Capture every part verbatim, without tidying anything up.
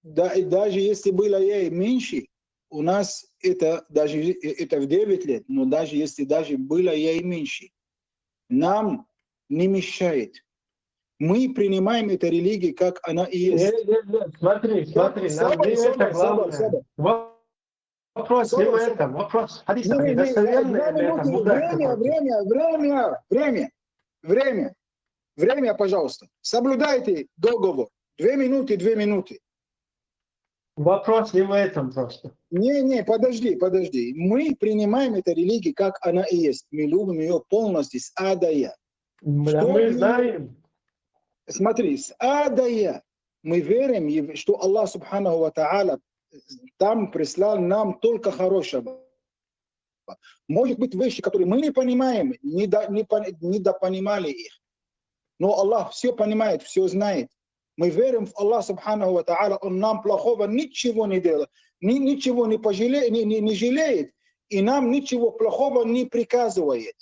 Да, и даже если было ей меньше, у нас это даже, э, это в девять лет, но даже если даже было ей меньше, нам не мешает. Мы принимаем эту религию, как она и есть. Нет, нет, нет, смотри, смотри, нам Сабар, не сабар, это сабар, главное. сабар. Во- Вопрос не в Сабар, этом, вопрос. Хадис Не, не, не, достоверный две или это минуты, мудак время, какой-то? время, время, время, время, время, пожалуйста. Соблюдайте договор. Две минуты, две минуты. Вопрос не в этом просто. Не, не, подожди, подожди. Мы принимаем эту религию, как она и есть. Мы любим ее полностью, с А до Я. Да, Что мы именно? Знаем. Смотри, с А до Я. Мы верим, и что Аллах Субханаху ва Тааля там прислал нам только хорошего. Может быть, вещи, которые мы не понимаем, не, до, не, пон- не допонимали их. Но Аллах все понимает, все знает. Мы верим в Аллах Субханаху ва Тааля, Он нам плохого ничего не делает, ни, ничего не, пожале, не, не, не жалеет, и нам ничего плохого не приказывает.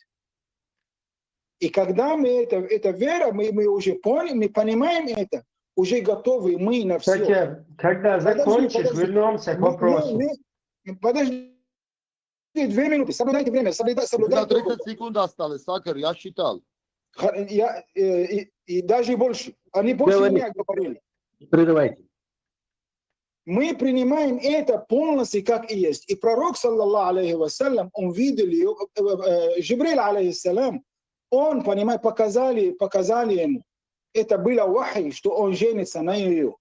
И когда мы это, это вера, мы, мы уже поняли, мы понимаем это, уже готовы мы на все. Кстати, когда Подожди, закончишь, подожди. Вернемся к Мы- вопросу. мы- мы- подожди две минуты, соблюдайте время, соблюда- У тебя соблюдайте. тридцать секунд осталось, Сакер, я считал. Ха- Я, э, и, и даже больше. Они больше Говори. меня говорили. Прерывайте. Мы принимаем это полностью как и есть. И пророк, саллаллаху алейхи ва саллям, он видел ее, э, э, Джибрил, алейхиссалям, он, понимаете, показали, показали ему. Это было вахи, что он женится на ее.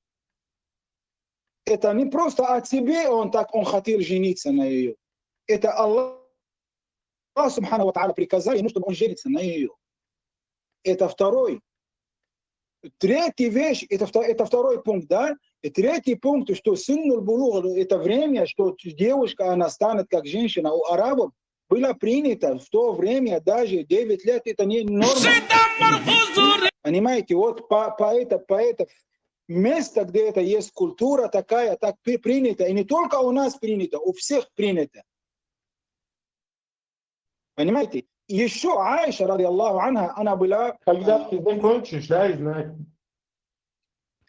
Это не просто о себе, он так, он хотел жениться на ее. Это Аллах, Аллах Субханаху ва Тааля приказал ему, чтобы он женится на ее. Это второй. Третья вещь, это, вто- это второй пункт, да? И третий пункт, что синнуль булуг, это время, что девушка, она станет как женщина у арабов, было принято в то время, даже девять лет, это не норма. Понимаете, вот по, по это, по это место, где это есть культура такая, так при- принято. И не только у нас принято, у всех принято. Понимаете? Еще Аиша, радиаллаху анха, она была... Когда ты закончишь, дай знать.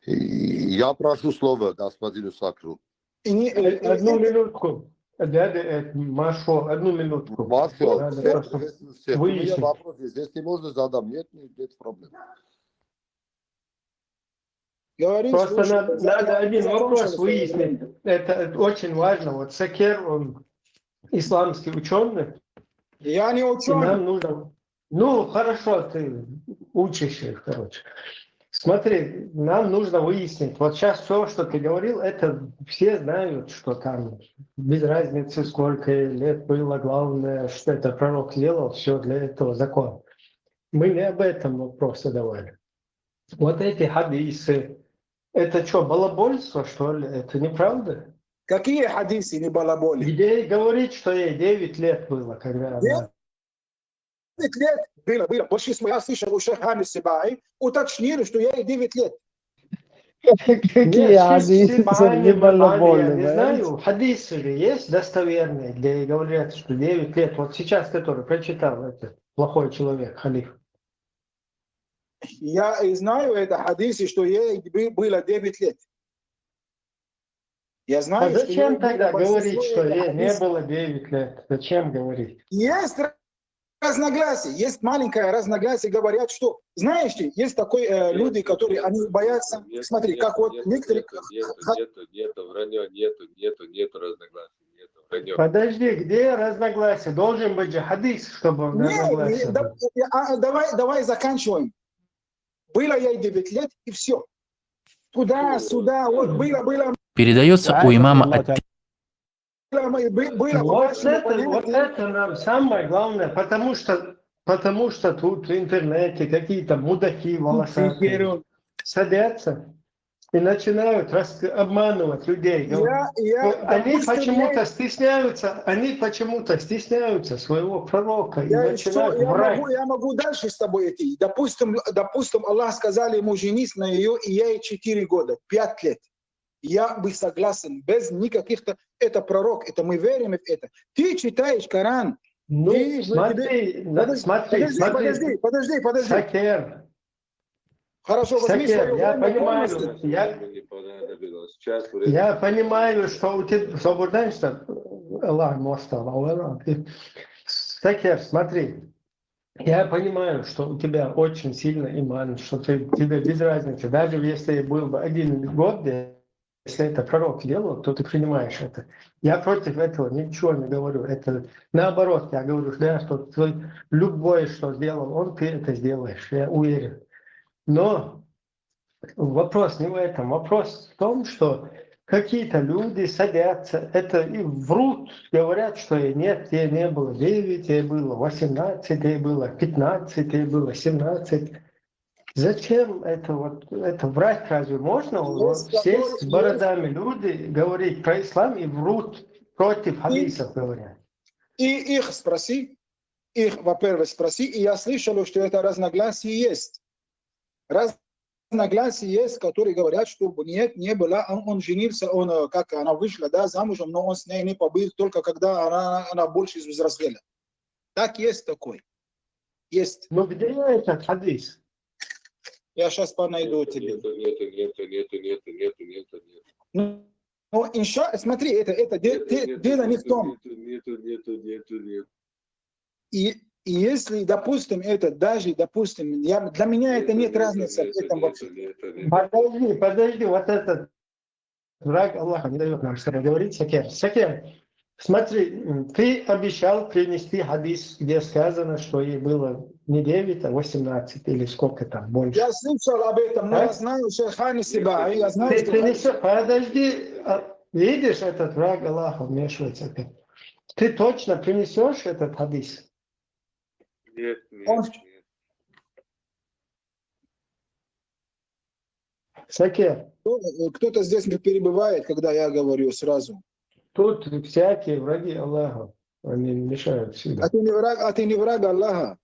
И я прошу слово господину Сакру. и не- Э, Одну минутку. Да, да, э, Маршо, одну минутку. Маршо, Да, да, всех просто приветствую всех. У меня выяснить. Вопрос есть. Если можно, задам. Нет, нет, нет проблем. Говори, Просто слушай, надо, я- надо я- один я вопрос слушаю, выяснить. Это, это очень важно. Вот Сакер, он исламский ученый. Я не И ученый. Нам нужно... Ну, хорошо, ты учишься, короче. Смотри, нам нужно выяснить. Вот сейчас все, что ты говорил, это все знают, что там без разницы, сколько лет было, главное, что это пророк сделал, все для этого закон. Мы не об этом вопрос задавали. Вот эти хадисы, это что, балабольство, что ли? Это неправда? Какие хадисы не балаболи? Где говорит, что ей девять лет было, когда она... Девять лет было, было. Большинство, я слышал у шейха Хамид Сибаи, уточнили, что ей девять лет. Какие Нет, хадисы Сибаи, не Мабаи, балаболы, я не понимаете? Знаю, хадисы же есть достоверные, где говорят, что девять лет. Вот сейчас, который прочитал, этот плохой человек, халиф. Я и знаю это хадисы, что ей бы- было девять лет. Я А знаю, что зачем ей тогда было говорить, большинство что это ей не хадисы. Было девять лет? Зачем говорить? Есть разногласия, есть маленькое разногласие, говорят, что, знаешь, есть такое, э, люди, которые, они боятся, Нету, смотри, нету, как вот нету, некоторые... нету, нету, нету, нету, вранье, нету, нету, нету разногласий, нету, вранье. Подожди, где разногласия? Должен быть же хадис, чтобы Не, разногласия не, да- были. а, давай, давай заканчиваем. Было ей девять лет, и все. Туда, сюда, вот было, было, Передается у имама от было, мы- бы- было, Вот было, это, вот понятно. Это нам самое главное, потому что, потому что тут в интернете какие-то мудаки волосатые садятся и начинают рас- обманывать людей. Я, я, Вот они допустим, почему-то я- стесняются, они почему-то стесняются своего пророка и Я, что, начинают я, врать. могу, я могу дальше с тобой идти. Допустим, допустим, Аллах сказали ему женись на ее, и ей четыре года, пять лет. Я бы согласен, без никаких-то, это пророк, это мы верим в это. Ты читаешь Коран, Ну, ты- смотри, на- подожди, смотри, подожди, смотри. Подожди, подожди, подожди. Сакер, Хорошо, возьми Сакер, своё я время понимаю, полностью. я, Времени понадобилось. Час времени. я понимаю, что у тебя, что бурданишта, Аллах мостал, Сакер, смотри, я понимаю, что у тебя очень сильный иман, что ты, тебе без разницы, даже если был бы один год, если это пророк делал, то ты принимаешь это. Я против этого ничего не говорю. Это наоборот, я говорю, да, что ты, любое, что сделал он, ты это сделаешь, я уверен. Но вопрос не в этом. Вопрос в том, что какие-то люди садятся, это и врут, говорят, что и нет, тебе не было девять, тебе было восемнадцать, тебе было пятнадцать, тебе было семнадцать. Зачем это вот, это врать разве можно? Есть Вот сесть с которые- бородами люди, говорить про ислам и врут, против хадисов говорят. И их спроси, их, во-первых, спроси, и я слышал, что это разногласие есть. Разногласия есть, которые говорят, что нет, не было, он, он женился, он, э, как она вышла, да, замужем, но он с ней не побыл, только когда она, она больше взрослела. Так есть такой. Есть. Ну где этот хадис? Я сейчас найду тебе. Нету, нету, нету, нету, нету, нету, нету, нету. Ну, ну, инша, смотри, это, это де- Нету, де- нету, дело не в нету, том. Нету, нету, нету, нету, нету. И, и если, допустим, это даже, допустим, я, для меня это нет Нету, разницы в нету, этом нету, вопросе. нету, нету. Подожди, подожди, вот этот враг Аллаха не дает нам с тобой говорить, Сакер. Сакер, смотри, м, ты обещал принести хадис, где сказано, что ей было не девять, а восемнадцать или сколько там больше. Я слышал об этом, но я А? знаю Шейхани Сибаи, я знаю, Ты что... принесёшь, подожди, а, видишь, этот враг Аллаха вмешивается опять. Ты точно принесешь этот хадис? Нет, нет, Он- нет. Сакер, Кто- Кто-то здесь перебывает, когда я говорю сразу. тут всякие враги Аллаха, они мешают А всегда. ты не враг, а ты не враг Аллаха.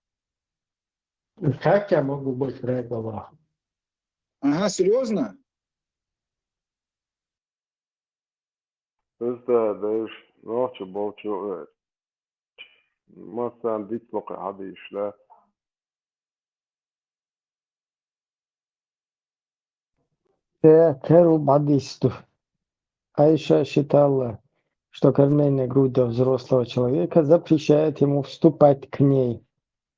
Как я могу быть враг Аллаха? Ага, серьезно? Уста, да уж, нохча болчу, э, массанена дицло кхы хьадийша, да. Те, те ру бадисту. Айша считала, что кормление грудью взрослого человека запрещает ему вступать к ней.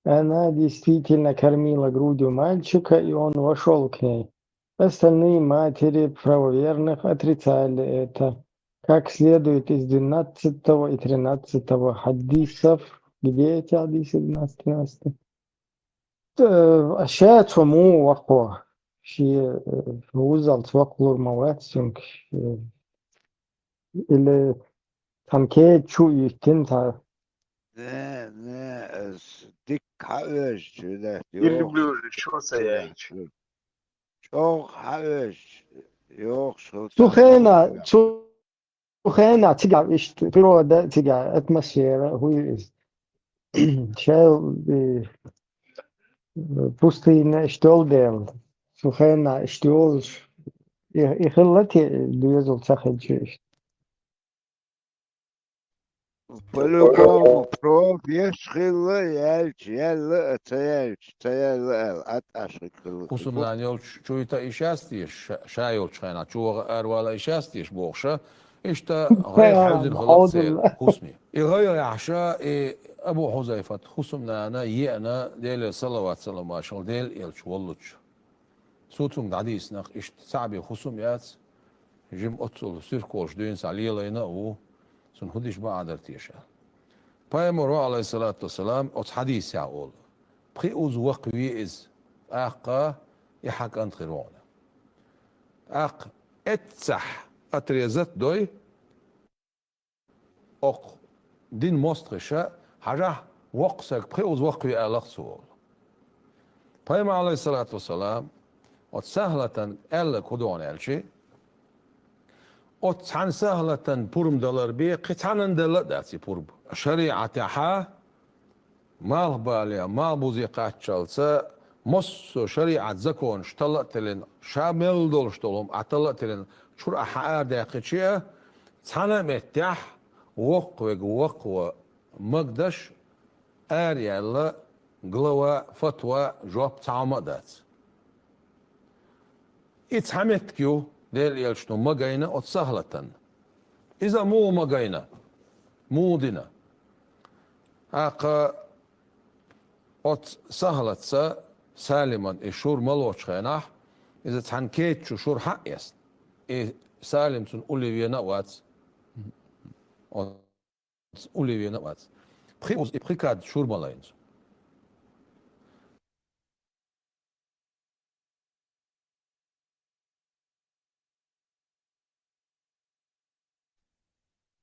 Она действительно кормила грудью мальчика, и он вошёл к ней. Остальные матери правоверных отрицали это, как следует из двенадцатого и тринадцатого хадисов. Где эти хадисы, двенадцатый, тринадцатый? Э, ше цо муха вахо, ши, э, вузалц вакълур ма вац цунга, э, или цхьан кеда чу йиттина цхьа. Не, не, аз дика хьаоьжучу, да, Или йоху. ближе, что стоять? ЧӀогӀа хьаоьжучу, йохуш хӀу Цу хенахь, цу, цу хенахь цигахь иштта природа, цигахь атмосфера, хӀу иза. Шел, э, пустыня иштта йолу дела. Цу хенахь иштта йолуш, и, и хилла те доьзал ца хилча иштта. По-любому, профеш хилла, яьлча, яьлла, а ца яьлча, ца яьлла аьлла, атӀаш хилла. ХӀусамнана йолчу чуйта иш яц теша, ша, ша йолчу хенахь, чу ваха аравала иш яц теша бохуша, иштта гӀайгӀа хьаьвзина хилла церан хӀусаме. И гӀайгӀа яхьаша, и Абу Хьузайфат хӀусамнана еана, Делера салават-салам машал Дела элча воллучу. Цо цунга дӀадийцинарх иштта цхьаъ бен хӀусам яц, жима оццул суьрхколуш дуьйна схьа лелайна а ву, цунна хӀун диш бан а дара теша. Пайхамаро, Ӏалайхиссалату вассалам, оцу хьадийсехь олу: «Пхи уз вакхаве иза, тӀаккха и хьан кӀант хир ву хьуна». ТӀаккха эццахь отрезать дой, окху дин мостагӀаша, хьажахь, воккха саг пхи уз вакхаве алахь цо олу. Пайхамар, Ӏалайхиссалату вассалам, оцу СахӀлатан аьлларг хӀун ду хьуна аьлча, оцу цхьана СахӀлатан пурба далар бен, кхин цхьанна делла а дац и пурба. ШариӀатехьа малхбале, малхбузе кхаччалца, массо а шариӀат законаш талла а теллина, ша мел долуш долу хӀума ахь талла а теллина, чуьра ахь хьан арадаьккхича а, цхьана а меттехь воккхаве вакхаван магадеш, араяьлла глава, фатва, жоп цхьа хӀума а дац. И цхьа меттиг ю, Делан Элчано ма гайна оцу Сахьлатан. Иза муха ма гайна? Муха дина? ТӀаккха оцу Сахьлатца Салиман и шура ма лоцучу хенахь, иза цхьана кеда чу шура хьаэцна. И Салим цунна улле вена а вац. Оцу улле вена а вац. Пхи уз и пхи кад шура ма лайна цо.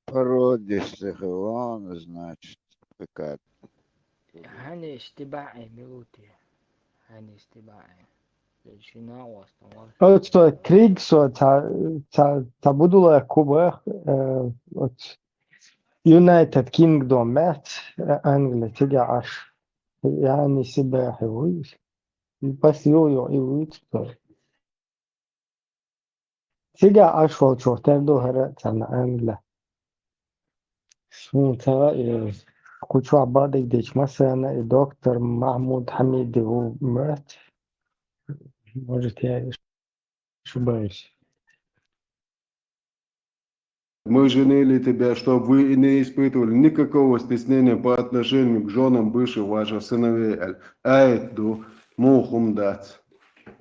Пародиш ца хилла, значит, пхи кад. Хьаниш тибаӀе милути? Хьаниш тибаӀе? Ши накъостан вар. Оцу Кригсо ца, ца, ца будулах кубах, э, оцу United Kingdom меца, э, Англи, цига Ӏаш. Яни Сибахи вуй. Бас ю, ю, и вуй цо. Цига Ӏаш волчух тера ду хӀара царна Англи. Шун ца, э, кху чохь бадиг дечу массарна и доктор Махьмуд Хьамиди ву моьтту. Может, я шу баюсь. Мы женили тебя, чтоб вы и не испытывали никакого стеснения по отношению к жёнам бывших ваших сыновей, аьлла. Аят ду, муха хӀума дац.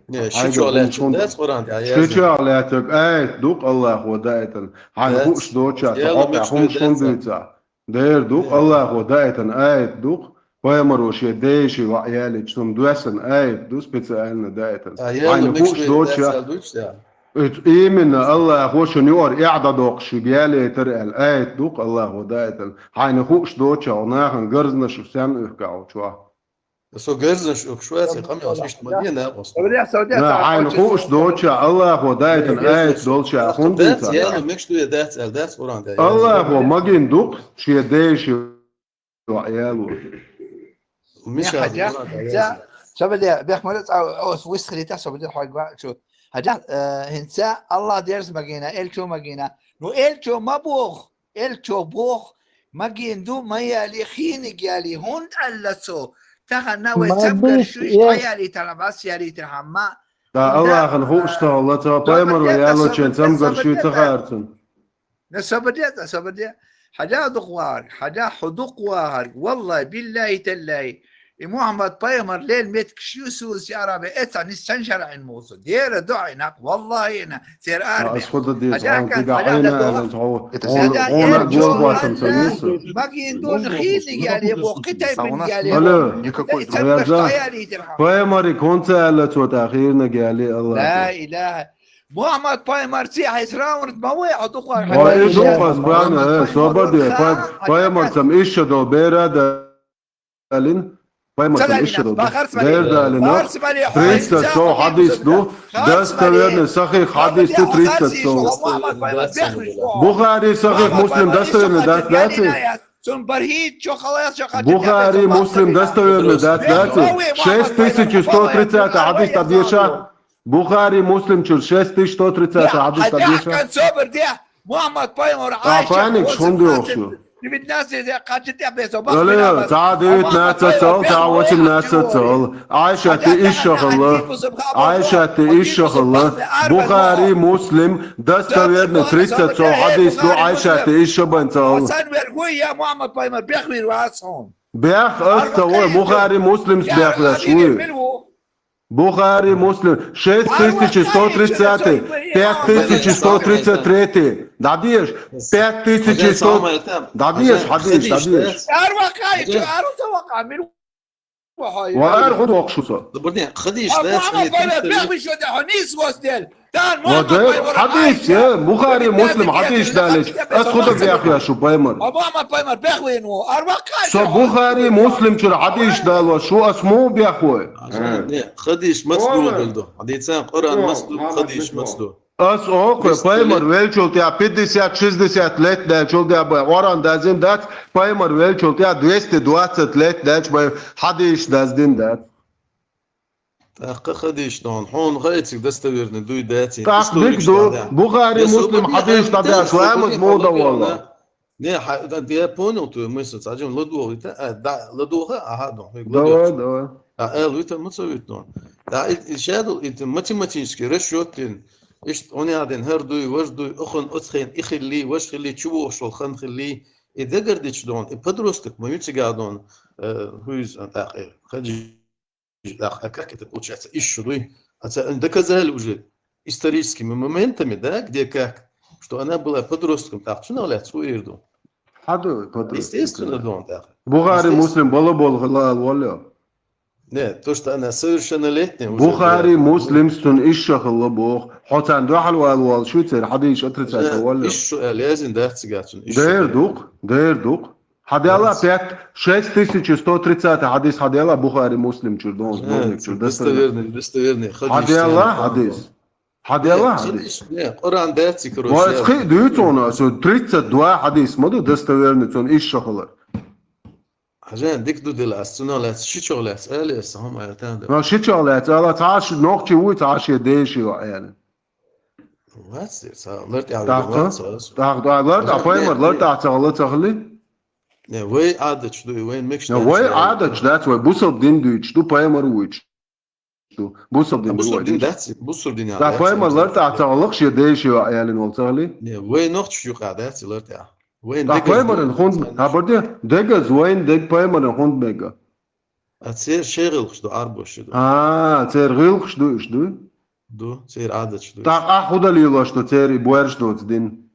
Не, шу Хьайга чохь хӀума лаьтташ хӀунда дац Къуръан тӀехь яздан? Шу чохь лаьттарг аят ду-кх Аллахо даийтина. Хьайна хууш доцуш, хьо къа хӀума дуьйцу дац. Дера ду-кх, Аллахо даийтина аят ду-кх. Пайхамаро шен дайши ваӀ ялийча, цунна доьссина аят ду специально даийтина. Хьайна хууш доцуш. Именно Аллахо шуна юкъара эхь дӀадоккхуш шуьга ялийтар аьлла аят ду-кх Аллахо даийтина. Хьайна хууш доцуш, хьо нахана гарзнаш санна уьхкахь чохь. Со гарзнаш уьхкуш вац, и къамел иштта ма де накъост. Хьайна хууш доцуш, Аллахо даийтина аят долчу хӀума дуьйцу. Яла мегаш ду я дац аьлла дац Къуръан тӀехь. Аллахо магийна ду-кх шен дайши ваӀ яло. Миша, хьажа, Къуръан тӀехь яздан. Собаде, бехк ма ду, цӀа, ос висхилита, собаде хьойга чу. Хьажа, э, хӀинца Аллах дерза магийна, элчо магийна. Ну, элчо ма боху, элчо боху, магийна ду, ма яли, хийниг яли, хӀунда аьлла цо? Тахана вай цамгар шуьш дӀаялийтархьама, бас ялийтархьама. Да, Аллахана хууш ца хилла, цо пайхамаро ялочун цамгар шуьйца хаьрцина. На собаде, на собаде. Хьажа дукха вахарг, хьажа хьо дукха вахарг. Валлай, биллай, таллай. И Мухьаммад пайхамар лел меткаш ю Саудовская Аравия, эца нис сан шарахьин муса. Дера дуьхьа нах, валлахи, ина, цер армия. Ас худа деза, хьажа хьан кан, кига хьайна ала, хьо, хьо, хьо, гулхватан ца юсу. Магин дун хийниг яли, бо, китай бин яли. Алло. Никакой. Пайхамари конца ала цо та хийниг яли, Аллах. Ла илаха. Мухьаммад пайхамарций хьайса раунд ма вай, хьо дукха. Ой, и дукха, бана, э, собар де, пай-, пайхамарцам ишшадо бера да алин, пайхамарцам ишшадо бера да алин. Тридцать сто хьадис ду, достоверный, сахих хьадис ду, тридцать сто. Бухари, сахих Муслим, достоверный, да, да, Бухари, Муслим, достоверный, да, да, шесть тысяч сто тридцать хьадис, да, деша. Бухари, Муслим чуьра шесть тысяч сто тридцать хьадис, да, деша. Мухьаммад пайхамар, а, Айша, паник, восемнадцать, шунда йохуш ю. Девятнадцать, я кхача тя бесо, Алло, ца девятнадцать цол, ца восемнадцать цол. Айша, ты ишшахалла. Айша, ты ишшахалла. Бухари, Муслим, достоверно, тридцать цол хьадис ду, Айша, ты ишшабан цол. Сан вергуй, я Мухьаммад пайхамар, бехвир васон. Бех, ас ца вой, Бухари, Муслим бех веш вуй. Бухари, Муслим, шесть тысяч сто тридцать, пять тысяч сто тридцать третий. Да деш, пять тысяч сто. Да деш, хьадеш, да деш. Ва ар гӀо дохуш шу со. Хадиш, Бухари, Муслим, хадиш далеш. Ас худа бехвеш шу, пайхамар. Со Бухари, Муслим чуьра хадиш далош шу, ас муха бехвой? Не, хадиш маца ду хӀума ду. Хьадийцан Къуръан маца ду, хадиш маца ду. Ас оху, пайхамар велчул тӀехь пятьдесят, шестьдесят лет даьлчул тӀехь бай Къуръан даздина дац, пайхамар велчул тӀехь двести двадцать лет даьлча бай хадиш даздина дац. ТӀаккха хадиш дон, хьуна хаьциг достоверный дуй даций? ТӀаккха дика ду, Бухари, Муслим хадиш дӀадаьлча, ламаз муха дан волла? Не, хьа-, да, я понял твою мысль, цхьа жим ладогӀа вита, а, да, ладогӀа, ага, дон, хьоьга ладогӀа. Давай, давай. А, эл вита, ма ца вита, дон. Да, и, и шадул, и математический расчёт дин. Ишт, он ядин, хар дуй, важ дуй, ухан, оцхен, и хилли, важ хилли, чу вошвал, хан хилли. И дагар дич дон, и подросток, мою цига дон, э, хуиз, а, так, э, хаджи, так, а как это получается? Ишшу дуй. А ца, доказали уже историческими моментами, да, где как, что она была подростком. Так, что она, блядь, свою ирду? Хадуй, подросток. Естественно, дон, так. Бухари, Муслим, бала бол, халал, валя. Не, то, что она совершеннолетняя уже. Бухари, Муслим цун ишша хилла бох. Хоцан дохал вал вал, шу цер хадис отрицать вал. Ишшу а лезин да цигацун. Дер дук, дер дук. Хадяла пять, шесть тысяч сто тридцать хадис хадяла Бухари, Муслим чур дон, сборник чур, достоверный, достоверный хадис. Хадяла хадис. Хадяла хадис. Не, Коран да ци, короче. Ва цхи дюйцона, со тридцать два хадис, маду достоверный, цун ишша хилла. Хажан, дик ду дила, ас цунах лац, шичох лац, али ас, хам алтан да. Ва шичох лац, ала цаш нохчи уй, цаш я деши ва, яни. Вац, са, ларт я, так, вац, так, да, ларт, а пайхамар, ларт, а цагала цагали. Не, вай адач ду, вай мекш. Не, вай адач, да, вай бусал дин дуйч, ду пайхамар уйч. Ду, бусал дин, бусал дин, да, бусал дин, да, пайхамар ларт, а цагалах, ши деши ва, ялин вал цагали. Не, вай нохч юха, да, ларт, а. Вайн дегаз пайхамаран хунд, хабарди, дегаз вайн дег пайхамаран хунд мега. А цер шегъилхш ду, арбош ду. А, цер гъилхш ду, иш ду? Ду, цер адатш ду. Так, а худа лилаш ду, цер и буэрш ду, дин.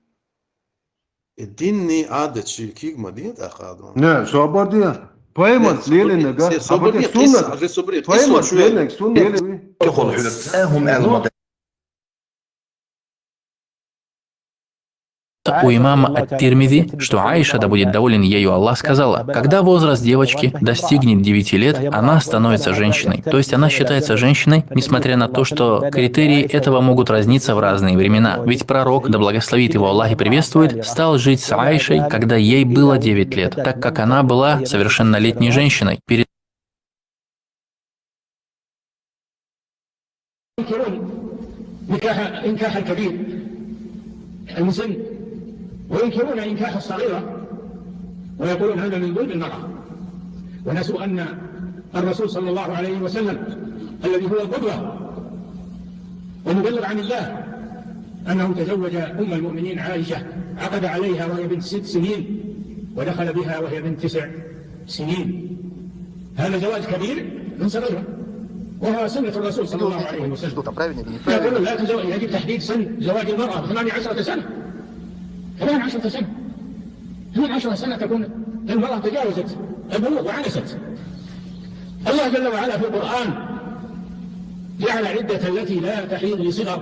И динни адатш киг ма дин, так, адон. Не, собар ди. Пайхамар лилин нега, собар ди, суннат. Пайхамар лилин нега, суннат. Ке хол хулер. Эхум элма. У имама Ат-Тирмизи, что Аиша, да будет доволен ею Аллах, сказала: «Когда возраст девочки достигнет девяти лет, она становится женщиной». То есть она считается женщиной, несмотря на то, что критерии этого могут разниться в разные времена. Ведь пророк, да благословит его Аллах и приветствует, стал жить с Аишей, когда ей было девять лет, так как она была совершеннолетней женщиной. Перед ينكرون نكاح، إنكاح الكبير المسن، وينكرون إنكاح الصغيرة، ويقولون هذا من ظلم المرأة، ونسوا أن الرسول صلى الله عليه وسلم الذي هو القدوة والمبلغ عن الله أنه تزوج أم المؤمنين عائشة، عقد عليها وهي بنت ست سنين، ودخل بها وهي بنت تسع سنين. هذا زواج كبير من صغيرة، وهو سنة الرسول صلى الله عليه وسلم. Что там, правильно или неправильно? يقولون لا تزوج، يجب تحديد سن زواج المرأة ثمانية عشرة سنة. ثمانية عشرة سنة. ثمانية عشرة سنة تكون المرأة تجاوزت البلوغ وعنست. الله جل وعلا في القرآن جعل عدة التي لا تحيض لصغر،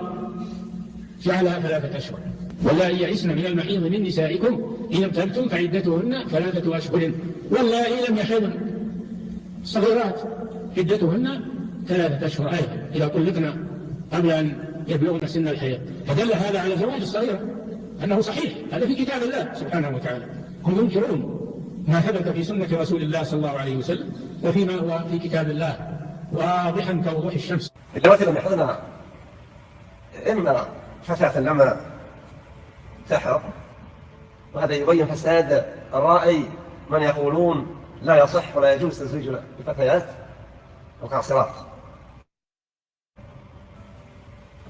جعلها ثلاثة أشهر. واللائي يئسن من المحيض من نسائكم إن ارتبتم فعدتهن ثلاثة أشهر. واللائي لم يحضن، صغيرات، عدتهن ثلاثة أشهر أيضا إذا طلقن قبل أن يبلغن سن الحيض. فدل هذا على زواج الصغيرة أنه صحيح، هذا في كتاب الله سبحانه وتعالى. هم ينكرون ما ثبت في سنة رسول الله صلى الله عليه وسلم وفيما هو في كتاب الله واضحا كوضوح الشمس. اللواتي لم يحضن إما فتاة لم تحض، وهذا يبين فساد رأي من يقولون لا يصح ولا يجوز تزويج الفتيات القاصرات.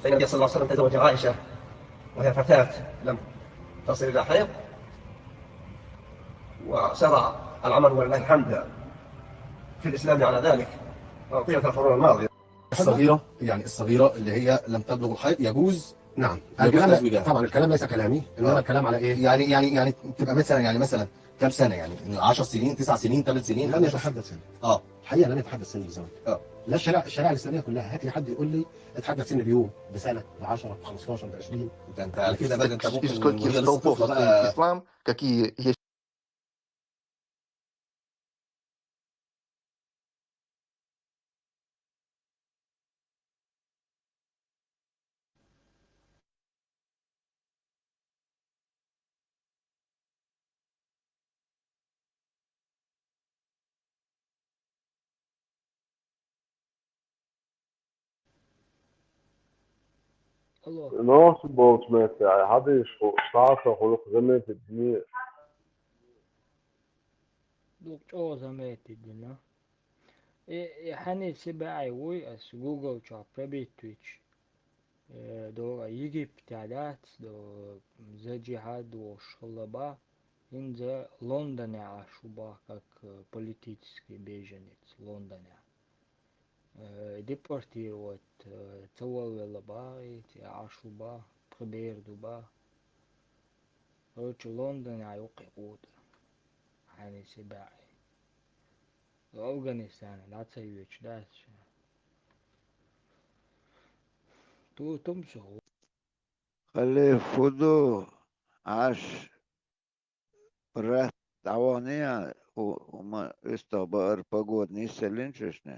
فإن النبي صلى الله عليه وسلم تزوج عائشة وهي فتاة لم تصل إلى حيض، وشرع العمل ولله الحمد في الإسلام على ذلك طيلة القرون الماضية. الصغيرة، يعني الصغيرة اللي هي لم تبلغ الحيض يجوز. نعم. يجوز الكلام، تزويجها. طبعًا الكلام ليس كلامي، إنما آه. الكلام على إيه؟ يعني، يعني، يعني تبقى مثلًا، يعني مثلًا كام سنة؟ يعني عشر سنين، تسع سنين، ثمان سنين، لم يتحدد سن. آه. الحقيقة لم يتحدد سن الزواج. آه. لا، الشريعة، الشريعة الإسلامية كلها، هات لي حد يقول لي اتحدد سن بيوم، بسنة، ب عشرة، ب خمستاشر، ب عشرين. ده أنت على كده بقى أنت ممكن وهي لسه طفلة بقى. Ислам, какие есть Алло. Нохчи болчу метте, хьадийша ху-, сагӀа сан хуьлу заметить дина. Дукха чӀогӀа заметить дина. И, и хьанна се баьӀий вуй ас Google чохь пробить вича, э, до Египте дац, до за джихад волуш хилла бах, хӀинца Лондонехь Ӏаш ву бах, как, э, политический беженец Лондонехь. Э, депортировать, э, ца волавелла бах, и Ӏаш ву бах, пхи бер ду бах. Короче, Лондонехь ю кхин къотӀа. Хьанна се баьӀий. Афганистане дӀа ца йоьдуш дац ша. Тутум со. Халиф, фу ду, Ӏаш ратт дӀавахана, хӀу-, хӀума уьстагӀ баара погода нисъеллина шуьшна?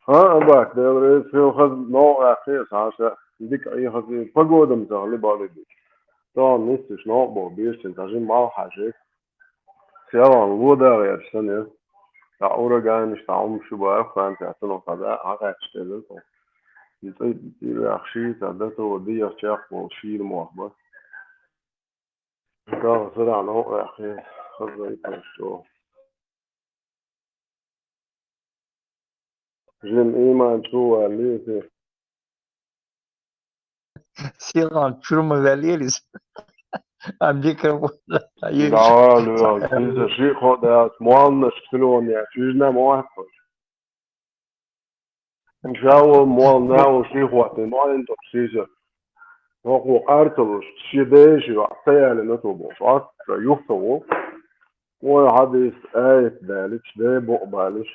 ХӀан, Абак, Дела реза хила, хаза новкъа ваьккхи аса хьаша, дика Ӏехаза, погода-м ца хили бали бу. Тахана нисса уьш новкъа боху бешачун цхьа жимма хьажа. Селхана ло дагӀа гӀерташ санна, цхьа ураганаш, цхьа хӀумаш ю бара, Францехь цунах цхьа да, хьакхаьчча тезар тхо. И цӀе, цӀе ваьхна ший цхьа дато, дехьа чекх болу шийла мох бара. Далла сарахь новкъа ваьккхи, хаза вай тхуна чӀогӀа. Жимма ийман чу валлий те. Сийлахь чуьра ма ваьллера иза. А микрофон. Да, луьйгӀа, иза шиъ кхо дац, молланаш телефон яц, уьжна ма вац хьо. Ша вон молла наха шиъ хӀоттийна, ма хӀинца тӀаккха сийсара. ХӀокхо къар ца луш, шен дайша йоӀ ца ялийна цо бохуш, Ӏа ца юха ца ву. Ой, хьадийса аят далича, дей букъ балиш.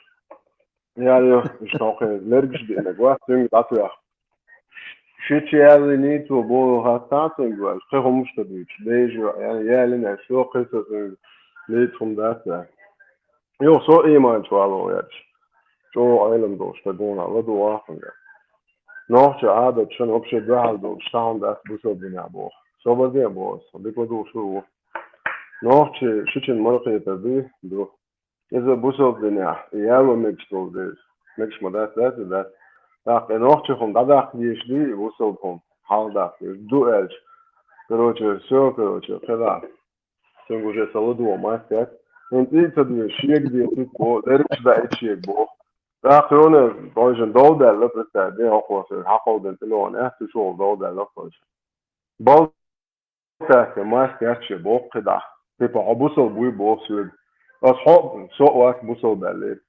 Ял йо, иштта хьокхуьнга лергаш биънарг вац, цуьнга дӀатоьхна. Шича ялийний цо боху хаттахь цуьнга ваьлча, кхин хӀумаш ца дуьйцуш, дайша йоӀ, ял-, ялийна аьлча, йо, кхин со цуьнга лийца хӀума дац аьлла. Юха со ийманчу вало гӀерташ. ЧӀогӀа Ӏелам долуш стаг ву, ладугӀу ахь цуьнга. Нохчийн Ӏадаташна вообще дуьхьал долуш цхьа хӀума дац бусалба динехь боху. Со база а боху аса, дика ладугӀуш ву. Нохчий шичун мара кхетар дуй, ду. Иза бусалба динехь, и яло мегаш долу деза. Мегаш ма дац, дац а дац. ТӀаккха и нохчийн хӀума дӀадаккха дезаш дуй, и бусалба хӀума хьалха даккха дезаш ду аьлча. Короче, всё, короче, кхидӀа. Цуьнга уже сан ладогӀа мастер. ХӀинца цӀий ца дуьйна, шега децийта боху, дерригаш даийта шега боху. ТӀаккха юна, вайшинна дов даьлла, представь, де хӀокхо соьга хьакховдина телефон, э, цу чухула дов даьлла вайшинна. Балтаьсса мастер шен боху кхидӀа. Типа, хьо бусалба вуй боху соьга. Ас хьо, со а вац бусалба аьллера.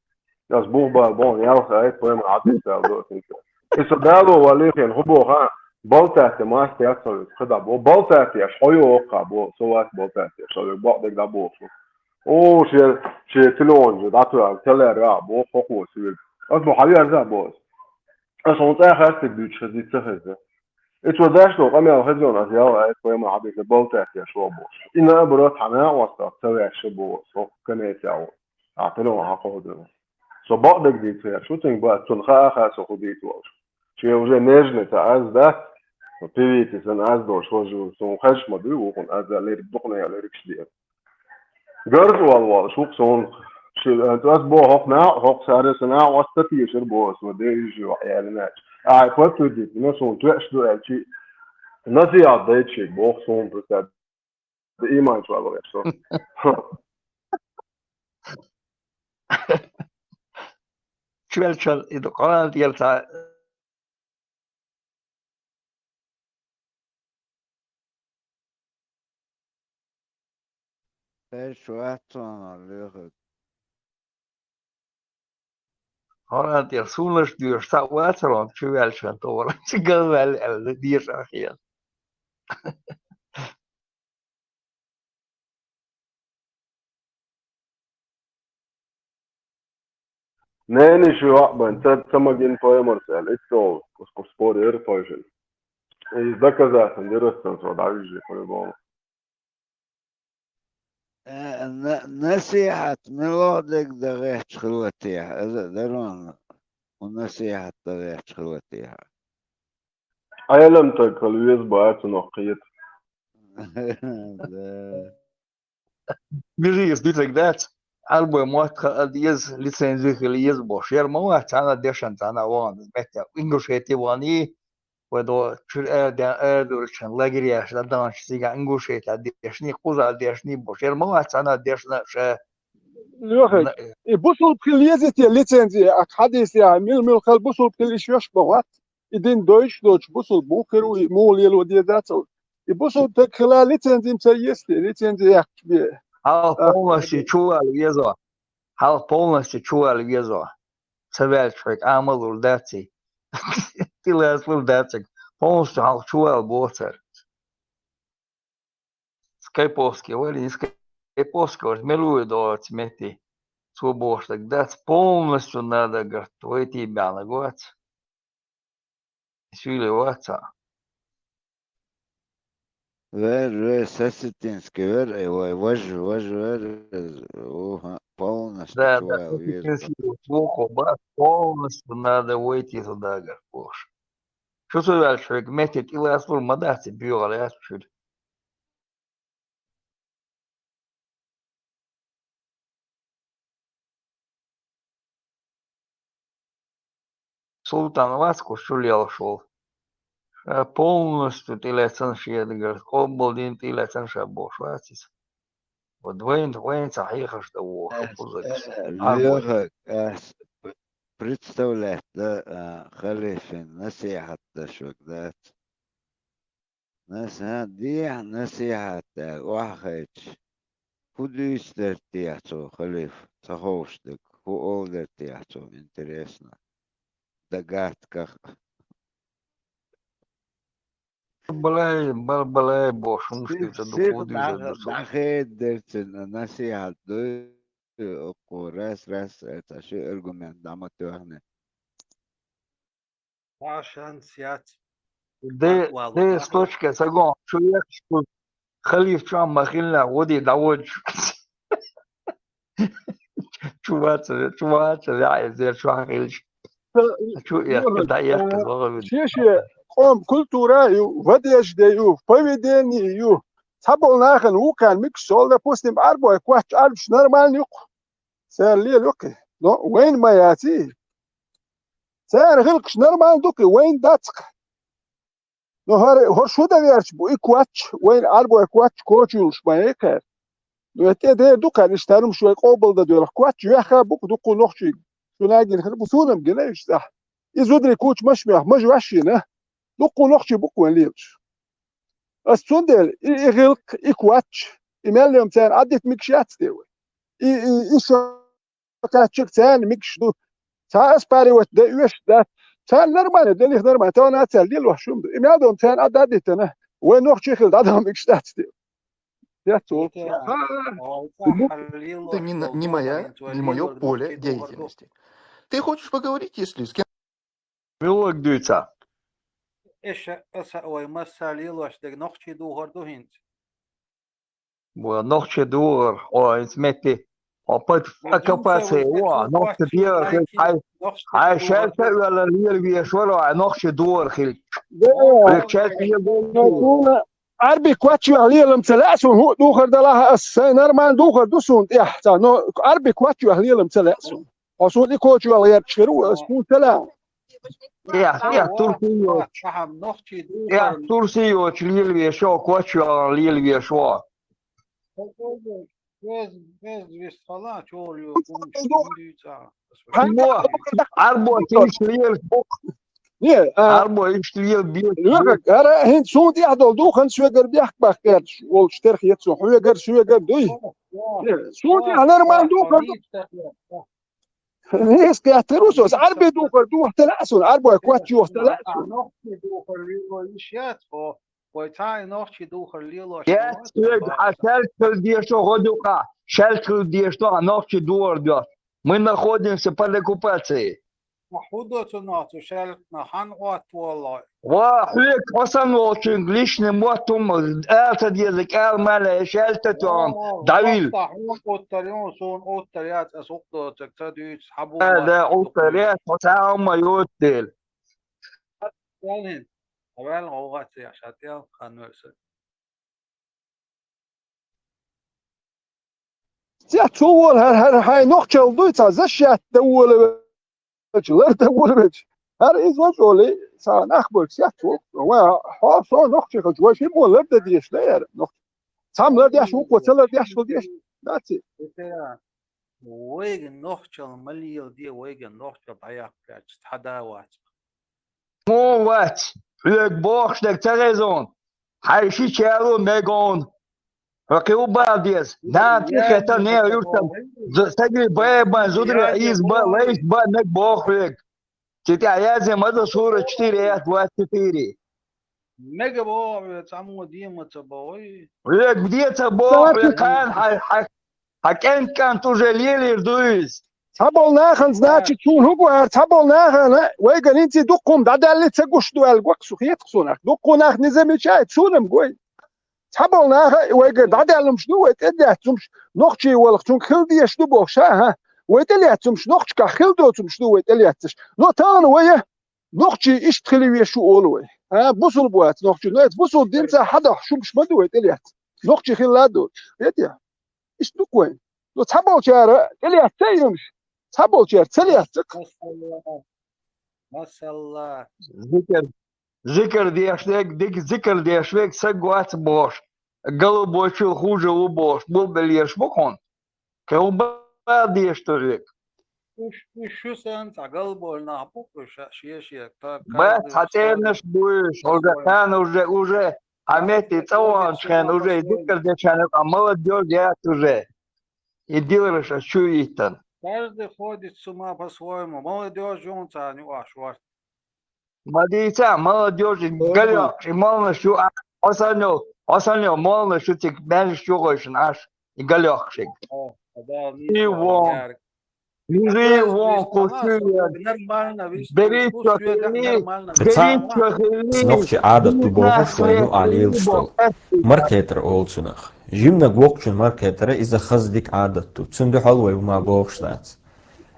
Ас бух бала боху, ялх ай, пойман хьадийса аьлла до аса хӀинца. И со дало валлий хьуна, хӀун боху, а? Балтаьсса мастер ца вуьту, кхидӀа боху. Балтаьсса еш, хьо йоху кхидӀа боху, со вац балтаьсса еш, ша вуьгу бакъдерг дӀабоху. О, шен, шен телефон чу дӀатоьхна, ца лаьрра а боху, хӀокхо соьга. Ас боху, хьан верза а боху аса. Ас хьуна цӀа а хастиг дуьйцуш хезий, ца хеза. И цо деш долу къамел хезна, ас ял ай, пойман хьадийса балтаьсса еш ву бохуш. И наоборот, хьан накъостах ца ваьшша боху, со канеца ву. Ахь телефон хьакховдина. Со бакъдерг дийца гӀерташ ву, цуьнга бац, цунна хаа а хаьа со хӀун дийца волуш. Шен уже нежный ца аз дац, со певица санна аз долуш хожу, суна хезаш ма дуй, вукхунна аз лерриг дукха лерригаш деара. Гарза вала волуш ву-кх суна. Ши, ас боху, хӀокху накъ-, хӀокху саре сан накъост ца тешара боху, ас ма де иза йоху ялиначу. Ахьа подтвердить, но суна тоьаш ду аьлчи, насихьат дайта шега боху суна, просто. Иман чу вала веш со. Чуьвелчан и ду Къуръан тӀера цхьа. Аш вац цунах лоьхург. Къуръан тӀера сураш доьшуш цхьаъ вацара, чуьвелчан тӀера. Цигара ваьлла аьлла, дешар хета. Ненан ши йоӀ бен, ца, ца магина поймарца аьлла, иштта олу, кху спор яра тхойшина. Иза доказательно дерриг сан со дӀавижжи по-любому. Э, на-, насихьат муьлха дерг дан гӀерташ хилла техьа? Иза а дара вайна, хӀун насихьат дан гӀерташ хилла техьа? Ӏелам стаг хила веза бац, цунах кхета. Да. Мижиев дуьтург дац, Ӏарбой мотт хаа деза, лицензи хила еза бохуш. Яра ма вац, цхьана а дешан, цхьана а вахана, меттехь, Ингушети вахана, вай до чуьра араден, арадуьрачун лагерьяш ладанча цига Ингушетия дешни, кхуза дешни бу. Шер ма вац цхьана дешна ша. Лёха, и бусулб хила еза те лицензи, а хьадис я, мил-мил хал бусулб хила иш йош бан вац. И дин дойш доч бусулб бу хир у, и мул ело деза цо. И бусулб так хила лицензи ца ести, лицензи яхч бе. Хьал полностью чувал везо. Хьал полностью чувал везо. Ца ваьлча хьоьга амал лур дац и. Тилас лур дац и. Полностью хьал чувал боцар. Скайповский вари, Скайповский вари, мелуи доц мети. Цо бохуш даг дац, полностью надо, говорит, войти бяна гоц. Сюли ваца. Вер, вер, Сосетинский вер, э, вай, важ, важ, вер, э, уха, полностью Да, да, чувал веза. Сосетинский буху, ба, полностью надо войти туда, говорит, бохуш. Шу ца ваьлча хьоьга мети тилас лур ма дац и, буьйгӀал яц чуьра. Султан вац кху чу лелаш волу. Ша полностью тӀелаьцна шен дагара, къобалдина тӀелаьцна ша бохуш вац иза. Вот вайн, вайн ца хьехаш да воху кхузага. Леха, ас представлять да, а, халифин насихьат даш ваг дац. Наса дехьа насихьат аьлла охьахайча, хӀун дуьйцу дара техьа цо халифа, ца ховшдаг, хӀун олу дара техьа цо, интересно. Дагатка. Балай, бал-, балай бохуш, хӀумаш дуьйцу, дукха хӀун дуьйцу, дукха. ДӀахеда дерцина насихьат дуй, окхо раз-раз, э, цхьа ши аргумент дӀа ма тоьхне. Ва шанс яц. Де, де с точки сагон, чу ехаш, халиф чу ма хилла, води дӀаводж. Чу ваца, чу ваца, я, эзер чу хилш. Чу я, да я, Шеше, къом культура ю, в одежде ю, в поведении ю. Цхьаболу нахана вукхарна микс сол, допустим, Ӏарбой кхоч Ӏарбаш нормально юкъу. Цара лела юкъи. Но вайн ма яци. Цара хилкаш нормально дукъи, вайн дацкъ. Но хӀара, хӀара шу дан верч бу, и кхоч, вайн Ӏарбой кхоч кочуьлуш ма яй кхаьр. Но тӀе дер ду кхаьр, иштта хӀара шуй къобал дан доьлху кхоч, юьхха букъ дуккху нохчий. Шу нагин хир бу, сунам гина иштта. И зудри кучу машмех, мажа ваш йина. Дуккху нохчий букъ вайн лелаш. Ас цундела и, и гӀилкх, и кхоч, и мел лем царна Ӏаддит микаш яц те вай. И, и, и шо кхаччиг царна микаш ду. Цхьа ас пари ват де уьш дац. Царна нормально, делих нормально. Тона царна лил ваш шум ду. И мел дом царна Ӏаддитана. Вай нохчий хил дӀадам микаш дац те. Я цо. Это не, на- не моя, не мое поле деятельности. Ты хочешь поговорить, если с кем? Милог дуьйца. Эша, аса ой масса лелош дег нохчий духар ду хинц. Бо нохчий духар, о, инс метти. О, под оккупация, о, нохчий духар хил, хай, хай, шайта вела лел вешвара, нохчий духар хил. Лек шайта лел духар. Ӏарби кхоч юьхь лелам ца лаьа суна, хӀу духар далахьа ас, сайн нормально духар ду суна тӀехь ца, но Ӏарби кхоч юьхь лелам ца лаьа суна. Хьо суна и кхочу вала гӀерташ хир ву, ас хӀун ца лаьа. Я, я, турси йоч. Я, турси йоч лелвешо, кхоч юьхь лелвешо. Без, без вестхала, чё ли, Арбо, Арбо, тиш лел, Не, а, Арбо, иш лел, бил. Лёха, ара, хин сун тӀехь долу ду, хан соьгар бехк бах гердаш, волчу терх ецо, хьоьгар, соьгар дуй. Не, сун тӀехь нормально ду, хан. Не, скатер усос, Ӏарби духар ду, тела сун, Ӏарбой кхоч юх, тела сун. Нохчий духар лело иш яц, хо. Вай цхьа и нохчий духар лело. Я, соьг, а шаьлчкал дешо гӀодукъа, шаьлчкал дешо, а нохчий духар ду. Мы находимся под оккупацией. ХӀун до цу нохчу шаьлкна, хан Ӏотт воллой? Ва, хьоьга хьо санна волчуьнга личный мотт хӀума ала ца деза, кӀал мала, шаьлта тохам, давил. Хьуна оттар ю, суна оттар яц, ас хӀух доцаг ца дуьйцу, хьабу. Да, да, оттар яц, хьо цхьа хӀума йоцу дела. Ваьлла гӀовгӀа ца яш, хьа тӀел хан верса. Цец цо волу хӀара, хӀара хьайн нохчалла дуй, цхьа защищать дан волавелча, лар дан волавелча. ХӀара иза вачу олий, цхьа нах бойксет ву. Ва, хьо со нохчи хилча, вай ши мо ларда деш да яра. Нохчи. Цхьам лардеш, вукхо ца лардеш хила деш. Наци. Вайга нохчал ма леладе, вайга нохчал дӀаяккха кхаьча, цхьа да вац. Муха вац? Хьоьга бохуш дерг ца хеза хьуна? Хьайн ши черло мега хьуна. Хьо кхин хӀун бала деза? Нана тӀехетта нехан юртан стаге бан, зударий ийза бан, лайш бан мега боху хьоьга. Цу тӀехь яздина ма ду сура четыре, аят двадцать четыре. Мега боху, цхьаммо дема ца боху. Хьоьга де ца боху, хьоьга кхана хьан, хьан, хьан кӀент-кӀант уже лелийр ду иза. Цхьаболу нахана, значит, суна хӀун гуьйр, цхьаболу нахана, вайгара хӀинца дуккха хӀума дӀадаьлла ца гуш ду аьлла гуш хеташ суна. Дуккха нах не замечает, суна-м гой. Цхьаболу наха вайгара дӀадаьлла хӀумаш ду, вай тӀелаьцна хӀумаш, нохчий валахь, цунга хила дезаш ду бохуш, а, хӀа? Вай тӀелаьцна хӀумаш, нохчашкахь хила доцу хӀумаш ду вай тӀелаьцнарш. Но тахана вай нохчий иштта хила везаш ву олу вай. А, бусулба вац нохчий, но эца бусулба динца хьадахьаш хӀумаш ма ду вай тӀелаьцна. Нохчий хилла а доцуш. Хетий? Иштта ду-кх вайн. Но цхьаболчара тӀелаьцна и хӀумаш. Цхьаболчара ца лаьцна-кх. Масалла. Масалла. Зикр, зикр деш верг, дика зикр деш верг саг вац бохуш, галбочул хуже ву бохуш, булбеллераш бу хьуна. Кхин хӀун бала дезаш ду хьоьга? Уьш, уьш шу санна цхьа галболу нах бу-кх уьш, шен-шен, та-, бац, каждый цхьа цӀернаш бу уьш, уже, цхьана уже, уже, хьан метте цӀа ваханчу хенна уже и зикр дечарна юкъахь молодёжь яц уже. И дилараш ас чу йиттан. Каждый ходит с ума по-своему. Молодёжь юн царна юкъахь шорта. Ма дийца, молодёжь, и галёкхаш, и молнаш ю, а, хьо санна йолу, хьо санна йолу молнаш ю цига маьждигаш чу гӀойшина Ӏаш, и галёкхашиг. О, да, и вон. Мижи вон, кху суьйра. Нормально, вист, бериччо хили, нормально. Бериччо хили. Нохчийн Ӏадат ду бохуш, вайн ю Ӏа лелаш долу. Маркхетар олу цунах. Жиманиг воккхачун маркхетара иза хаза дика Ӏадат ду. Цунна дуьхьал вай хӀума бохуш дац.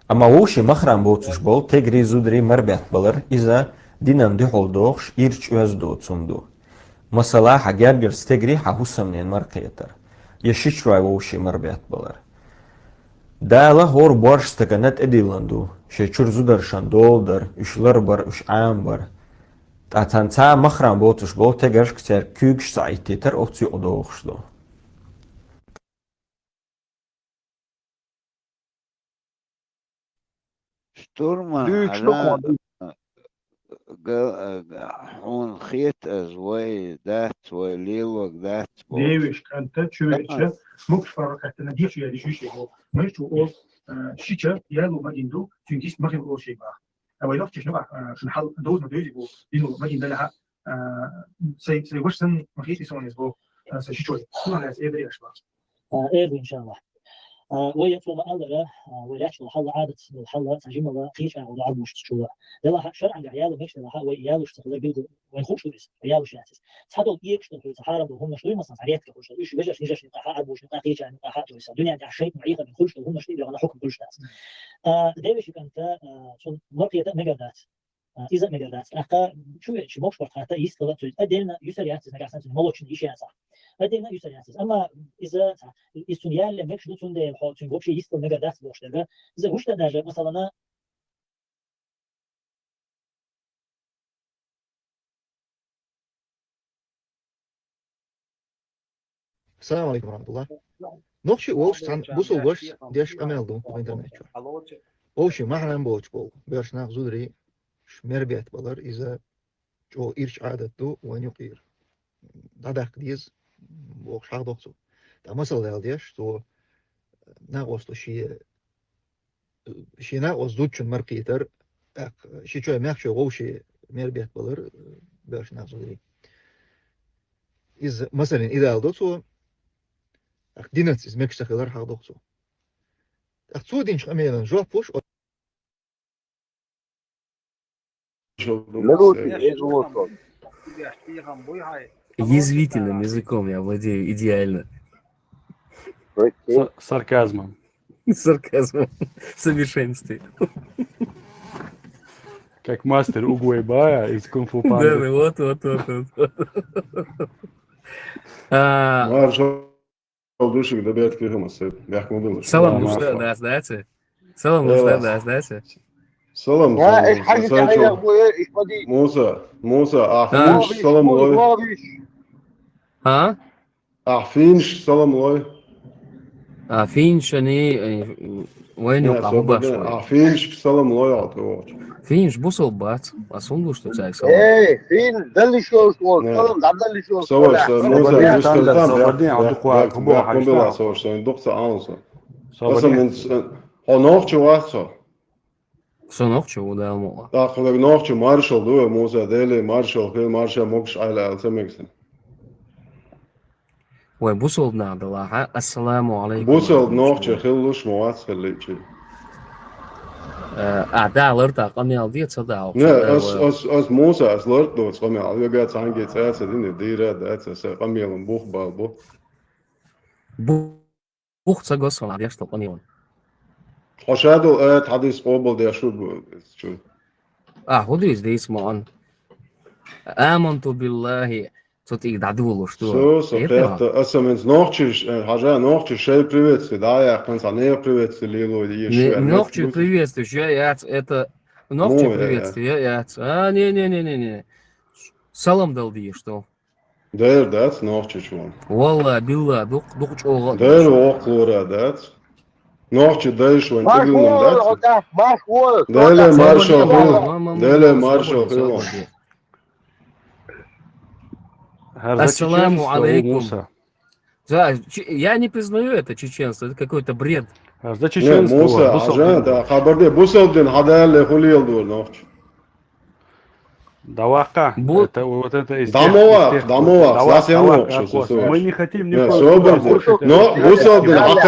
Амма вовшийн махрам боцуш болу тегри, зудари марбетта балар, иза динан дуьхьал дохуш, ирча оьзда доцун ду. Масала, хьан гергара стегри хьан хӀусамнен маркхетар, я ши чой вовшийн марбетта балар. Дала хӀора борш стагана тӀедиллина ду, шен чуьра зударшан дола дар, уьш ларбар, уьш Ӏамабар. Ткъа царна цхьа махрам боцуш болу тегаршка цаьрга куьйгаш ца Ӏиттийтар оцу юкъа дохуш ду. Штурман, дуьйцуш ду хьуна. Га-, га-, хьуна хета аса вай дац, вай лелорг дац бохуш. Девиш кӀанта чу веча, мукш паргӀатана деш я диш виш его. Меш чу ол, а, шича, ялу магин ду, цуьнгист магин ол шей бах. А вай нохчаш нугӀа, а, шун хьал, доз ма дози бу, дину магин далаха, а, сай, сай ваш сан, махис и сон из бу, а, сай шичой. Кулан яс эбри ашба. А, эр ду, иншаллах. А, вай яцо ма аллара, а, вай лач вал хьалла Ӏадат, вал хьалла, ца жимала, кхеча гӀо дӀа бушц чула. Делаха, шарӀан гахь яла меш делаха, вай ялуш ца хилар билгу, вай хуш ду иза, вай ялуш яц иза. Цхьадолу экаш долу хуьйца хьарам долу хӀуманаш дуй, масалан, редка хуьлуш долу, уьш вежарш, нижаш никъа хьа, арбуш никъа, кхеча никъа хьа, дуй сан. Дуьнен тӀехь шайтан ма ийха хуьлуш долу хӀуманаш дуй, догӀана хӀукм хуьлуш дац. А, девиш кӀанта, а, цун маркхета мегар дац. А, иза мегар дац. ТӀаккха чу веча мокш барт хатта йистхила цуьнца. Отдельно юьсар яц иза нагахь санна цуьнан молочный йиш яцахь. Отдельно юьсар яц иза. Амма иза, иза цуьнан ялле мегаш ду, цундела хьо цуьнга вообще йистхила мегар дац бохуш дерг. Иза вуьшта даже, масалана, Ассаламу алейкум ва рахматуллах. Нохчи волуш цхьана бусулба вашас деш къамел ду ва интернет чу. Вовшийн махьрам боцуш болу боьрша нах, зударий, ш-, мер бетта балар, иза чӀогӀа ирча Ӏадат ду вайн юкъера. ДӀадаккха деза, бохуш хьахдо цо. ТӀаккха масал дала деш, цо накъосто шен шен накъост зудчун маркхийтар, тӀаккха ши чой мехчой вовшийн мер бетта балар, боьрша нах, зударий. Иза, масалан, идеал до цо, тӀаккха динаца иза мегаш ца хилар хьахдо цо. ТӀаккха цо динчу къамелан жоп луш, Язвительным языком я владею идеально. С-, сарказмом. Сарказмом. В совершенстве. Как мастер Угуайбая из Кунг-фу Панды. Да, да, вот, вот, вот, вот, вот. А, Маршал душик да бет кирхамас, бяхму дулуш. Салам, да, да, да, да. Салам, да, да, да. Салам, ها، салам, ايش حاجة салам. يا ابوي، ايش بدي؟ Муса, Муса, А. ахинш салам лой. واضح. А? Ахинш салам лой. А, финшани, э, вайну Не, къабу собаде, башлай. ахинш салам лой, а то. Финш бусалба бац. А сунду что цай салам. ايه، فين ده اللي شو شو نعم. سلام، ده اللي شو Саваш, شو Муса, Собаде, Муса, Танда, там, Собаде, а дуква, да, кубо, да, хадис кубила, там. Саваш, Саваш, дукса, а, Муса. Собаде. Асамин, о, нохчи вахсо. Со нохчи удалмула. Да, хулаг нохчи маршал, ду, Муса, дели, маршал, хил, маршал, мокш, айла, алсамексин. Вай бусалба надалаха. Ассаламу алейкум. Бусалба нохчи, хил луш, муац, хил личи. Э, А, да, ларта къамиял дица да. Не, ас, ас, ас Муса, ас ларт, ду, къамиял, вега цанги цаца, дини, дира, да, цаца, къамиялан бух, бал, бух. Бу- Бух ца госсон, а деш тол къамиялан. Хошадул, э, хадис къобал, де, шу, бу, чу. А, худуис дис маан. Аманту биллахи. Цот иг дадулу, что? Со, со, пятта, асамин, нохчи, э, хажа, нохчи, шей приветствие, да, я, конца, не приветствие, лило, и Не, шей, нохчи ну, приветствие, я, я, это... Нохчи Ну, я, я. Приветствие, я, я. А, не-не-не-не-не. Салам дал ди, что? Дер, да, нохчи, чуан. Валла, билла, дук, дук чола. Дер, оклора, да. Нохчи, дайш, ван, ماشي тигилнам, да. والله، ماشي والله. Далее Свобода маршал, была, хил. мама, мама, Далее свобода, маршал, хил. Свобода. Гьар за Ассаламу чеченство у алейкум. Муса. Да, чи- я не признаю это чеченство, это какой-то бред. Гьар за Не, чеченство, Муса, бусалба. Ажа, да, хабарде, бусалдин, хадалле, хулиел, дур, нохчи. Давака. Бу- Это вот это из тех, Дамова, из тех, дамова, давак, сасян давак, нохчи, акос. сосо. Мы не хотим ни Не, в коем случае собаде. нарушить это Но, христианское бусалдин, чеченство.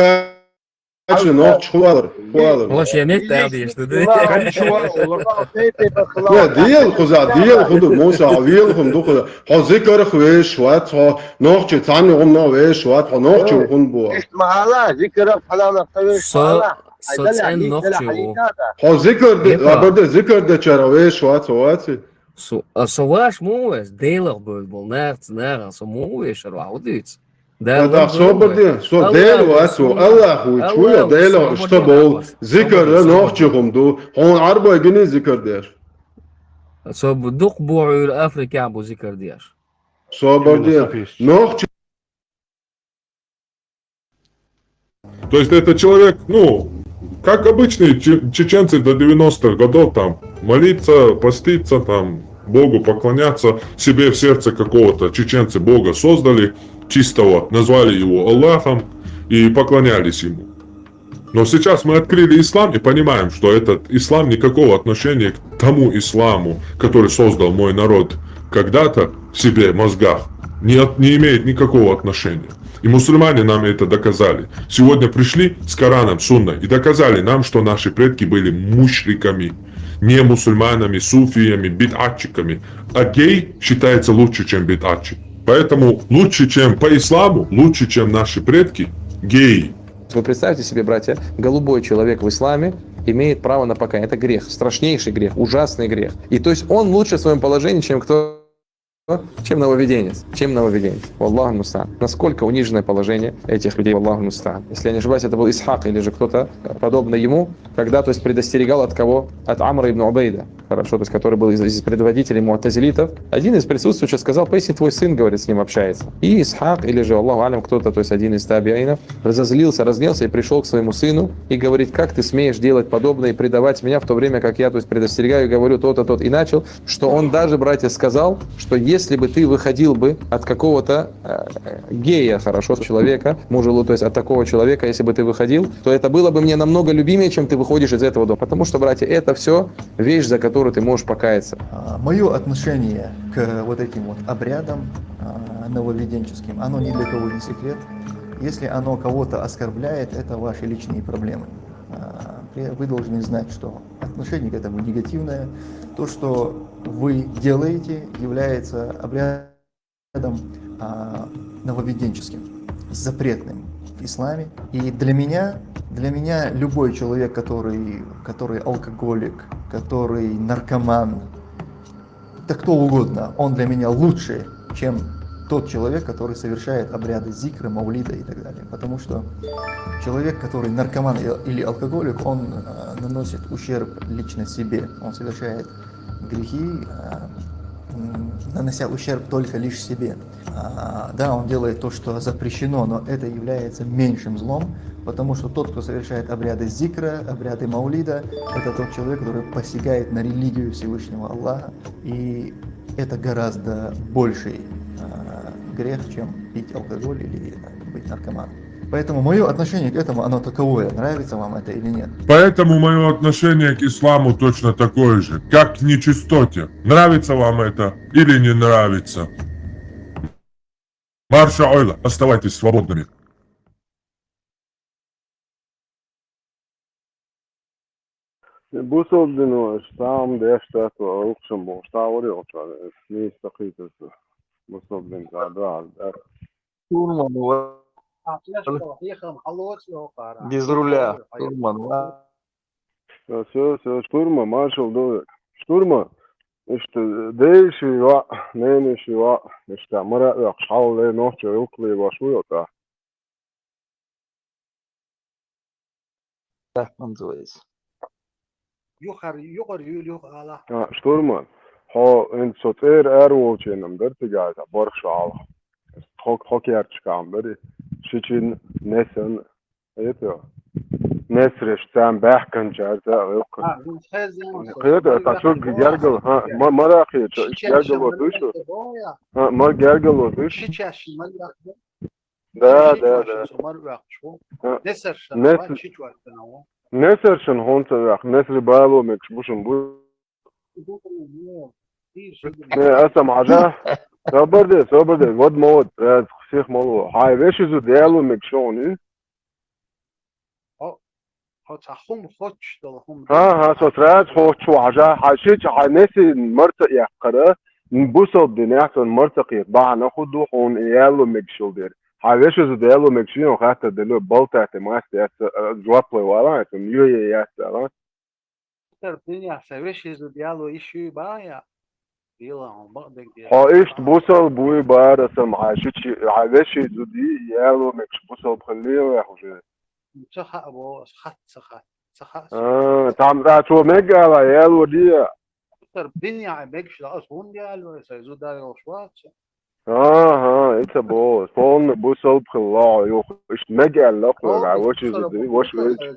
хакачи, нохчи, хулалар, хулалар. Вообще, мет да, что ты. Ничего, олар Не, диел хуза, диел худу, Муса, виел хунду хуза. Хо зикар хвеш, ват, хо нохчи, цани гумно веш, ват, хо нохчи хун буа. ايش مهالا ذكر فلان اختويش Со, со цен нохчи у. Хо зикар де, Епа. абарде зикар де чара веш, ват, хо ваци. Со, а со ваш муэс, делах бул бул, нах, нах, со муэс, шарва, удиц. Да, да, собаде, со дел ват, со Аллах, уй, чуя, дел, что бол, зикар, нохчи хумду, хо арбой гини зикар деш. Со бу дук буюл Африка бу зикар деш. Собаде, нохчи. То есть это человек, ну, как обычные че- чеченцы до девяностых годов, там, молиться, поститься, там, Богу поклоняться, себе в сердце какого-то чеченцы Бога создали, чистого, назвали его Аллахом и поклонялись ему. Но сейчас мы открыли ислам и понимаем, что этот ислам никакого отношения к тому исламу, который создал мой народ когда-то в себе, в мозгах, не, от- не имеет никакого отношения. И мусульмане нам это доказали. Сегодня пришли с Кораном, Сунной и доказали нам, что наши предки были мушриками, не мусульманами, суфиями, бидатчиками. А гей считается лучше, чем бидатчик. Поэтому лучше, чем по исламу, лучше, чем наши предки, геи. Вы представьте себе, братья, голубой человек в исламе имеет право на покаяние. Это грех, страшнейший грех, ужасный грех. И то есть он лучше в своем положении, чем кто чем нововведенец, чем нововведенец. Валлаху мустаан. Насколько униженное положение этих людей, Валлаху мустаан. Если я не ошибаюсь, это был Исхак или же кто-то подобный ему, когда, то есть, предостерегал от кого? От Амра ибн Убейда. Хорошо, то есть, который был из, из предводителей муатазилитов. Один из присутствующих сказал: «Поистине твой сын, говорит, с ним общается». И Исхак, или же, Аллаху алям, кто-то, то есть, один из табиинов, разозлился, разгневался и пришел к своему сыну и говорит: «Как ты смеешь делать подобное и предавать меня, в то время как я, то есть, предостерегаю и говорю то-то, то-то». И начал, что он даже, братья, сказал, что если бы ты выходил бы от какого-то э, гея, хорошо, человека, мужа, то есть от такого человека, если бы ты выходил, то это было бы мне намного любимее, чем ты выходишь из этого дома. Потому что, братья, это все вещь, за которую ты можешь покаяться. Мое отношение к вот этим вот обрядам а, нововведенческим, оно ни для кого не секрет. Если оно кого-то оскорбляет, это ваши личные проблемы. А, при- Вы должны знать, что отношение к этому негативное. То, что вы делаете, является обрядом а, нововведенческим, запретным в исламе. И для меня, для меня любой человек, который, который алкоголик, который наркоман, да кто угодно, он для меня лучше, чем тот человек, который совершает обряды зикра, маулида и так далее. Потому что человек, который наркоман и- или алкоголик, он э, наносит ущерб лично себе. Он совершает грехи, э, м, нанося ущерб только лишь себе. А, да, он делает то, что запрещено, но это является меньшим злом, потому что тот, кто совершает обряды зикра, обряды маулида, это тот человек, который посягает на религию Всевышнего Аллаха, и это гораздо больший э, грех, чем пить алкоголь или э, быть наркоманом. Поэтому мое отношение к этому, оно таковое, нравится вам это или нет. Поэтому мое отношение к исламу точно такое же, как к нечистоте. Нравится вам это или не нравится? Марша ойла, оставайтесь свободными. Бусалба дино, аш сагӀа деш дац, вай гӀулакхаш бохуш, сагӀа вара йолча, нийса ца кхетар цо. Бусалба дин цхьа дуьхьал дац. Штурман ва. А, тешко, хьехам, хьалоцу йохара. Без руля. Штурман ва. Всё, всё, штурман, маршал ду. Штурман, иштта, дайши йоӀ, ненаши йоӀ, иштта, мара а вехаш, хьалле нохчо гӀулакх лелош ву йоӀ тӀа. Тахман зоис. Юхар, юхар юл юх ала. А, штурман, хьо хӀинца со цӀера ара волченам дара цига, барх шо хьалха. Хок, хок ярчкам бери. Шичин, несан, это, несреш цам бахканчар, за, гӀулакх. А, ну, хезен. Кхета, та чуг гергал, ха, ма, мара кхета, гергал вот душу. Ха, ма гергал вот душу. Ши чаш, ма гергал. Да, да, да. Мар вахчу. А, Несар шан, Нес- ва, ши чвар тана. Несар шан хонца вах, несри бало мекш бушум бу. Не, асам хьажа. Собар де, собар де, вот молод, э, всех молод. Хай веши зу делу мекшони. Хо, хо, ца хум хоч, дол хум. Ха, ха, со сразу хочу хьажа, хай ши ча, хай неси марта яккара. Бусал дин яхтон марта кхет, бахана худу хун ялу мекшул дер. Хай веши зу делу мекшион хатта делу болтате масте, э, жуаплы вала, это, ю е ястала. Тер дин я, са веши зу диалу иши бая. Дила, он бак дег дила. Хо ишт бусал буй бара сам, хай ши чи, хай веши зу ди, ялу мекш бусал бхалила уже. Ца ха бо, ха, ца ха, ца ха. А, там да чо мегала, ялу дия. Тер дин я, мекш да, ас хун диалу, са зу да йо швац. Ага, это бо, полный бусал бхала, ё, ишт мегала, хо, а веши зу ди, веши веш.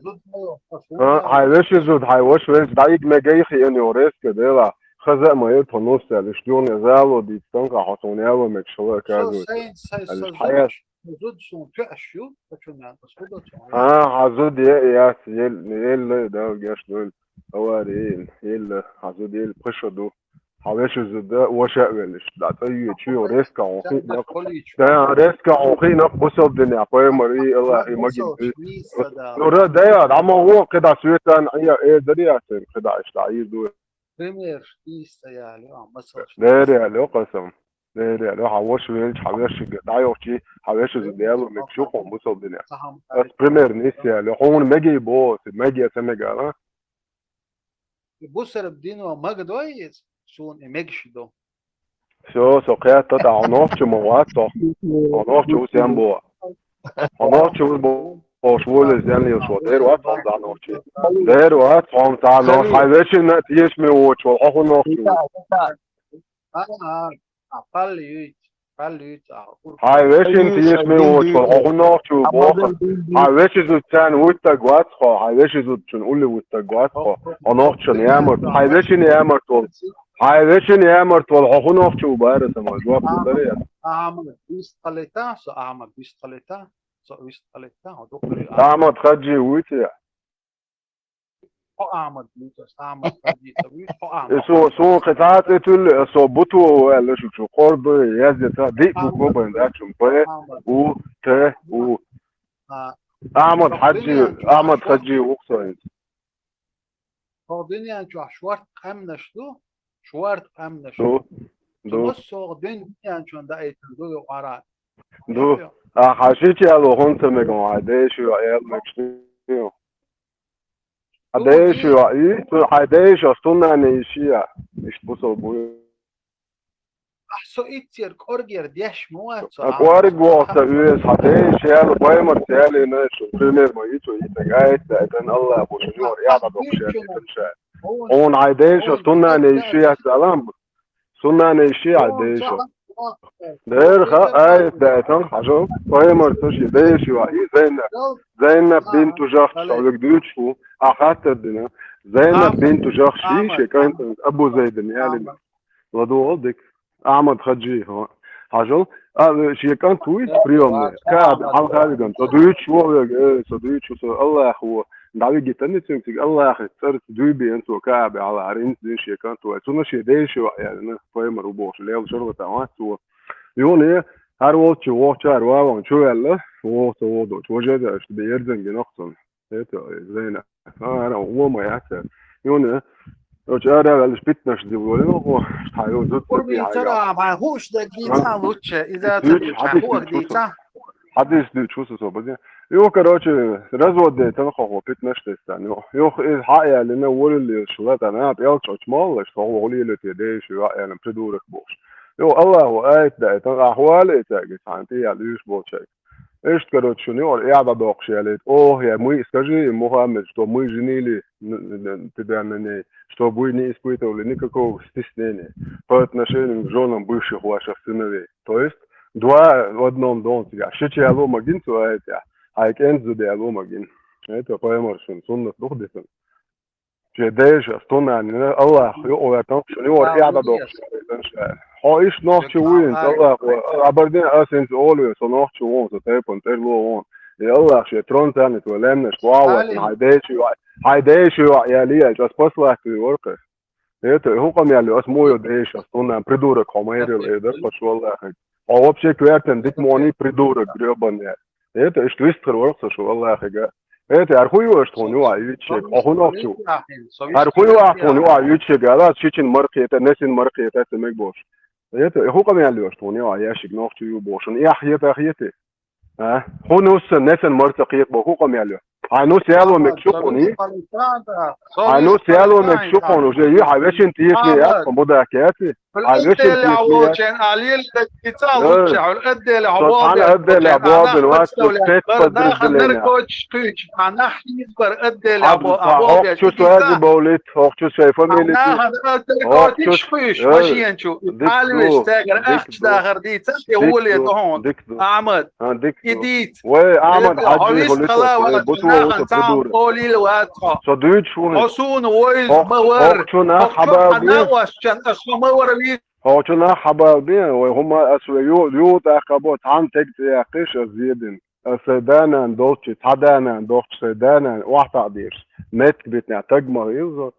А, хай веши зу, хай веши веш, даиг мегай хи эн ё резко дела. Хаза ма ё тонус сел, ишт ё не зало ди, тонка хатун ялу мекшала, как бы. Сайн, сайн, Али сайн, хаяс. Зуд сун тю ашу, тачу на, суда чу. А, хазу де, яс, ел, ел, да, геш, дол. Авари, ел, ел, хазу де, ел, пхашу ду. Хавеши зуда, ваша велиш. Да, та ю чу, резко, он хи, нак. Да, резко, он хи, нак, бусал дин, я, пой, мари, Аллах, и магин. Ну, ра, да, я, да, ма, о, когда светан, я, э, да, я, когда, что, и ду. Пример, иса я, лё, масал. Да, реально, касам. Да, реально, хаваш велиш, хавеши, да, ё чи, хавеши зуда, я, ло, мекшу, он бусал дин, я. Пример, не ся, лё, он меги бо, меги, это мега, а? Бусар дин ва магадой, сун и мегши до. Всё, со кхета, да, он охчу ма вац, со. Он охчу усем бо. Он охчу бо, ош воле зен лил шо. Дер вац, он да нохчу. Дер вац, он да нохчу. Хай веши на тиеш ми очу, ох он охчу. А, а, а, пал юйт, пал юйт, а. Хай вешин тиеш ми очу, ох он охчу бо. Хай веши зу цан утта гвац хо, хай веши зу чун ули утта гвац хо. Он охчу ямарт, хай вешин ямарт вол. Хай вешин ямарт вол, ох он охчу бара сама, жуап даре. Ахмад, бисталета, со Ахмад, бисталета, со бисталета, о, докторе. Ахмад Хаджи уйти. О, Ахмад, бисталета, Ахмад Хаджи, со бис, о, Ахмад. Со, со кхетат этул, со буту, э, ле шу, шу, кордо, язде та, ди, бу, бу, бен, да, чум, Б, У, Т, У. А, Ахмад Хаджи, Ахмад Хаджи, ухсоин. Хо дуьнен чохь шорт къаьмнаш ду, шорт къаьмнаш ду. Ду, ду. Массо а дуьнен чохь даийтина ду ю Ӏара. Ду. А хьан шича яло хӀунца меган хьайн дайша ю, аьлла мегаш ду ю. Хьан дайша ю, и, цу хьайн дайша, ас цунна а не йиш я. Иштта бусал бу ю. Ахь со иццера кӀоргера деш ма вац со, А кӀорг воху ца оьза, хьан дайша яьлла, Пайхамарца яьллина, шу пример ма ю цо, и таг айса, это Аллах бу, шу юхьар яхьа докуша, это ша. Хьуна хьайн дайша, суннане йиш яц алам, суннане йиш яц дайша. Дера ха айса даьтан, хьажал, Пайхамарца ши дайша ю, и Зайнаб. Зайнаб бинту Жахш, шо вег дуьйцуш ву, а хаттар дина. Зайнаб бинту Жахш, и ши кӀантан Абу Зайдана яьллина. ЛадогӀал дика. Ахьмад Хаджи, хьо. Хьажал, а, шен кӀант вуй, приёмный. Кааб, хьалха виган. Со дуьйцуш ву вега, э, со дуьйцуш ву, со Аллах ву. ДӀавиги тани цуьнга цига Аллахи цӀарца дуьйбиан цо Кааб, хьала, хьар инца дин шен кӀант ву. Цунна шен дайша ю, яьллина, Пайхамар ву бохуш, лел шарвата вац цо. Юхне, хьар волчу вохчара ваван чу ваьлла, воху ца воху долчу. Вожеда аша бе ерзан гинокх цунна. Это, Зайна. А, ара, ума яца. Юхне, Оч ара ваьллаш питнаш дилла вале, хьо, хьан ю зуд Курби цара, хьан хууш даг дийца лучше, иза ца дийца, хьуаг дийца. Хьадис дуьйцу, хӀусу со базе. Ю, короче, развод дейтан хо, хо, питнаш тестан. Ю, ю, из хьа ялина, волил леш, латана, пӀелчӀоч моллаш, хо, хо, лиле те, деш, ю, ялин, придурок бохуш. Ю, Аллаху айт дайтан, ахвале, тяги, сан, ти, я, лиш болчай. Иштта, короче, шуна юкъара эхь дӀадоккхуш ялийта. Ох, я, мы, скажи им, Мухаммед, что мы женили н- н- н- тебя на ней, чтобы вы не испытывали никакого стеснения по отношению к женам бывших ваших сыновей. То есть, два в одном дом тебя. Шича яло магин цу аятя. Хьай кӀенца зуда яло магин. Это Пайхамар шун суннат духдисан. Шен дайша, стунанина, Аллах, юкъаваьтан, шуна юкъара эхь дӀадоккхуш. Хьо иштта нохчи вуйна, Аллах, абардин ас хӀинца олу, со нохчи вон, со тайпан тӀерло вон. И Аллах, шен трон царнит вай лаьмнаш, вахаватна, хьай дайша ю, хьай дайша ю, я лия, ас послать вий воркхе. Это, хӀу къамел ю, ас муйо дайша, стунан, придурок, хьо майрил, э, дар, паш, валлахи. Хьо вообще квертен, дик мони, придурок, грёбаный. Это, иштта вистхир ворху со шу, валлахига. Это, ар хуй ваша тхуна, ю, а, ючек, хьо хӀун охчу? Ар хуй ваша тхуна, ю, а, ючек, ала, шичин мархета, несин мархета, это мег бош. Это, хӀу къамел ю ваша тхуна, ю, а, яшик нохчу ю бошун, яхь ета, яхь ета. А? ХӀун усса, несин марца кхета бо, хӀу къамел ю? Хьан ус яло мег шу хьуни? Хьан ус яло мег шу хьуни? Уже ю, хьан вешин тешни яц, хьан будак яци? Хьан вешин тешни яц? Хьан отдел а бобин вац, спецподразделение. Хьаб, хьо хӀокху чу соьзи бовлит, хӀокху чу шай фамилия. Хьан отдел котиш хуьйш, машинчу, Италвиш, цегара ахча дахар дийца, и воле дохун. Ахмад. А, дик. Идийца. Вай, Ахмад Хьаджи, хьо вист хала вац, буту нахана цхьа придурок. Олил вац хьо. Со дуьйцуш ву. Хьо суна войз ма вар. Хьо чу нах хьабал бе. Хьо нах вац чан, ас хьо ма вар вист. Хьо чу нах хьабал бе, вай хӀума ас вай ю, ю тӀаккха бо, цхьана тег цӀе яьккхиш, ас зедин. Ас сай данан долчи, цхьа данан дохчу сай данан, охьатаӀ деш. Метка битнехь таг ма хилла со.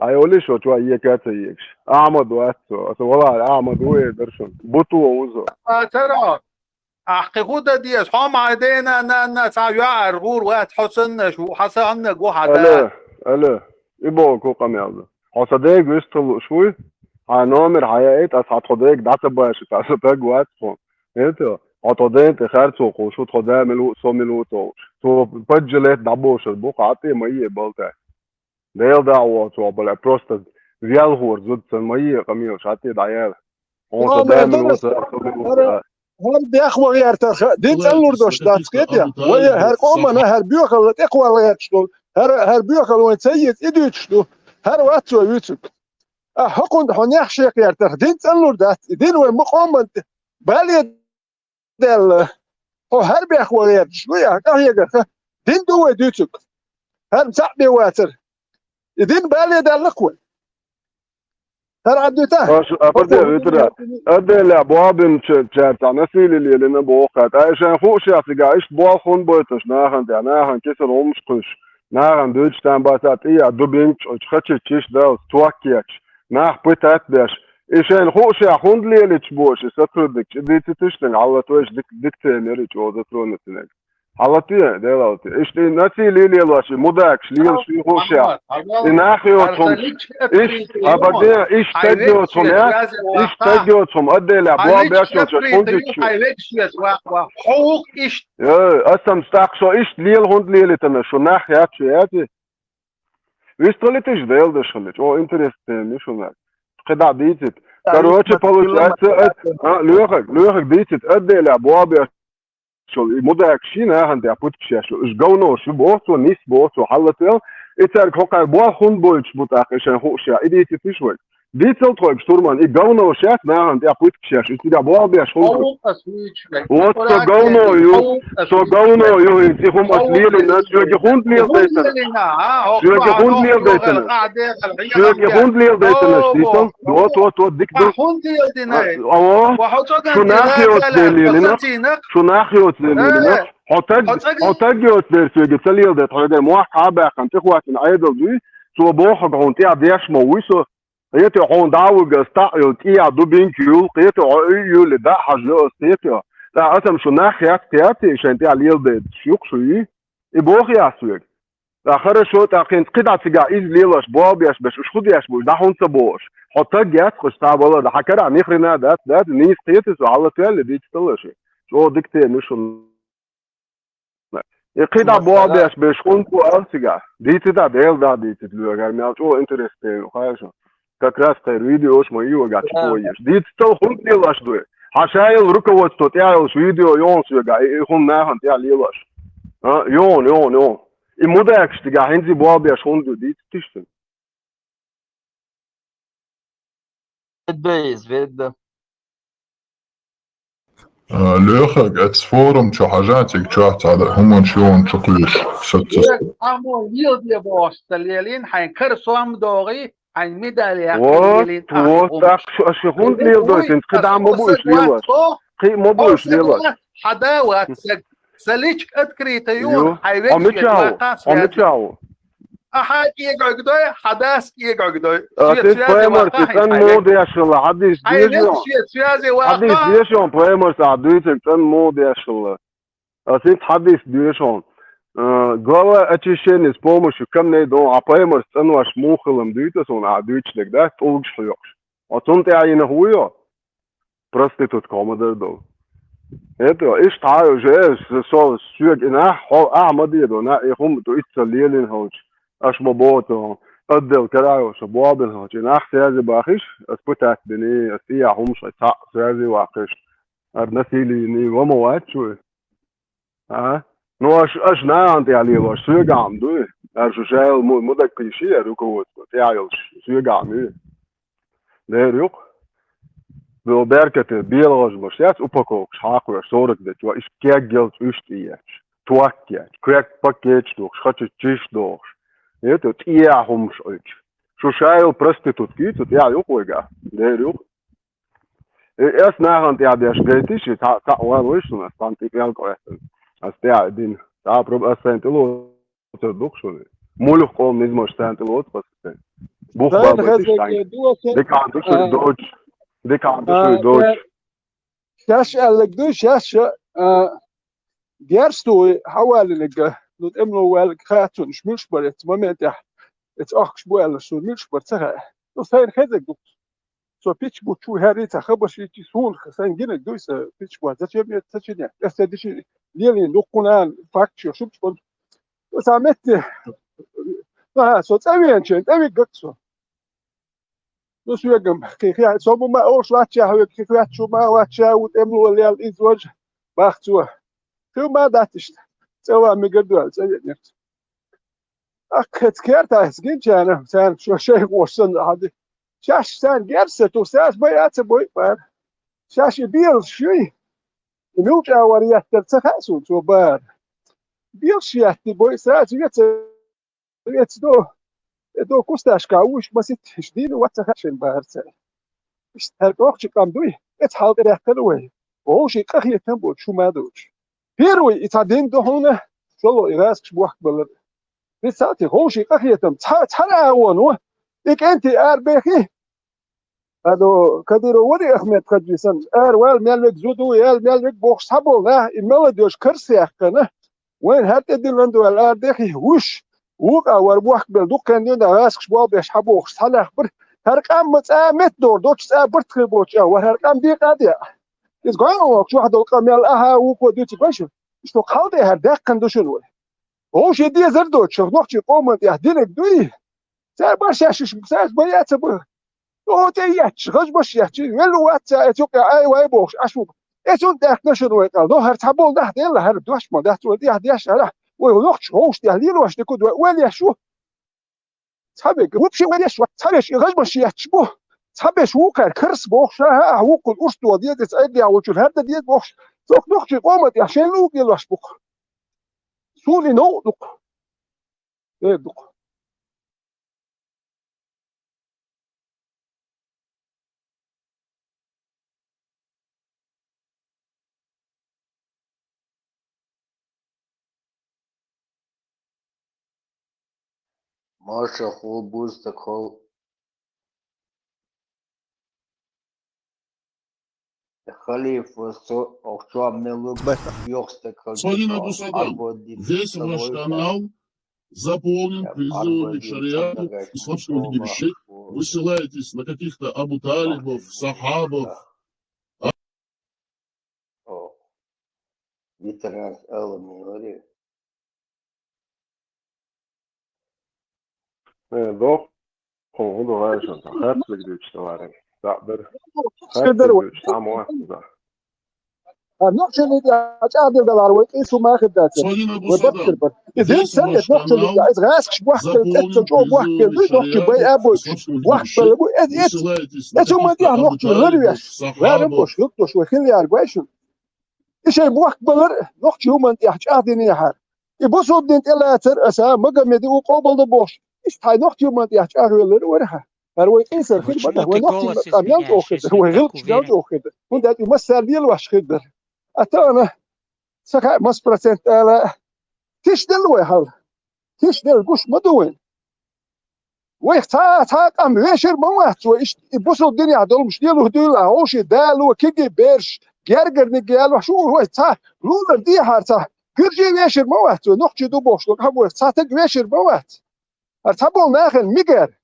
Ай, олиш, оцу вай ека ца егаш. Ахмад вац цо. Аса валахь Ахмад ву эр дар шуна. Буту ву зо. Цара. Ахь кхин хӀун дан деза? Хьо ма хьайн дена, нанна, цхьа йоӀар гӀур вац, хьо санна шу, хьан санна гу хьан да. Алло, алло. И боху ку къамел ду. Хьо сан дега вистхула лууш вуй? Хьан номер хьан яийта, аса хьан тхо дега дӀа ца баша, аса таг вац тхо. Это, хьо тхо ден тӀе харцо кхуш ву, тхо да мила ву, со мила ву тхо. Цо паджалет дӀабошар бу, хьан тӀе ма е балта. Дела дагӀо цо, бала, просто вел хӀора зудсан ма е къамелаш, хьан тӀе дӀаяла. Хьо сан да мила ву, аса мила ву. ХӀара бехвагӀертарха, дин цӀанлур дош дац кхетя? Вай хӀара къомана, хӀара боьхалла тӀекхвалгӀерташ долу, хӀара, хӀара боьхалла вайн ца еза, и дуьйцуш ду. ХӀара вац цо вуьйцург. А хӀокхунна хьо нех шекхъертарха, дин цӀанлур дац, и дин вайн ма къоман тӀе бале даьлла. Хьо хӀара бехвагӀерташ ду, я, къахьегарха, дин ду вай дуьйцург. ХӀара цхьаъ бен вацара. И дин бале даьлла-кх вай. ХӀара Ӏаддуьтахь? Аша, а, паде, витара. Отделя бобинча, ча, цхьа насилие лелина боху, тӀаккха шайн хууш яц, иштта болх хӀунда бойтуш нахана тӀехь, нахана кисана хӀумаш кхуьйсуш, нахана дуьйцуш там бацахь, тӀе а дубинчу, оцу хачиччиш далц, ток ечаш, нах пытать беш. И шайна хууш яц, хӀунда лелийча бохуш, и сотрудник, чӀи дийциташ цуьнга, хьалатвайша дик-, дикцемер и чӀогӀа затронутинарг. Хьалатте, делалте. Иштта и насилие лелош, и мудакаш лелаш, и хууш яц. И нах йоцу хӀума. Иш, абаде, иш таг йоцу хӀума, иш таг йоцу хӀума, отделя боху беш йоцу хӀума, хӀунда иччу? Хьо ву-кх иштта. Э, ас сан стахь шо иштта лела хӀунда лелитана, шу нах яц шу яци? Вистхилийташ, Делан дашхалич, о, интересная тема ю шуна. КхидӀа дийцит. Короче, получается, а, Лёхак, Лёхак, дийцит, отделя, бобеш, и мудак ши нахана тӀа путкаш еш, уж говнош ю боху цо, нис боху цо, хьаллатвел, и цаьрга хӀокхара болх хӀунда бойтуш бу тӀаккха, и шайн хууш я, и дийцит иш вай. Дийцал тхойга, штурман, и говнош яц нахана тӀа путкаш еш, и цигахь болх беш хӀунда ду? Вот со говно ю, со говно ю, хӀинца и хӀума ас лелийна, соьга хӀунда леладайтана? Соьга хӀунда леладайтана? Соьга хӀунда леладайтана, дийцал? Вот, вот, вот, дика ду. А, аво, шу нах йоцу дела лелийна, шу нах йоцу дела лелийна. Хьо таг, хьо таг йоцу дела соьга ца леладайта, хьо ден мохк хьа а баьккхина, тӀехӀоттийна Ӏедал дуй, цо бохург хьуна тӀехь деш ма вуй со. Кхетий, хьуна дӀа а вига ас таӀ йолу, тӀехь дубинка юл, кхетий, хьо уьйуьлле дӀа а хьажайо ас, кхетий. Ткъа аса-м шу нах яц, кхетий, шайн тӀехь леладайташ юкъа шу йий? И боху ас соьга. Ткъа хорошо, ткъа хӀинца кхидӀа цигахь иза лелош, болх беш берш, уьш хӀун деш бу, уьш дӀа хӀунда ца бохуш? Хьо таг яц, кхуьш цхьа валар, хьан карахь ни хрена дац, дац, нийса кхетий со, хьаллатваьлла, дийцитал аша. ЧӀогӀа дика тема ю шуна. И кхидӀа болх беш берш хӀунда бу ала цигахь? Дийцитал, Дела дӀа дийцит, Лёхар, мел чӀогӀа интересно тема ю, хаьий шуна? Как раз тхайн видеош ма йогӀу чу тоеш. Дийцитал, хӀунда лелош ду? Хьан шайолу руководство тӀехь йолуш видео йогӀу соьга, и, и хӀума нахана тӀехь лелош. А, йогӀу, йогӀу, йогӀу. И мудакаш цигахь хӀинца болх беш хӀунда ду, дийцитал шуна? Ведда иза, ведда. А, Лёха, эцу форум чу хьажа, цига чохь цхьа хӀуманаш йогӀу чу кхуьйсуш, саццас. Аммо лелде бохуш ца лелийна, хьайн кара сом догӀий, хьайн медаль яхкий лелийна. Вот, вот, так, шу, аша хӀунда леладойтина? КхидӀа ма бу уьш лелош. Кхин а ма бу уьш лелош. Хьан да вац, сан личка открыта ю, хьайн векал ваьккха, хьо мичахь ву? Ахьа кӀегӀаг дой, хьан дас кӀегӀаг дой. А, соьца связи ваха хьайна, хьайн векал. Паймарс цӀена муха деш хилла, хьадис деза хьона. Хьайн векал соьца связи ваха. Хьадис деза хьона, паймарс, ахьа дуьйцург цӀена муха деш хилла. Ас хӀинца хьадис деза хьона. А, глава очищения с помощью камней дом, а паймарс цӀанвеш муха хилла-м дуьйцу ас хьуна, ахьа дуьйцуш дерг дац, тӀулгаш хьоькхуш. Оцунна тӀехь йина хӀун ю? Проститутка хьо ма-дарра долу. ХӀета, иштта хьан уже, со, соьга и нах, хьо, ахьа ма дедо, нах, и хӀума ду, итт ца лелийна хьуна, аша ма боху, отдел карахь йолуш, ша болх бина хьуна, и нах связи бахиш, ас пытать бини, ас тӀехь хӀумаш, ас цхьаъ связи ваккхиш, ара насилие йина, ва ма вац шу? А? Ну, аша, аша нахана тӀехь лелош, соьга а ма дуй. Аша шу шайла ма, ма дага кхийший, аша руководство тӀехь йолуш, соьга а ма юй. Дера юкъа. Вел беркате белгӀажмаш яц, упаковкаш хьакхоьш, сорок дечо, иш кеггел цӀуьш тӀеетташ, ток етташ, квек пакеташ дохуш, хача чиш дохуш. ХӀета тӀехь хӀумаш Ӏуьйтуш. Шу шайла проститутка юй цу тӀехь юкъа вайга. Дера юкъа. И ас нахана тӀехь деш гайтиш, и цхьаъ, цхьаъ ван вуй шуна, ас цхьана тӀе кӀел къоьттина. Ас тӀехь а дина. Цхьа а проб-, ас сайн тӀе лоцур ду-кх шуна. Муьлха къоман низамаш царна тӀе лоцу ас сайн. Бух бан байтиш тхьаьна. Дикахь ду шуй доцуш. Дикахь ду шуй доцуш. Шаьш аьлларг ду, шаьш, а, герз ду хьан валлинарг, ну, тӀемало ваьлларг хаьа цунна, уьш муьлш бара эцу моментехь, эцу ахкаш бу аьлла, суна муьлш бара ца хаьа. Ну, сайна хезарг ду. Со пичча бу чу хӀеррий цхьа хабарш йичи, суна сайна гинарг дуй сан пичча бу, зачем я, зачем я? Эс ца дичи лелийна дуккхунан факташ йо шуьгаш бан. Сан метте, аха, со цӀа веанчен, тӀе виггак со. Ну, соьгам, кхин хи-, со бу ма олуш вачча хьоьга, кхин хи ваьччу ма вачча, ву тӀемало лел иза важа, бах цо. Хи ма дац иштта. ЦӀа ван мегар ду аьлла, цӀа веанера. Ах, кхец кертахь гинчарна, царна шо шайх вош санна хьади. Шаьш царна герз ца ту, саьш бай а ца бой бара. Шаьш и белаш шуй, и муьлча вар еттар ца хаьа суна цо бара. Белаш етти бой, саьш веца, веца до, э, до кусташка уьш масит, иш дийна вац ца хаьа шайн бара цара. Иштта хӀара кӀохчи къам дуй, эца хьал тӀе рехкана вай. Вовший къахетам боцу шу ма доцуш. Первый и цхьа дин ду хьуна, шоло и гӀаскаш бохк балар. Представьте, ховший къахетам, цхьа, цхьана агӀоно, и кӀентий арабехи, ано, Кадыров вари Ахмед Хаджи санна, ара вала мел вег зуда ву, ял мел вег бохуш схьаболу нах, и молодёжь карс яьккхина, вайна хӀара тӀе диллан ду аьлла, арадехи, вуьш, вукъа вара бохк бел, дуккхен дуьйна гӀаскаш болх беш хьабохуш, схьалаьхбар, хӀара къам ма цӀа метта догӀу, доцу цӀа барт хир боцу чӀа, вара хӀара къам декъа а деа. Иза гой а воккхуш ваьхьа долу къамел, аха, вукхо дуьйцу гой шу. Иштта хьал тӀе хӀара даьккхина ду шуна вай. Вовший дезар доцуш, нохчий къоман тӀехь динарг дуй? Цара бара шаьш уьш, цаьрца бай а ца бара. О, тӀе етташ, гӀажмаш етташ, велла вац цо, эцу къа ай вай бохуш, Ӏаш ву. Эцун тӀаьхкина шуна вай къал. Но хӀара цхьаболу нах делла, хӀара дош ма дац вай тӀехь деш, хӀара вай лохчу ховш тӀехь лелош дика ду, вай леш ву. Цхьаберш, вообще вай леш ву, цхьаберш и гӀажмаш етташ бу. Цхьаберш вукхара карс бохуш, ша, ахьа вукхун урс тоха деза, эца айдехь волчун хӀара дан деза бохуш. Цо нохчийн къоман тӀехь шайн луг лелош бу-кх. Суна и новкъа ду-кх. Э, ду-кх. Маша хул бу стаг хол. Халифа со охчо мелу бах йохстаг хал. Сонина Бусадан. Весь ваш канал заполнен призывами к шариату, исламскому видению вещей. Вы ссылаетесь на каких-то Абу Талибов, сахабов. О, витрас алами. Э, дох, хӀун ду вайшан, ца харцлиг дуьйцу товарим. Ца бер. Харцлиг дуьйцу, ца мо, ца. А нохчалла чӀагӀдина далар вай къийсу ма хир дац. Вай баккхир бар. И дин санна нохчалла, иза гӀаскаш бохкал, тӀе ца чӀо бохкал, нохчи бай а бойчу. Бохкал бу, эц, эц. Эц хӀуман тӀехь нохчо лар веш. Варам бош, юкъ дош, вай хила яр гойшун. И шайн бохк балар нохчи хӀуман тӀехь чӀагӀдинехьара. И бусулба дин тӀелацар аса, Магомеди у къобалда бохуш. Иштта хьайн нохчи хӀуман тӀехь чӀагӀвеллар вара хьан. ХӀара вай къийсар хир бара, вай нохчи къам мел чӀогӀа хир дара, вай гӀиллакхаш мел чӀогӀа хир дара. ХӀунда аьлча и массара лелош хир дара. А тахана, ца хаьа мас процент ала, тиша делла вай хьал. Тиша делла гуш ма ду вайн. Вайх цхьа, цхьа къам вешар ма вац вай, иштта и бусулба динехь долуш лелуш дуьйла, хьовший дало, кегий берш, гергарниг ялош ву вай цхьа, лулар дехьара цхьа, гуьржий вешар ма вац вай, нохчий ду бохуш, хьан вайх цхьа таг вешар ма вац. ХӀара цхьаболу нахана мигар.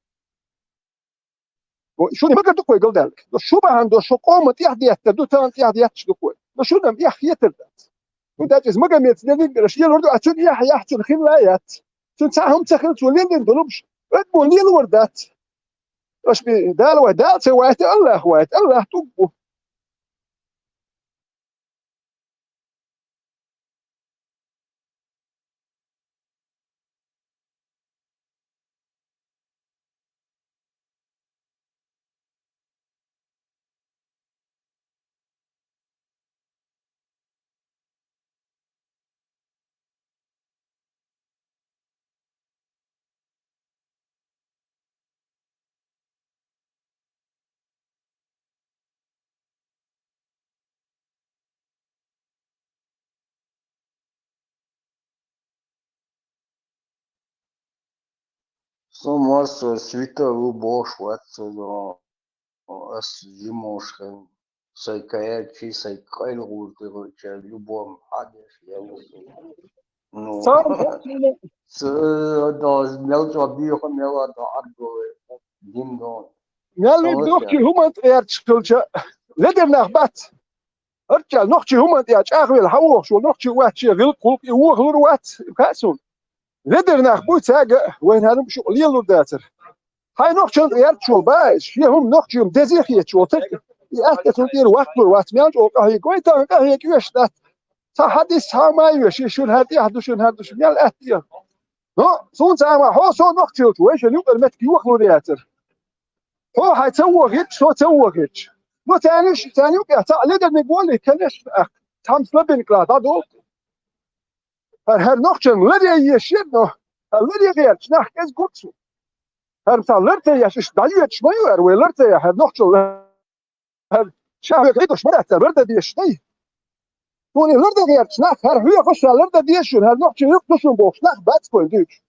Шуна магар ду-кх вай галдаьллиг. Но шу бахьана долуш, шу къоман тӀехь деттар ду, тахана тӀехь детташ ду-кх вай. Но шуна-м эхь хетар дац. ХӀунда аьлча иза Магомеда леллинарш лелор ду, а цуьнан эхь яхь цунна хилла а яц. Цуьнан цхьа хӀума ца хилла, цо леллина долу хӀумаш адамо лелор дац. Аша бен Дала вай, Дала ца вайта, Аллах вайта, Аллах тӀулг бу. Со массо а света ву бохуш вац, со, ас жимошхен, сайн каьрчий, сайн къайла гӀур тӀехача любом хьадеш я ву. Ну, ца, ца, мел чӀогӀа бийха мел а до аргой, дин до. Мел виг духчи хӀуман тӀерча хилча, ледер нах бац. Арча нохчи хӀуман тӀехь чӀагӀвелла хьан вохуш ву, нохчи вац шен гӀиллакх-гӀуллакх и вохалур вац, кхаъ суна. Ледара нах буй цаьрга а, вайна хӀара хӀума шуъа лелур дацара. Хьайн нохчан тӀе ярташ волу баьш, шен хӀума нохчи хӀума дезий хеташ волу таг, и атта цунна тӀера ваккхалур вац, мел чӀогӀа къахьега, вай тахана къахьега оьшуш дац. Цхьа хьадис, цхьа ма йоьшу, шуна хӀара тӀехь ду, шуна хӀара ду, шуна мел атта. Но, суна цхьа ма, хьо со нохчи хилча, вай шен юкъара меттиг йохалур яцара. Хьо хьайн ца вохийча, со ца вохийча. Ну, царна уьш, царна юкъехь цхьаъ ледарниг волий, конечно, ахь цхьамма слабенькалахь дӀадолу. ХӀара, хӀара нохчан ларе еш яра, но хӀара ларе гӀерташ нах кӀезиг гур цо. ХӀара цхьа лар ца еш, иштта дӀайоьдуш ма ю хӀара, вай лар ца еш, хӀара нохчалла. ХӀара ша хьоьга хьийдош ма дац, лар дан дезаш дай. Суна и лар дан гӀерташ нах, хӀара хьоьхуш ша лар дан дезаш шуна, хӀара нохчийн юкъ ду шуна бохуш нах бац кхойна дуьйцуш.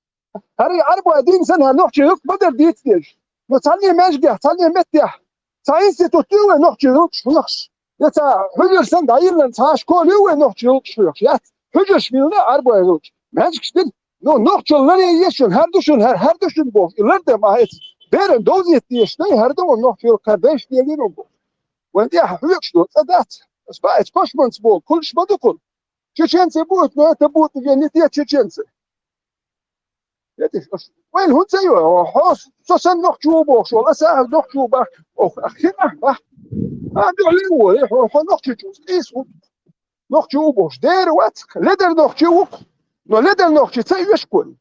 ХӀара и Ӏарбой дийна санна, хӀара нохчийн юкъ ма дара дийца дезаш. Но цхьанне маьждигехь, цхьанне меттехь, цхьа институт ю вай нохчийн юкъаш хьоьхуш. Я цхьа хьуьжар санна дӀайиллина цхьа школа ю вай нохчийн юкъаш хьоьхуш. Яц, хьуьжарш мила Ӏарбой юкъаш. Маьждигаш дина. Но нохчалла ларе еш шуна, хӀара ду шуна, хӀара, хӀара ду шуна бохуш, и лар дан ма эца. Беран довзийта дезаш дай, хӀара ду ван нохчалла кхара дайша лелийна бохуш. Вайн тӀехь хьоьгуш ду, цкъа дац. Ас баица кошманца боху, кхуллуш ма ду кхуна. Чеченцы будут, но это будут уже не те чеченцы. Эдиш, аш, вайн хӀун ца йо, хьо, со сан нохчо ву бохуш, вала са нохчо бах, ох, ах, хин ах, бах. А, дуьхьал ву, э, хьо, хьо нохчо чу, ийс ву. Нохчо ву бохуш, дера вац, ледар нохчо ву, но ледар нохчо ца йош кун.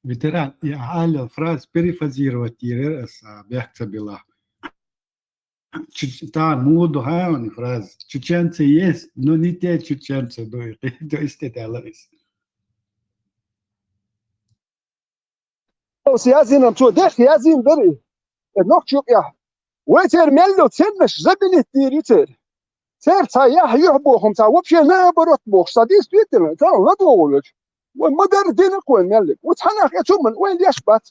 Ветеран, я хьалал фраз перефразировать йирар аса, бехк ца билла. Чуч-, та муду хани фраз. Чеченцы есть, но не те чеченцы, ну, и то есть это аларис. Ос язинам цо дех язин бери. Э, нохчу я. Вай цер мелло ценнаш забилит дир ю цер. Цер ца яхь юхь бохум ца вообще наоборот бохуш, ца действительно, ца ладогулуч. Вай мадар дина кой меллик. Вай цхьанах э цуман, вай леш бац.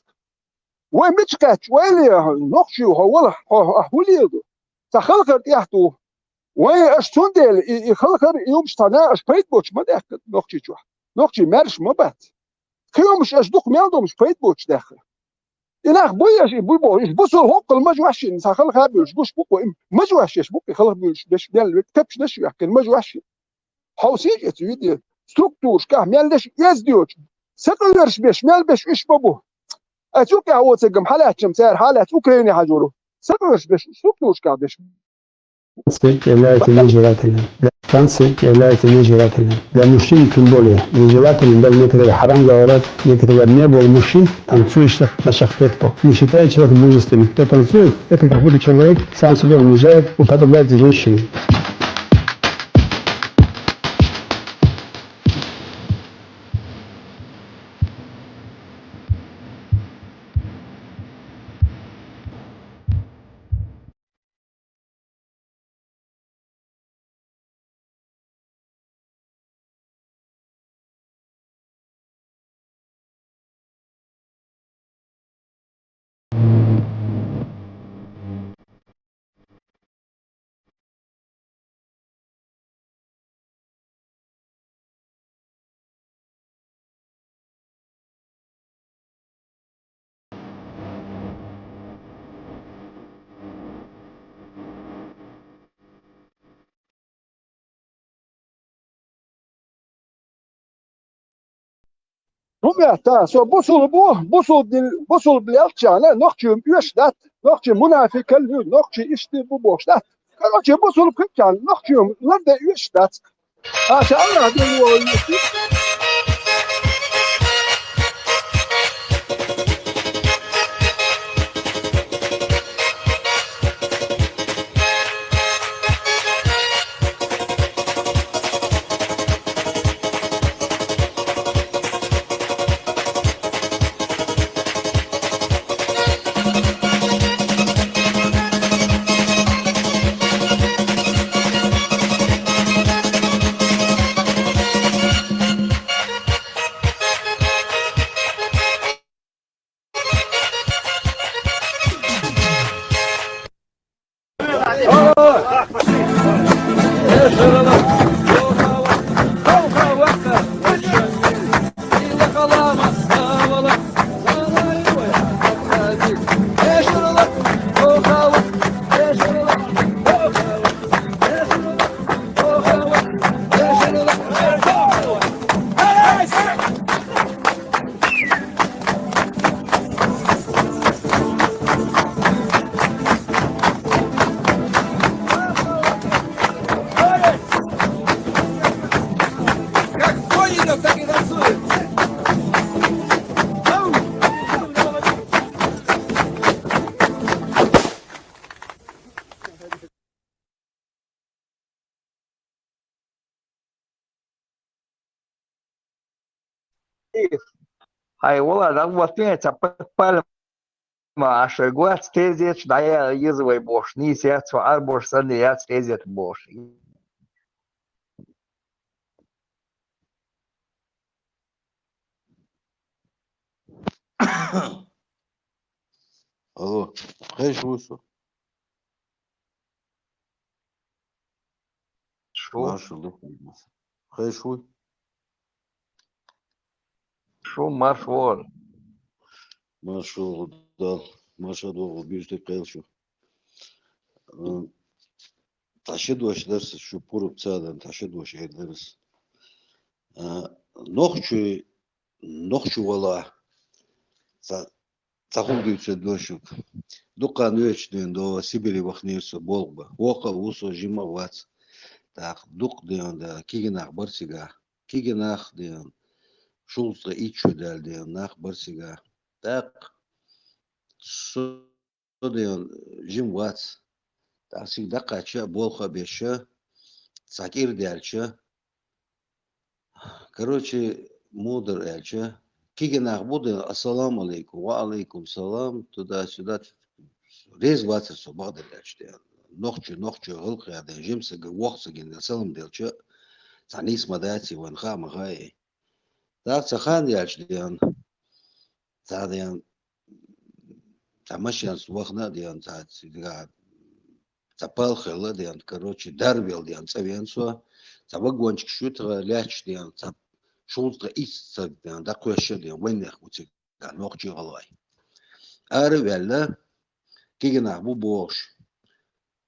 Вай мич кхаьч, вай ле, нохчи хьо вала, хьо, хьо, хьо хулиеду. Ца халхар тӀехту. Вай аш цундела, и, и халхар, и юмш цхьана аш пайда боч ма дехка нохчи чух. Нохчи мерш ма бац. Кхиомаш аш дух мел домаш пайда боч дехка. И нах буй аш, и буй бо, и бусул хоккал маж вашин, ца халха бюлш, гуш буква, им маж вашеш буква, халха бюлш, беш, мел, капш наш яхкин, маж вашин. Хьовсийча эцу виде структурашкахь мел деш эздоьчу, сакъоьрш беш, мел беш уьш ма бу. Ацу кӀа оцигам хьалаьччам цара хьалаьц Украине хьажуру. Сакъоьрш беш структурашкахь деш. Танцы являются нежелательными. Танцы являются нежелательными. Для мужчин тем более. Нежелательно, даже некоторые хьарам говорят, некоторые говорят, не было мужчин, танцующих на шахфетку. Не считает человек мужественным. Кто танцует, это как будто человек сам себя унижает, уподобляет женщине. ХӀума та, со бусулба, бусулба, бусулба лелчана, нохчи оьш дац, нохчи мунафикал ю, нохчи ишти бу бохуш дац. Короче, бусулба хӀума ларда оьш дац. Аша Аллах дин ву. Хьай, вала, дагватне ца пальма ашой гуац тезет, дая еза вай бош, нийса яц, ва арбош санна яц тезет бош. Алло, хеш вусу? Шу. Маршал ду. Хеш ву? Шу марш вор. Маршал да. Маршал ду, бирте кел шу. Э, таши дош дарс шу пуру цадан, таши дош эр дарс. Э, нохчу нохчо вала. Ца, ца хӀума дуьйцур ду шуга. Дукха нохчий ден до Сибире вахнера со болх бан. Воккха а ву со, жима а вац. ТӀаккха дукха ден да кегий нах бар цига. Кегий нах ден, шовзткъе итт шу даьлла ден нах бар цига. ТӀаккха со ден жима вац. ТӀаккха цига дӀакхаьчча, болх а беш, цхьа кӀира даьлча. Короче, муха дар аьлча, кегий нах бу ден, ассаламу алейкум, ва алейкум салам, туда-сюда. Реза вацар со, бакъдар аьлча, ден. Нохчо, нохчо гӀалгӀай ден, жима саг воккха саг ден салам делча, цхьа нийса ма дац, вайна хаа ма хаьий. ТӀаккха цхьа хан яьлча ден, цхьа ден, цхьа машен вахна а ден, цхьа цига, цхьа пал хилла ден, короче, дарвел ден, цӀа вена со, цхьа вагончик шу тӀа лаьтташ ден, цхьа шовзткъе итт саг ден, дӀакхоьссача ден, вайнех бу цига, нохчий, гӀалгӀай. Ара а ваьлла, кегий нах бу бохуш,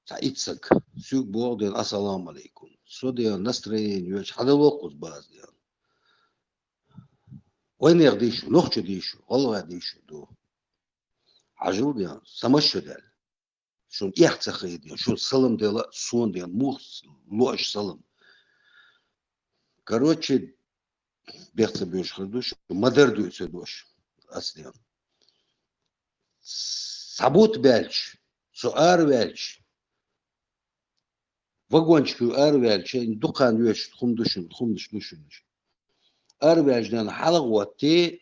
цхьа итт саг, соьга боху ден, ассаламу алейкум. Со ден настроение йоцуш, хьадало кхуза база ден. Вайнех дийшу, нохчо дийшу, гӀалгӀай дийшу ду. Хьажал ден, сан машен даьлла. Шуна эхь ца хилла ден, шуна салам дала, сона ден, муха ло аша салам. Короче, бехк ца боьлча хир ду шу, ма-дарра дуьйцур ду шу ас ден. Цхьа бутт баьлча, со араваьлча, вагончикера араваьлча, дукха хан йоьцуш хӀума ду шуна, хӀуманаш ду шуна. Араваьлча ден хьалха ватти,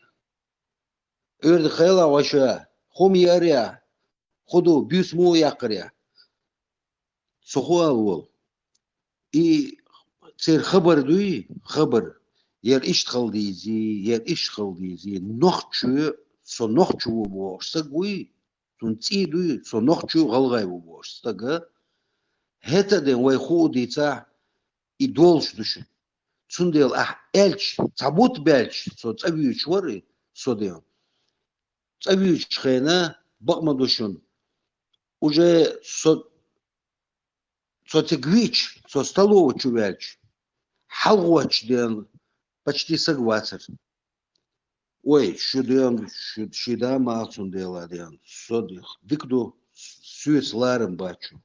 уьрда хела ваша, хӀума яра, хӀу ду, буьйса муха яккхара. Со хӀу ала волу? И церан хабар дуй, хабар. Яра иштта хила дезий, яра иштта хила дезий. Нохчо, со нохчо ву бохуш саг вуй, цуьнан цӀий дуй, со нохчо, гӀалгӀай ву бохуш стага. ХӀета а ден вай хӀу а дийцахь, и долуш ду шуна. Цундела ахь аьлча, цхьа бутт баьлча, со цӀа вуьйцуш вара, со ден. ЦӀа вуьйцучу хенахь бакъ ма ду шуна. Уже со, со цига вуьйцуш, со столове чу ваьлча, хьалхочу ден почти саг вацара. Ой, шу ден, шу, ши да ма цундела ден. Со ди-, дика ду, соьца ларам бац шу.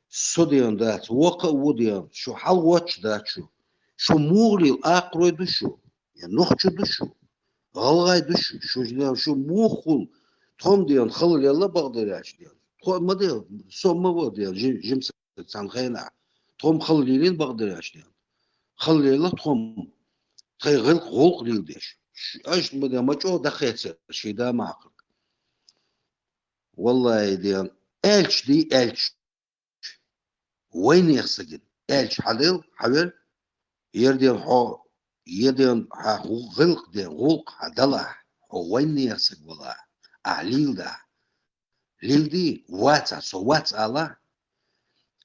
Со ден дац, воккха а ву ден, шу хьалхочу дац шу. Шу муха лела, акхарой ду шу, я нохчо ду шу, гӀалгӀай ду шу, шу ден, шу муха хуьлу, тхо-м ден хала лелла бакъдар аьлча ден. Тхо ма ден, со ма ву ден, жи-, жима саг цхьана хенахь. Тхо-м хала лелийна бакъдар аьлча ден. Хала лелла тхо-м, тхайн гӀиллакх-гӀуллакх леладеш. Ш-, аша ма ден, ма чӀогӀа дӀахецара, ши да ма хьакхарг. Валлахьи ден, аьлча дий, аьлча. Вайнех сагина, аьлча хьадел, хьавел, ер ден хьо, ер ден хьан гӀу-, гӀиллакх ден, гӀуллакх хьан далахь, хьо вайнех саг валахь, ахь лийладахь. Лийладий, вацахь, со вац алахь.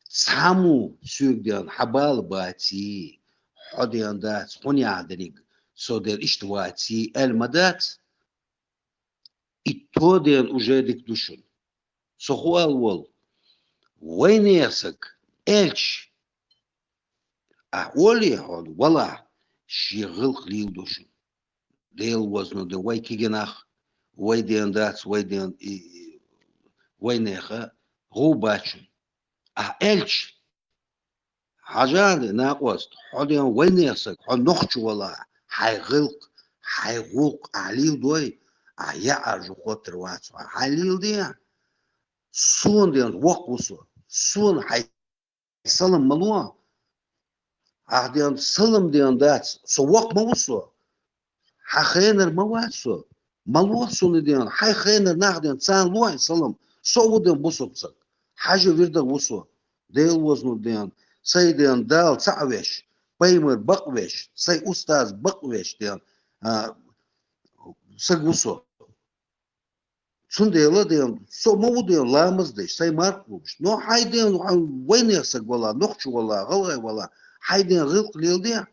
Цхьаммо соьга ден хьан бала баций, хьо ден дац, хьуна яхь дерриг, со ден иштта ваций, аьлла ма дац. И то ден уже дика ду шуна. Со хӀу ала волу? Вайнех саг, аьлча, ахь олий хьуна, валахь, шен гӀиллакх лийладо шуна. Дела возано ден, вай кегий нах, вай ден дац, вай ден и, и, вайнеха гӀу бац шуна. Ахь аьлча, хьажал, накъост, хьо ден вайнех саг, хьо нохчо валахь, хьайн гӀиллакх, хьайн гӀуллакх ахь лийладой, ахь яа жу хоттар вац, ахь хьайн лийладе. Сона ден воккха ву со, сона хьайн салам ма ло. Ахь ден салам ден дац, со воккха ма ву со. Хьан хенара ма вац со. Ма ло суна ден, хьайн хенара нах ден, царна ло хьайн салам. Со а ву ден бусалба саг. Хьажа вирдах ву со. Дела возано ден, сай ден Дала цхьаъ веш, пайхамар бакъ веш, сай устаз бакъ веш ден, а, саг ву со. Цундела ден, со ма ву ден ламаз деш, сай марх лугуш. Но хьайн ден, хьайн вайнех саг вала, нохчо вала, гӀалгӀай вала, хьайн ден гӀиллакх леладе.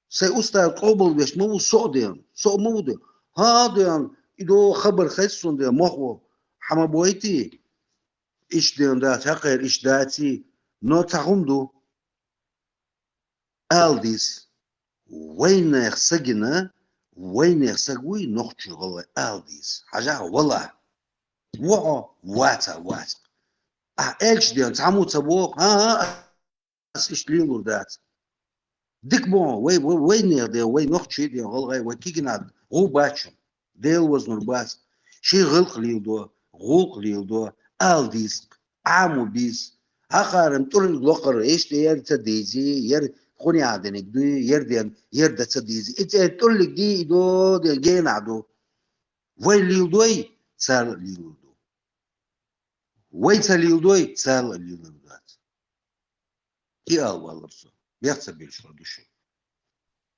Сай устаз къобалвеш ма ву со а ден, со а ма ву ден. ХӀа ден, и до хабар хеза суна ден, мохо, хьан ма бойтий? Иштта ден дац, хьакхера иштта даций, но цхьа хӀума ду. Ала деза, вайнех сагина, Вайнех саг вуй нохчий гӀалгӀай ала деза. Хьажахьа, вала. Ву хьо, вац хьо, вац. Ахь аьлча ден цхьаммо ца боху, хӀан-хӀа, ас иштта лелур дац. Дика боху, вай, вай, вайнех ден, вай нохчий ден, гӀалгӀай, вай кегийнахь гӀу бац шуна. Дела вазнур бац. Шен гӀиллакх леладо, гӀуллакх леладо, ала деза, Ӏамо беза. Хьахаран тӀурлиг локхар, иштта яр ца дезий, яр хӀунда яхь диниг дуй, яр ден, яр дан ца дезий. И цӀе тӀурлиг дий, и до ден генахь ду. Вай леладой, царна а лелур ду. Вай ца леладой, царна а лелур дац. И ала валлар со. Бехк ца беш хир ду шу.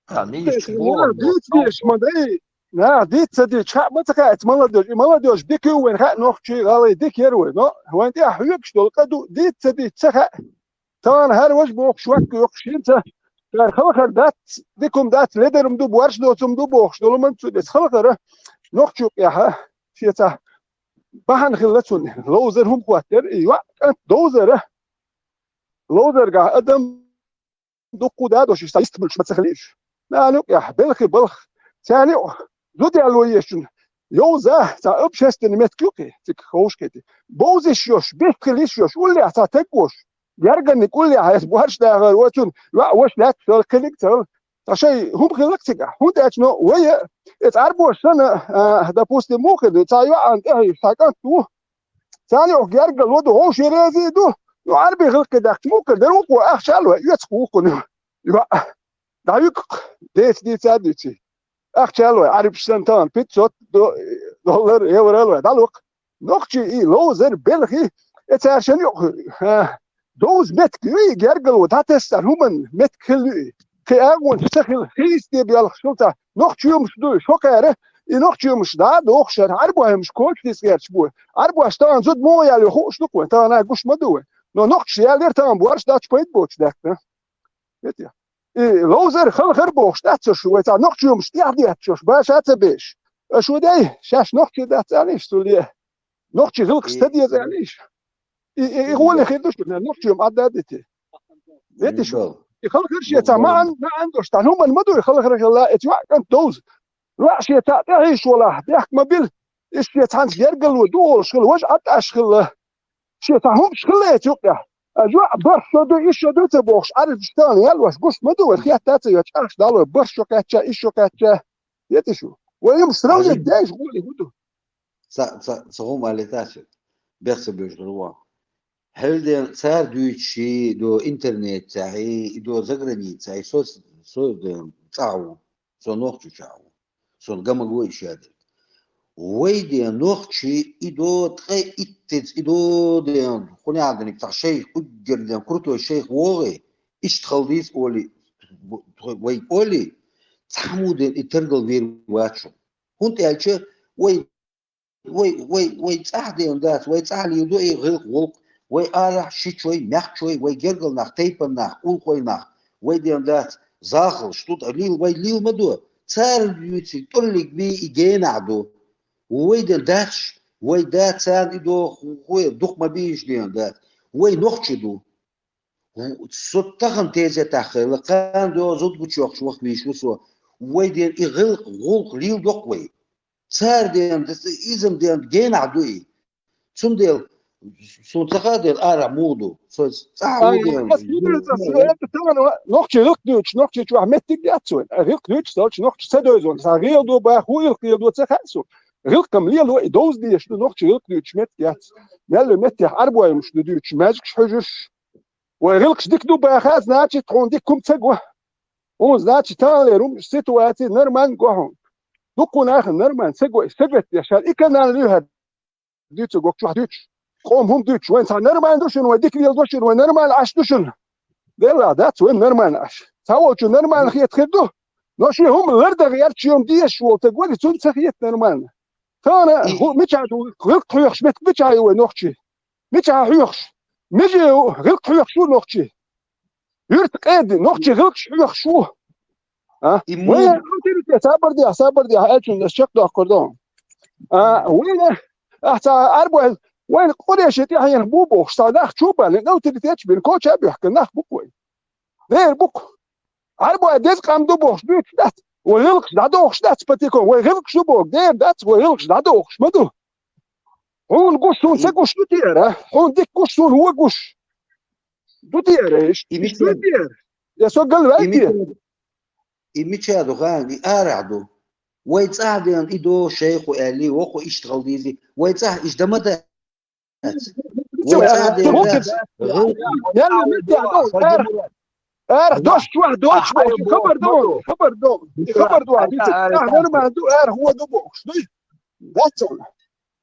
А, мийша Деш, боху, нах но диц деш, ма дай. Нах диц ца деш, хьа ма ца хаьац, молодёжь. И молодёжь дика ю вайн, хьа нохчий, гӀалгӀай дика яр вай. Но вайн тӀехь хьоьгуш долу къа ду, диц ца деш, ца хаьа. Тахана хӀара важа бохуш, ваккха йоккхуш хӀинца. Цара халхар дац, дика хӀума дац, ледар хӀума ду, борш доцу хӀума ду бохуш долу, ман цу деза халхара нохчу къехьа, шеца бахьана хилла цунна. Ловзар хӀума хӀоттера, и йоӀ кӀант довзара. Ловзаргахь адам дуккха да дош, иштта йистхуьлуш ма ца хилийша. Нана юкъехь, белхи балх, царна юкъа, зуда яьлла вай ешчун, йовза, цхьа общественный меттиг юкъе, цига ховшкхетий. Бовзиш йош, бехк хила йиш йош, уллехь цхьа таг вош, герганник уллехь, эс борш дахар воцун, йоӀ ваша лаьтташ дала кхиниг ца хила. Цхьа шай хӀума хиллакх цигахь. ХӀунда аьлча, но вай, эца Ӏарбош санна, а, допустим, муха хир ду, цхьа йоӀан тӀехьийша, цхьа кӀант ву, царна юкъа гергарло ду, хӀовш ерезий ду, ну, Ӏарби гӀиллакхе даьккхича, муха дара вукхо, ахча а лой, оьцух вукхунна. ЙоӀ, дӀавуьгу-кх, деца дийца а дуьйций. Ахча а лой, Ӏарбаш санна тахана пятьсот до-, доллар, евро а лой, дӀалу-кх. Нохчий и ловзар, белхи, э, цара шен юкъа, а, довза меттиг ю и гергарло, дӀатесна цара хӀуманна меттиг хилла ю и. Кхин агӀонаш ца хилла, хийцаде боьлхуш хилла цхьа нохчий хӀумаш ду, шо кхаьра, и нохчий хӀумаш дӀа а дохуш, хӀара Ӏарбой хӀумаш коча дийца гӀерташ бу. Ӏарбош тахана зуда муха яьлла ю хууш ду-кх вайн, тахана гуш ма ду вай. Но нохчаша яьллера тахана борш дац, пайда боцуш даьккхина. Вете. И ловзар халхар бохуш дац шу, вай цхьа нохчий хӀумаш тӀехь детташ, баша а ца беш. Аша ву дай, шаьш нохчий дац аьлла, иштта цу ле. Нохчий гӀиллакхаш ца деза аьлла иша. И, и, и гӀоле хир ду шу, нохчий хӀума Ӏадда а дити. Вете шу. И халхар шен цхьа маьӀан, маьӀан дош, тахана хӀуманна ма ду и халхар хилла, эца йоӀ кӀант довза. ЙоӀ шен цхьа тӀехьийша волахь, бехк ма била. Иштта шен цхьаьнца гергарло ду олуш хилла, важа Ӏад Ӏаш хилла. Шен цхьа хӀумаш хилла эца юкъехь. А йоӀ барх шо ду, исс шо ду ца бохуш, Ӏарбаш тахана яьлла ваша гуш ма ду вай, хетта а ца йоцуш, ахча дӀалой, барх шо кхаьчча, исс шо кхаьчча. Вете шу. Вай хӀумаш сравнить деш гӀоле хӀун ду? Ца, ца, ца хӀума алийтача, бехк ца беш хир ву. Хьел ден цара дуьйцуш и до интернетехь, и до заграницехь, со, со ден цӀахь ву, со нохчочохь ву, сон гамаг ву и шадерг. Вай ден нохчий и до ткъе иттаза, и до ден, хӀунда аьлла дерг цхьа шайх, уггар ден крутой шайх вогӀий, иштта хала дийца олий, вай олий, цхьаммо ден и таргал вер вац шуна. ХӀунда аьлча вай Вай, вай, вай цӀахь ден дац, вай цӀахь лийла ду и гӀиллакх-гӀуллакх, вай арахь шичой, маьхчой, вай гергал нах, тайпан нах, уллохой нах, вай ден дац, захалш, тут, лийла, вай лийла ма ду, цара юьйцург тӀуллиг бий и генахь ду. Вай ден дац, вай дац царна и до, ху-, ху-, дукха ма бийша ден дац. Вай нохчий ду. Со тахана тезетахь хилла, кхана доьгӀу зуда гучуйохуш вахвийш ву со. Вай ден и гӀиллакх-гӀуллакх лийла доккху вай. Цара ден, иза-м ден генахь ду и. Цундела суна ца хаьа ден арахь муха ду. Со цӀахь ву ден. Нохчий гӀиллакх дуьйцуш, нохчий чохь меттиг яц вайн. ГӀиллакх дуьйцуш, долчу нохчий ца девза, сан гӀело баха, хӀун гӀиллакх лело ца хаьа суна. ГӀиллакх-м лело и довза дезаш ду, нохчий гӀиллакх дуьйцуш меттиг яц. Мел меттехь Ӏарбой хӀумаш ду дуьйцуш, маьждигаш хьуьжуш. Вай гӀиллакхаш дика ду баха, значит, хьуна дика хӀума ца го. ХӀун, значит, таханлера хӀума ситуация нормально го хьуна. Дуккха нахана нормально ца го, сагатдеш хьара, и канал луьйхьара дуьйцург воккхачохь дуьйцуш. Къоман хӀума дуьйцуш, вайн цхьа нормально ду шуна, вайн дика лела до шуна, вайн нормально Ӏаш ду шуна. Делла дац вайн нормально Ӏаш. Цхьа волчу нормально хета хир ду, но шен хӀума лардан гӀерта, шен хӀума дезаш волу стаг вара, цунна ца хета нормально. Тахана хӀу-, мичахь ду, гӀиллакх хьоьхуш меттиг мичахь ю вай нохчий? Мичахь хьоьхуш? Мижа ю, гӀиллакх хьоьхуш ву нохчий? Юьрта къеди, нохчий гӀиллакхаш хьоьхуш ву. А? И вай му- авторитет, сабар де, сабар де, аьлчун ас чекхдоккхур ду. А, вайна, ахьа ца Ӏарбой, вайна къуреши тӀехьенах бу бохуш, ца нах чу бан, авторитет бен, коча а бехкан нах бу вай. Дера бу-кх. Ӏарбой деза къам ду бохуш, дуьйцуш дац. Вай гӀиллакхаш дӀадохуш дац, Патикон, вай гӀиллакхаш ду боху, дера дац, вай гӀиллакхаш дӀадохуш ма ду. Хьуна гуш, суна ца гуш ду тера? Хьуна дика гуш, суна вон гуш ду тера? Иш, и иш ду тера? Я со галваьлла. И мича ду хаан, и арахь ду. Вай цӀахь деана и до шайху аьлли, вокху иштта хала дийзи. Вай цӀахь иштта ма дац. Вай цӀахь деана дац. Ара, дош чохь, дош боху, хабар ду, хабар ду, хабар ду, а, нормально ду, ара, хӀун ду бохуш, дуй? Дац.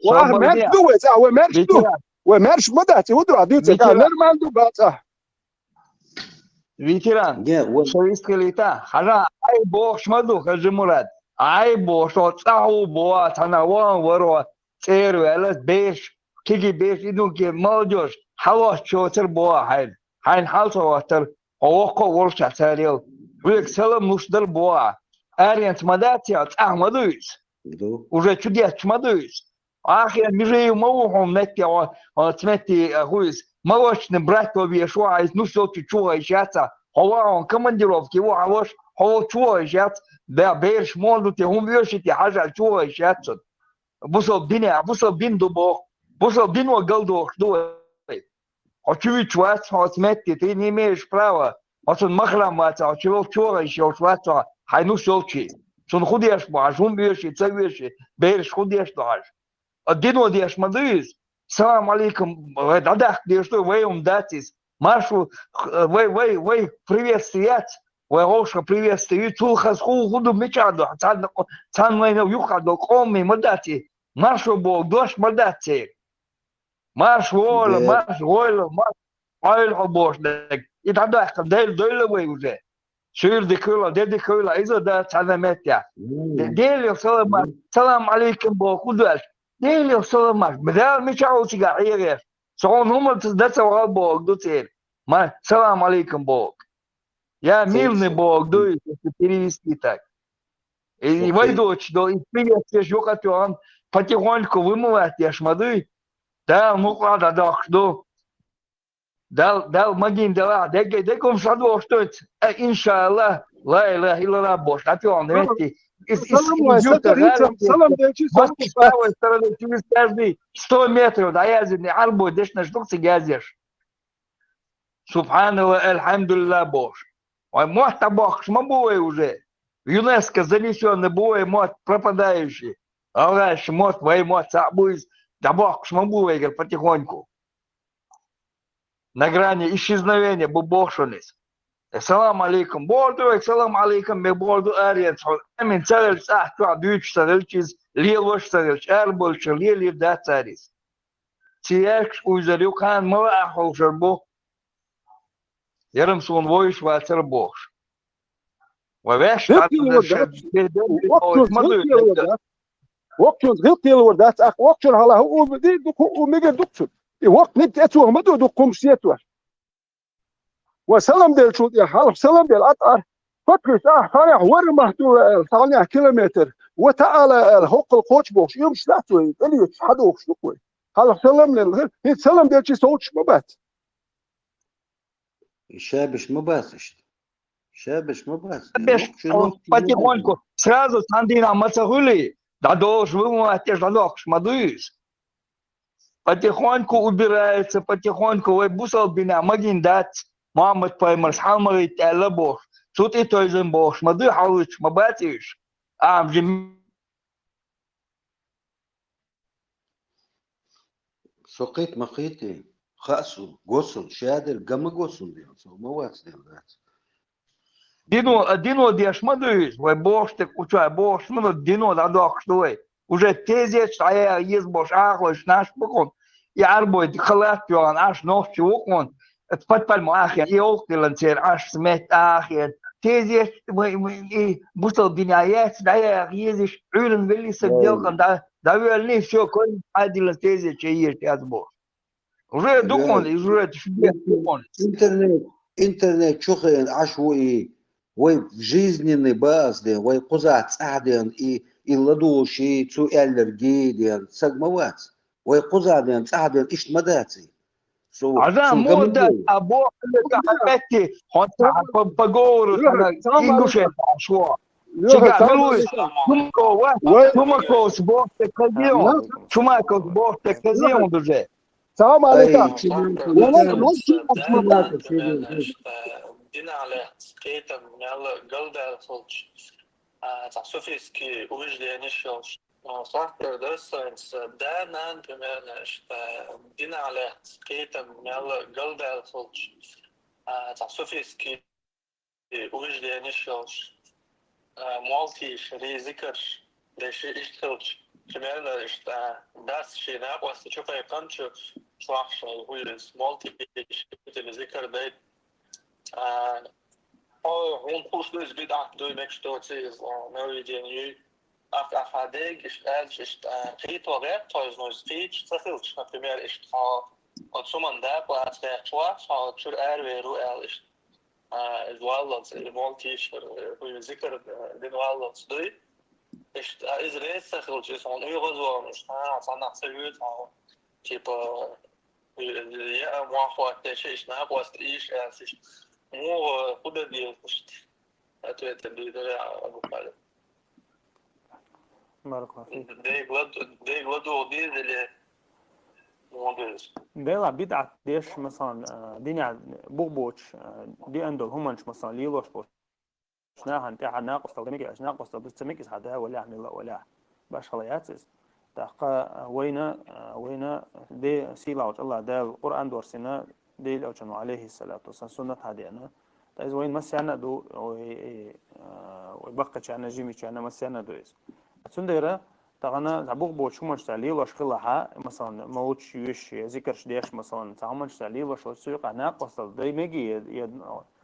Ва ах маьрш ду вай, цӀа, вай маьрш ду. Вай маьрш ма дац, хӀун ду, а, дуьйцу, цӀа, нормально ду, бац, а. Ветеран, шо вистхилийта, хьажа, Ӏай бохуш ма ду, Хажимурад. Ӏай бохуш, цӀа хӀу боху, цхьана вон варо, цӀера ваьлла, берш, киги берш, и дуьнке, молодёжь, хьалоцучоцара боху хьайна. Хьайна хьал ца хӀоттара, хьо воккха а волуш царел. Хьоьга салам луш дара боху. Аренца ма дац, цӀахь ма ду иза. Уже чу детташ ма ду иза. Ахьа мижа ма ву хьуна метте, хьо, хьо цметти, а, хӀу иза? Молочный брать вешо, хьо иза нус йолчу чу гӀайш яц, хьо вахьун командировке ву, хьан ваша, хьо волчу чу гӀайш яц, бе-, бераш мо ду те, хӀума оьший те, хьажа чу гӀайш яц цунна. Бусал бине, бусал бин ду боху, бусал бино галдохуш ду вай. Хьо чу вича вац, хьо цметти, ты не имеешь права, хьо цунна махрам вац, хьо чу волчу чу гӀайш йолуш вац, хьо хьайн нус йолчий. Цунна хӀун деш бу хьажа, хӀума оьший, ца оьший, бераш хӀун деш ду хьажа? А дино деш ма ду иза. Салам алейкум, вай дӀадаккха деш ду, вай хӀума дац иза. Марш ву, вай, вай, вай приветствие яц, вай гӀовшах приветствие ю, цул хаза хӀу, хӀу ду мичахь ду, цхьанна, цхьанна вайна юххехь долу къомий ма дац и. Маршо боху дош ма дац церан. Марш войла, марш войла, марш Ӏойла хьо бохуш дерг. И дӀадаккха, Дела дойла вай уже. Суьйра дика хуьлу, де дика хуьлу, иза да цхьана меттехь. Де-, Деле салам, салам алейкум боху, хӀун ду аьлча? Деле салам, Дала мичахь ву цигахь хьегӀеш? Со хьуна хӀуманца дан ца вахал боху ду церан. Ма, салам алейкум боху. Я мирный боху ду, если перевести так. И вай доцуш до, и приветствуешь юкъа тӀехь, потихоньку вымывать деш ма дуй. Дала мукъа дӀадоккхуш ду. Дал, Дал магийна делахь, дегай дегум схьадохуш дуьйцу. Э, иншаллах, ла илаха иллаллах бохуш, дӀатоьхна метте. Ис, ис, салам вай, юрта салам, гӀалат салам дечи, салам. Москва с правой стороны через каждые сто метров дӀаяздина, Ӏарбой дешнаш ду цига яздеш. Субханалла, альхьамдулиллах бохуш. Вай мотт дӀабоккхуш ма бу вай уже. ЮНЕСКО занесённый бу вай мотт пропадающий. ГӀалгӀайши мотт, вай мотт цхьаъ бу иза. ДӀабоккхуш ма бу вайгара потихоньку. На грани исчезновения бу боху шуна иза. Ассаламу алейкум. Боху ду вайга, салам алейкум, бе боху ду аренца хьо. Амин ца велча, цӀахь чохь дуьйцуш ца велча иза, лелош ца велча, арабовлучух лелийр дац цара иза. Ци яьшкаш уьйзар ю, кхана ма ваахь хьовшар бу. Ярам суна вовзаш вацара бохуш. Ва ваьш хӀетте лор дац. Воккхачунца хӀетте лор дац. Воккхачунца хӀетте лор дац. Ах, воккхачун хьала хӀу у ди, дукха хӀу у мегар дукха цунна. И воккха ниб тӀе цо ма ду, дукха хӀумаш сетош. Ва салам делчул тӀе, хьалха салам дел атӀар. Пакрис, ахь, хьарахь, вара махтула аьлла, цхьаннехь километр. Ва таӀала аьлла, хӀокхул кхочу бохуш, уьмаш дац вай, тӀелеташ, хьадохуш ду вай. Хьалха салам лел, хӀинца салам делчи совцуш ма бац. Шабаш ма бац иштта. Шабаш ма бац. Шабаш, потихоньку, сразу цхьана дийнахь ма ца хуьлий, дӀадолуш ву ма вац, тӀе дӀадоккхуш ма ду иза. Потихоньку убирается, потихоньку вай бусалба динехь магийна дац, Мухьаммад-пайхамарс хьалмагӀитта аьлла бохуш, цу тӀе тойзан бохуш ма ду, хьалвича ма бац уьш. Ахьа жим- Со кхийта ма кхийти, хаьа суна, го суна, шадерг га ма го суна дела, со ма вац дела дац. Дино, а дино деш ма ду иза, вай бохуш тӀе кхучой, бохуш ма ду, дино дӀадоккхуш ду вай. Уже тезеташ дӀаяха еза бохуш, ахалойш наш бу кхунна. И Ӏарбой халат йохана, Ӏаш нохчи ву кхунна. Подпальмо ахьен, и олкъилан церан Ӏаш сметта ахьен. Тезеташ вай, вай, и бусалба динехь яц, дӀаяха езаш, Ӏуьйранна велли саг делкъан дӀа, дӀавоьллий, всё, койн Ӏадилан тезеташ езаш яц бохуш. Уже дукхун, уже дукхун. Интернет, интернет чу хиъна Ӏаш ву и, вай жизненный база ден, вай кхузахь цӀахь ден, и, и ладугӀуш и, цу аьлларг и ден, саг ма вац. Вай кхузахь ден, цӀахь ден, иштта ма дац и. Со, Адам, мо дац, а бо, хьан метти, хьан по, по говору, ингушет, шо. Лёха, чума салам алейкум. Чумаков, вай. Чумаковс боху тӀе кхезий хьуна. Чумаковс боху тӀе кхезий хьуна уже. Салам алейкум. Ай, Чумаков, вай, вай, Чумаков, Чумаков. Динах лаьцна кхетам мел галдаьлла хилча, а, цхьа суфийский убежденеш йолуш. А, сахтар дар сайнца, да-нана, примерно, иштта, динах лаьцна кхетам мел галдаьлла хилча, а, цхьа суфийский убежденеш йолуш, а, молла тийшар, зикарш деш иштта хилча, примерно, иштта, дас шен накъостий чу кхайкхинчу чохь шайн хӀуьйраз молла тийшар, зикар дайта. А, хьо, хьуна хууш ду иза бидӀат дуй, мегаш доций иза, а, нововведение юй. Ахь, ахьа дега иштта аьлча, иштта, а, кхетам гӀерта хьо иза, ну, иза кхеташ ца хилча, например, иштта хьо оцу хӀуманна дакъа лаца гӀерташ вац, хьо чуьра аравер ву аьлла, иштта, а, иза валлалц, и молла тийшар, э, хӀуьйраз зикар, э, дина валлалц дуй. Иштта, а, иза реза ца хилча, иза хьуна оьгӀазвахана, иштта, а, цхьаннах ца хьоьцу хьо, типа, я мохь хӀоттадеш, иштта накъост ийша аьлла, иштта. Муха, хӀун дан деза иштта? Ответ дийр дара Абу Халид. Баракаллаху фик. Дега лад-, дега ладугӀу деза или муха деза? Делахь бидӀат деш, масалан, а, динехь бух боцуш, а, деана долу хӀуманаш, масалан, лелош боцуш нахана тӀаьхьа накъосталла дан мегий аьлча, накъосталла дан ца мегий иза, хьан да валахь, милла а валахь. Башхалла яц иза. ТӀаккха, а, вайна, а, вайна де-, сийлахьчу АллахӀ Дала Къуръан дорсийна, Делан Элчано, алейхиссалату вассалам, суннат хьадеана. Ткъа иза вайна массарна а ду, вай, а, вай баккхийчарна, жимачарна массарна а ду иза. Цундела тахана цхьа бух боцуш хӀуманаш цхьа лелош хилахь, масалан, молитваш йоьшуш, я зикарш деш, масалан, цхьа хӀуманаш цхьа лелош хилахь, цу юкъахь накъосталла дан мегий, я, я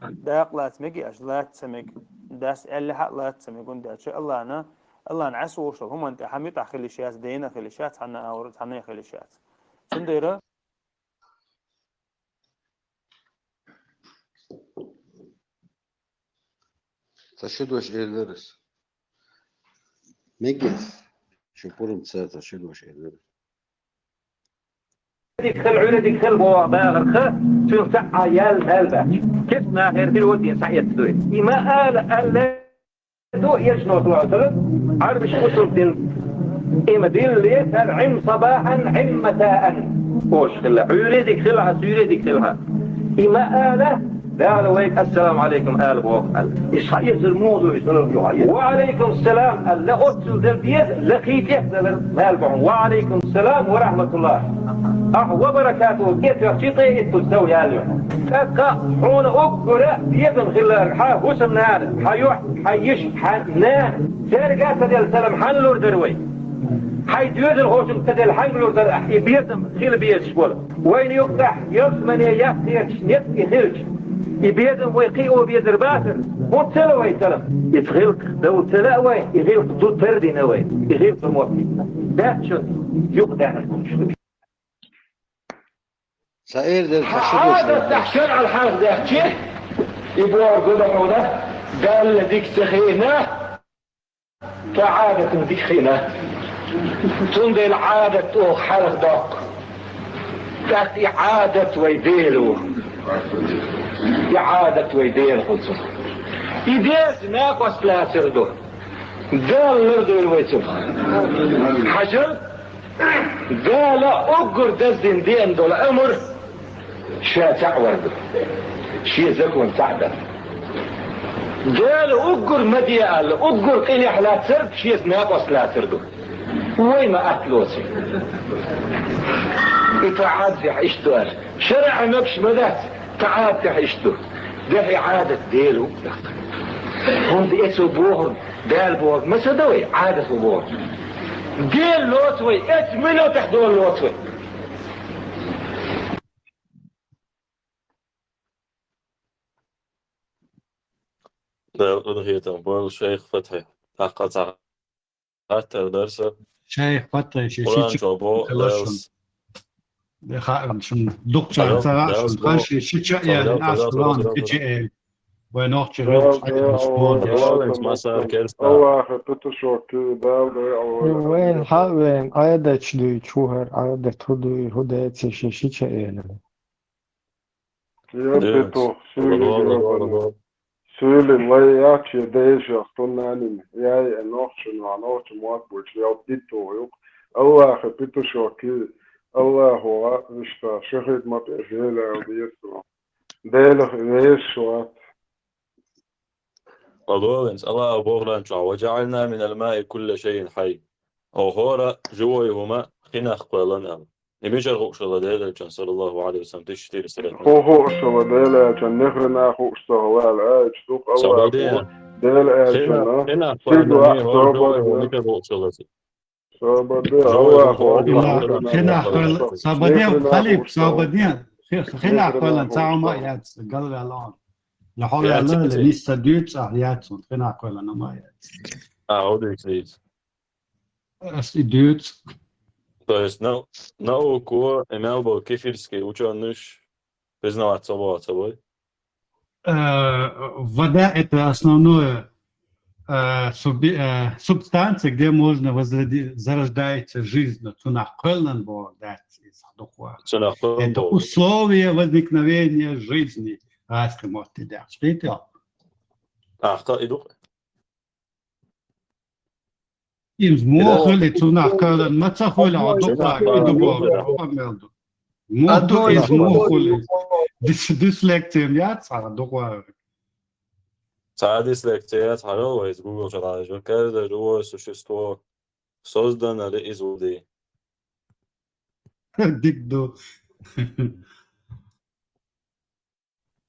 дакъа лаца мегий, аша лаца ца мега, дас аьллехь а лаца ца мега, хӀунда аьлча АллахӀна, АллахӀна Ӏеса волуш долу хӀуманна тӀехь муьтӀахь хила йиш яц, дена хила йиш яц, цхьанна а, цхьанна а хила йиш яц. Цундела Ца шу дош эр дара ас. Мегаш. Шу пурам ца, ца шу дош эр дара. Дика хила, Ӏуьйре дика хила боху бахарх, цуьнан цхьа а ял, мел баьхча. Кеп нахера хир ву дийна схьаэцна дуй. И ма ала, аьлла ду, Элчано, саллаллаху алейхи ва саллям, Ӏарбаша уьсур дина. Има дилле, фал Ӏим сабахьан, Ӏим матаан. Ош хила, Ӏуьйре дика хила хьан, суьйре дика хила хьан. И ма ала, Дала вайга ассаламу алейкум ала боху аьлла. Иша хьаэцар муха ду, иша салам ю хьаэцар? Ва алейкум салам аьлла, оццул дала деза, лакхий тӀех далар мел бахьана. Ва алейкум салам ва рахматуллах. Ахь ва баракату, тӀетоьхчи тӀе иттуз сов ял ю. ТӀаккха хьуна уггара безам хилларг хьан хӀусамнана, хьан юьхь, хьан йиша, хьан нана, цаьрга а ца делла салам хьанна лур дара вай? Хьайн доьзалхочуьнга ца делла хьаьнга лур дара ахь и безам хила безаш болу? Вайна юкъахь ялсамане яккхийчу некъ и хилча, и безам вай кхио безар бацара, хӀунда ца ло вай салам? Иза гӀиллакх дов ца лаьа вай, и гӀиллакх ду тардина вай, и гӀиллакх мотт даьччун юкъадаьхьна хӀуманаш ду. Ца эр деза, ца шу дош эр деза. Хьан Ӏадатехь шарӀал хьарх даьхчи, и бохург гуна хьуна, Далла дика ца хиъна, ткъа Ӏадатна дика хиъна. Цундела Ӏадат оха хьарх доккху. ТӀаккха и Ӏадат вай Дела ву. И Ӏадат вай Дела хуьлу цунах. И деза накъост лацар ду. Дала лардойла вай цунах. Хьажал, Дала уггар даздина деана долу амр ша цхьаъ вар ду. Шен закон цхьаъ дар. Дала уггар ма де аьлла, уггар къинехь лацарг шеца накъост лацар ду. Вай ма атта лоций. И тӀаӀат дехьа иштта ду аьлла. ШарӀехь мегаш ма дац, тӀаӀат дехьа иштта ду. Дехьа Ӏадат Дела ву. ХӀунда эцо бохург, Дала бохург ма ца до вай, Ӏадат ву бохург. Дела лоцу вай, эцу минотехь дола лоцу вай. Дала къинхетам бойла шайх Фатхьи. ТӀаккха цхьа хаттар дара сан. Шайх Фатхьи, ши Къуръан чу чохь бо хилла Далас. Шун. Де хаам шун дукха чохь ца хаам шун. Хан ши, ши ча я ас лан кичи э. Вай нохчи рилс хатам школа. Валлахи, петушок, ты, да, да, Вайн хьа вайн Ӏадаташ дуй, чухар Ӏадат хӀу дуй, хӀу деци ши, ши ча эла. Я петух, сири. Суьйлин лай яц я дешах туннанин, яй а нохча, нохча мотт буча, ял питу юк. Аллаха питу шоки, Аллаху вишта шахид ма пе жела десу. Делах веш шуат. Аллаху Богдан чуа, «وجعلنا من الماء كل شيء حي». О хора живой хӀума хинах кхоьллан ам. И мичара хууш хилла Делаьлчан, саллаллаху алейхи ва саллям, тысяча четыреста лет назад? Хо хууш хилла Делаьлчан, нехрена хууш ца хилла, аьлча, дук Аллах Делаьлчан, хинах кхоьллан ам, хо живой хӀума мичара хууш хилла цига? Собаде, Аллах, хинах кхоьллан, собаде, халиф, собаде, хи-, хинах кхоьллан цхьа хӀума яц, галваьлла он. Лахьо яла, нисса дуьйцу, а, яц он, хинах кхоьллан хӀума яц. А, хӀу дуьйцу, дуьйцу. Ас и дуьйцу. То есть нау-, науко, и мел бо кефирский учёныш, признаваться ца бой? Э, вода — это основное, э, суб-, э, субстанция, где можно возроди-, зарождается жизнь, но цунах кхоьллан бо дац из дукха. Цунах кхоьллан бо. Это условие возникновения жизни. Аски мотти дяхча. Видите? Ахта и дукха. Из муха хуьлу, цунах кхоьллан ма ца хуьлу, а дукха, и дукха, мел ду. Муха ду, из муха хуьлу. Дис-, дислексия яц, а дукха. Цхьа дислексия яц, хьажал вай, из Google чу дӀалажа. Каждое живое существо создано ли из воды? Дик ду.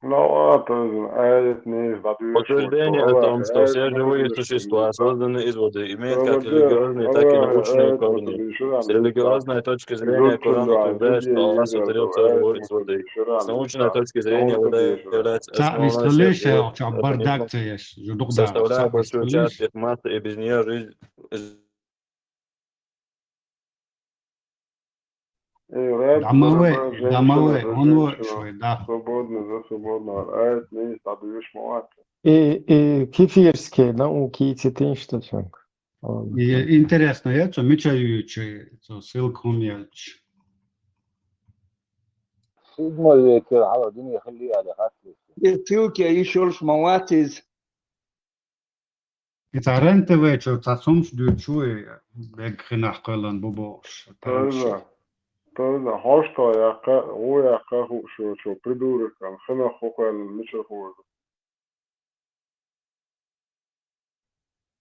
Ну, а то есть, а это не из воды. Утверждение о том, что все живые существа созданы из воды, имеет как религиозные, так и научные корни. С религиозной точки зрения Коран утверждает, что Аллах сотворил все живое из воды. С научной точки зрения вода является основной средством организма, составляя большую часть их массы, и без нее жизнь Э, ребят, Дамаве, э, дамаве, женщина, он женщина. Вот шо, да. Свободно, за свободно. А это не есть, а даёшь молоко. И, и кефирские науки, и цитинштучунг. И интересно, я цо мича юючи, цо ссылка хум ялчи. Седьмой век, ала, дуьне хилли, ала, хатли. И ссылки ещё раз молотись. И цхьа РЕН-ТВ чу цхьа сумч дуьйцу, и бегга хинах кхоьллан бу бохуш. Тойла, тойла, хьошто яккха, гӀо яккха хууш йоцу придурок, хинах хӀу кхоьллан мичара хуур ду?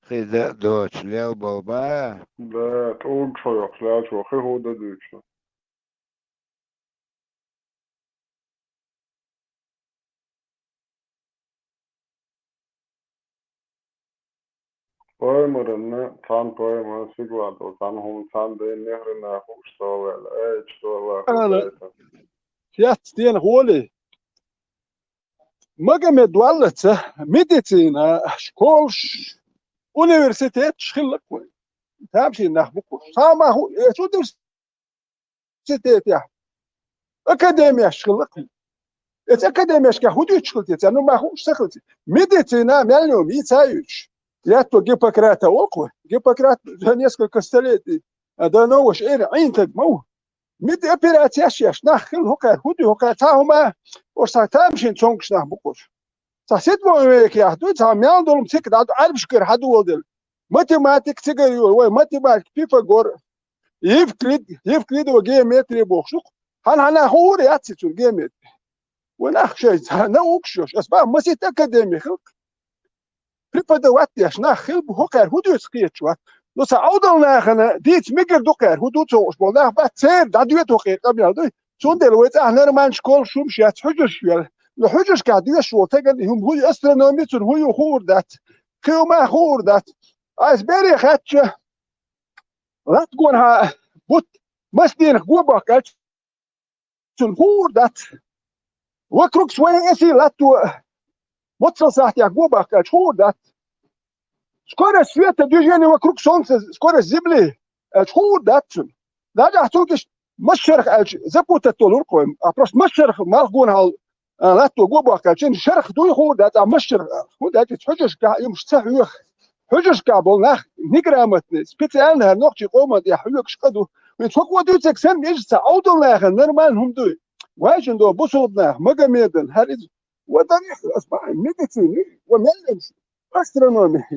Хи дан доцу лел болба? Да, тӀулгаш хьо йоккхуш лаьлчо хи хӀу дан дуьйцу. Паймаранна цхьана пайма сигвадал, цхьана хӀума цхьана дайн нехрена хууш соваьлла, айча соваьлла. Ала, хӀу дайта. Яц стенах воли. Магомед валлаца медицина школаш, университеташ хиллакх вайн. Тамашийна нах бу-кх уьш. Цхьа ма ху-, эца университетехь академеш хиллакх. Эца академешкахь хӀун дуьйцуш хилла те цара? Ну, ма хууш ца хилла. Медицина мел йома йийца а юьйцуш. Лаьтто Гиппократа олу-кх вай. Гиппократ за несколько столетий, а, до нового эры Ӏийна стаг ма ву. Мит операцияш еш, нах хилла хӀокхара, хӀу ду хӀокхара, цхьа хӀума, ош цхьа тамашийна цомгуш нах бу-кх уьш. Цхьа седьмой векехь ду, цхьа мел долу цигара дӀа-, Ӏаьрбашкара хьан ду волу дела. Математика цигара йолу, вай математика, Пифагор, Евклид, Евклидова геометрия бохуш ду-кх. Хьан-хьанна хуур яц цуьнан геометрия. Вай нах шайн цхьа наукаш йош, ас бан масийтта академи хилла-кх. Преподавать деш нах хилла бу, хӀокхара хӀу дуьйцу кхеташ вац. Ну, сан Ӏовдал нахана дийца мегар ду кхара, хӀу ду ца хууш болу нах бац, церан дӀадоьду хӀокхеран къамел дуй. Цундела вай цӀахь нормальный школаш хӀумаш яц, хьуьжарш йоьлла. Ну, хьуьжаршкахь доьшуш волу стагана хӀума хӀу ю, астрономи, цунна хӀу ю хуур дац. Кхин хӀума а хуур дац. Айса бере хаьттича, латта гонахьа бутт массаненах го баккхаьлча, цунна хуур дац. Вокруг своей оси латто моцал сахьтехь го баккхаьлча, хуур дац. Скорость света, движение вокруг солнца, скорость Земли, аьлча, хуур дац цунна. Даже ахь цунна киш масшарх аьлча, запутать долур-кх вай. А просто масшарх малх гонахьал, а, латто го баккхаьлча, шарх дуй хуур дац, а масшарх, хӀунда аьлча хьуьжаршкахь юмаш ца хьоьху. Хьуьжаршкахь болу нах неграмотный, специально хӀара нохчийн къоман тӀехь хьоьгуш къа ду. Вайн цхьа къо дуьйцург санна, иза ца Ӏовдал нахана нормально хӀума дуй. Вайшина до бусулба нах, Магомедан, хӀара иза Ва дарих, ас бахьан, медицина, ва меллемаш, астрономия.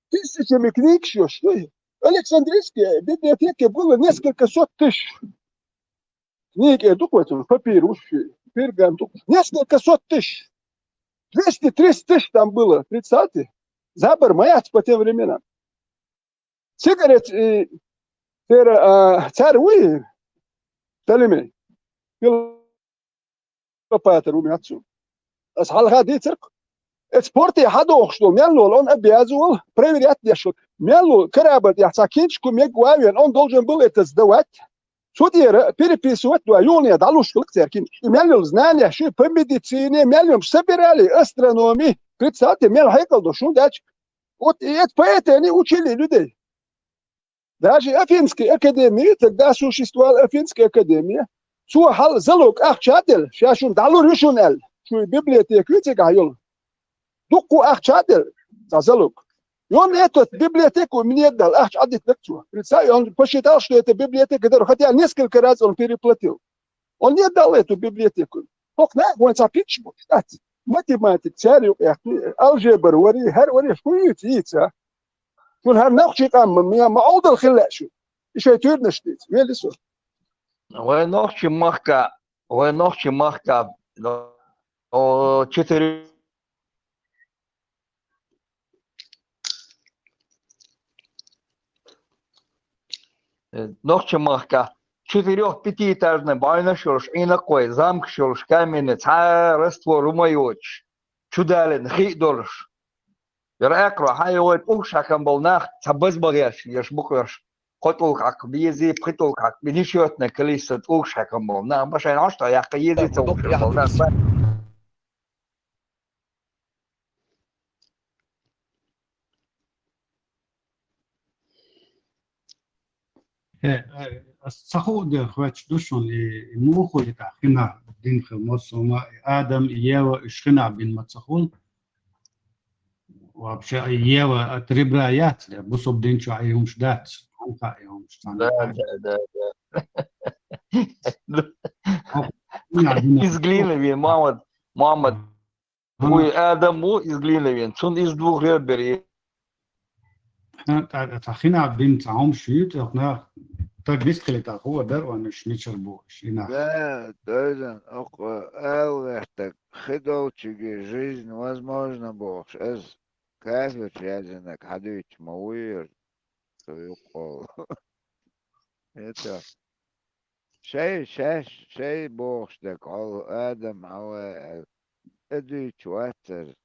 Тысячами книг ещё, что ли? Александрийская библиотека было несколько сот тысяч. Книги, э, дукватин, папир, уж, пергам, дук-, несколько сот тысяч. Двести-триста тысяч там было, представьте. Забор маяц по тем временам. Сигарет, э, тера, а, царь уй, Салиме. Клеопатра у меня отцу. Ас хьалха дийцар-кх. Эцу порте хьадохуш долу мел волу, он обязывал проверять деш волу. Мел волу корабль тӀехь цхьа кинчку мега ван, он должен был это сдавать. Цу тӀера переписывать ду, юхане дӀалуш хилла церкин. И мел йолу знания, шу по медицине, мел йолу собирали, астрономии. Представьте, мел хьекъал до шун дач. Вот и это поэтому они учили людей. Даже Афинская академия, тогда существовала Афинская академия. Цо хьал залог ахча а делла, ша шуна дӀалур ю шуна аьлла. Шу и библиотека ю цигахь йолу. Дуккха ахча а делла, цхьа залог. И он эту библиотеку мне дал, ахча а дитинарг цо. Представь, он посчитал, что эта библиотека дорого, хотя несколько раз он переплатил. Он мне дал эту библиотеку. ХӀокху нах вайн цхьа пичча бу, штац. Математика, цаьрга юкъа яхкий, алжебра вари, хӀара вари, шу йийца, йийца. Шуна хӀара нохчийн къам ма, ма, ма Ӏовдал хила лаьа шу. И шайн туьйранаш дийца. Вели со. Вай нохчийн махка, вай нохчийн махка, о, четыре-, э, нохчийн махка четырёх-пятиэтажный бӀаьвнаш йолуш, Ӏийнакхой, замкаш йолуш, каменный, цхьа раствор хӀума йоцуш, чудалина, хи а долуш. Яра акхаро хьан йогӀу тӀулгаш хьаькам болу нах, цхьа базбан гӀерташ, еш бу-кх уьш. Кхо тӀулг хьакха безий, пхи тӀулг хьакха безий, несчётное количество тӀулгаш хьаькам болу нах, башайн хьош тӀе яккха езий ца хууш болу нах. Э, э, ас ца хуу дер хоьттуш ду шуна, и, и муха хуьлу и тӀаккха хинах дина хила массо а хӀума, и Адам, и Ева, уьш хинах бина ма ца хуьлу. Вообще, и Ева от ребра яц, я бусалба дин чохь и хӀумаш дац, хьан хаьа и хӀумаш цхьаьна. Да, да, да, да. Хьо хинах бина. Из глины вен, Мухаммад, Мухаммад. Вуй Адам ву из глина вен, цунна из двух ребер. ХӀан, тӀаккха цхьа хинах бина цхьа хӀумаш ю, тӀаккха нах, стаг вистхилийтахь, хӀун дар ван уьш мичара бу уьш, и нах? Да, дойзан, окху ала гӀертаг, хи долчуьнга жизнь возможна бохуш, ас кафирчу яздинарг хьадуьйцуш ма вуй, цо юккъехула. Это. Шай, шаьш, шай бохуш дерг, хьо Адам, Хьава, тӀедуьйцуш вацара.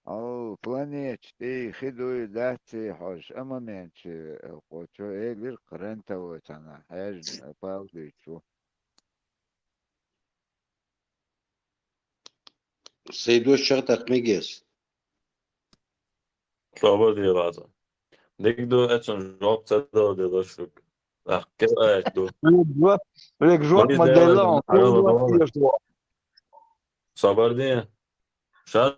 Хьо планеташ тӀе хи дуй, дац и хьожуш, а моментчу, кху чу элира-кх рентовой цхьана, хьаьжна, пал дуьйцуш ву. Сайдос чагӀ тӀаккха мегаш. Собар де, Лазар. Дика ду, эцун жоп ца дала делаш шуьга. Ахкер аят ду. Век жоп ма делла, он хьалла хьалла. Собар де. Ша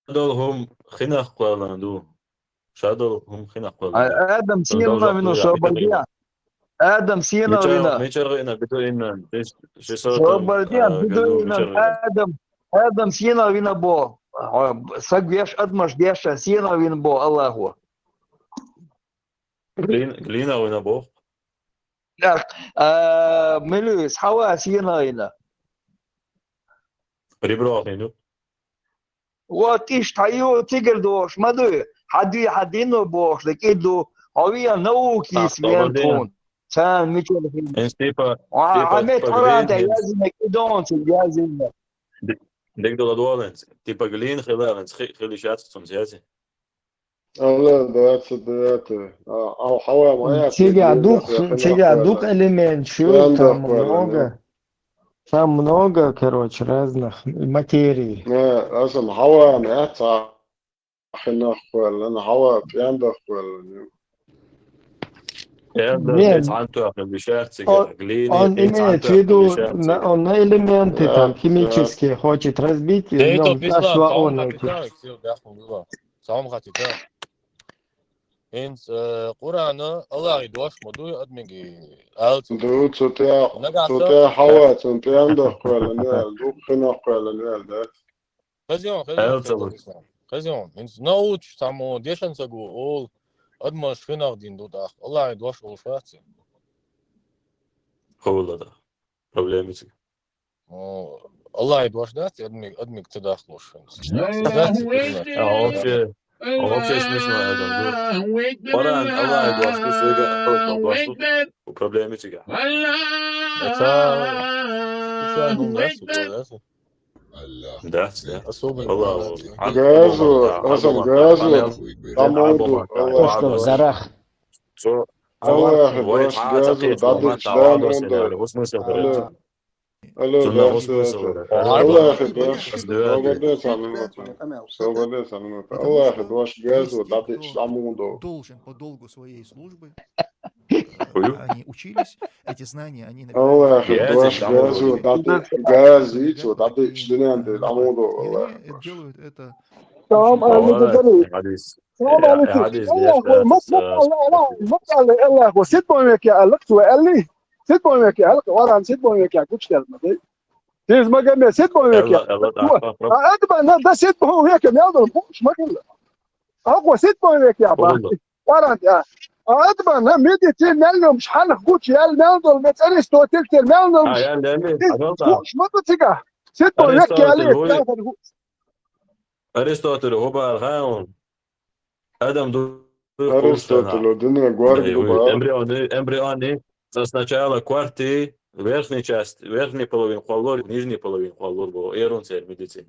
долу хӀума хинах кхоьллина ду. Ша долу хӀума хинах кхоьллина ду. Адам сенах вина, собар де. Адам сенах вина. Мичара гӀина, биду иман. Ши сотам, собар де, а, биду иман. Адам, Адам сенах вина бо. А, саг веш, адамаш деш, сенах вина бо Аллахо. Глин-, глина вина бо. Так, а, милуьйс, Хьава сенах вина. Ребро хӀун ю? Вот иштта хьан ю, цигара дохуш ма дуй, хьан дуй, хьан дин ду бохуш, дерг и ду, хьо вен наукис вен тхуна. Царна мичара хила. Хьан метта Къуръан тӀе яздинарг и ду, цуьнга яздинарг. Дерг ду ладогӀаланца, типа глина хила, хи-, хила йиш яц цунца, яц? Алло, двадцать девятое. А, а, Хьава ма яц, цигахь дукха, цигахь дукха элемент ю, там много. Там много, короче, разных материй. Не, аса Хьава ма яц, а хинах кхоьллина, Хьава пӀенда кхоьллина. Нет. Он имеет в виду, на, он на элементы там химические хочет разбить, и в нём нашла он эти. ХӀинца, э, Къуръано Аллахьан дош ма дуй, адамига алцу. Ду, цу тӀе, нагахь цу тӀе Хьава, цунна пӀенда кхоьллина вел, дукха хинах кхоьллина вел, да? Хезий хьона, хезий хьона, Хезий хьона. ХӀинца научу цхьаммо дешан ца го олу, адамаш хинах дина ду тӀаккха. Аллахье дош олуш вац и? Ховла да. Проблема цига. О, Аллахье дош дац, адамиг, адамиг ца дахлуш хӀинца. Дац и проблема. А, вообще, а, вообще смешно это, да. Къуръан Аллахье дош ду, суйга дош ду. Проблема цига. Это специально, да, суйга, да, суйга? Да, да. Особенно. Газу, Хасан, газу, дамуду, Аллах. Что, зарах? Аллах, вай, газу, дадыч, дамуду. Алло, Алло, газу, Аллах, газу. Собаде цхьа минута. Собаде цхьа минута. Аллах, газу, дадыч, дамуду. Должен по долгу своей службы. Они учились, эти знания, они набирали. Аллах, газу, дадыч, газу, дадыч, динан де, дамуду, Аллах. Делают это. Салам алейкум. Салам алейкум. Аллах, ма, ма, Аллах, ма, Аллах, Аллах, сидбон веке, Аллах, цу, Алли. Сидбон веке, Аллах, Къуръан сидбон веке, гучдел, ма, дей. Тиз Магомед, сидбон веке. А, это ба, на, да, сидбон веке, мел дон, пуш, ма, Аллах. А, сидбон веке, ба. Къуръан, я. А, это ба, на, медицина, мел дон, хьанах гуч, ял, мел дон, мец, Аристотель, тер, мел дон. А, я, я, я, я, я. Пуш, ма, цига. Сидбон веке, Алли, Аристотель, хӀу бара хаун. Адам ду Аристотель, дина гварг ду бара. Эмбрионы, эмбрионы, сначала кварты, верхний часть, верхний половин кхоллур, нижний половин кхоллур бо, эрун цер медицин.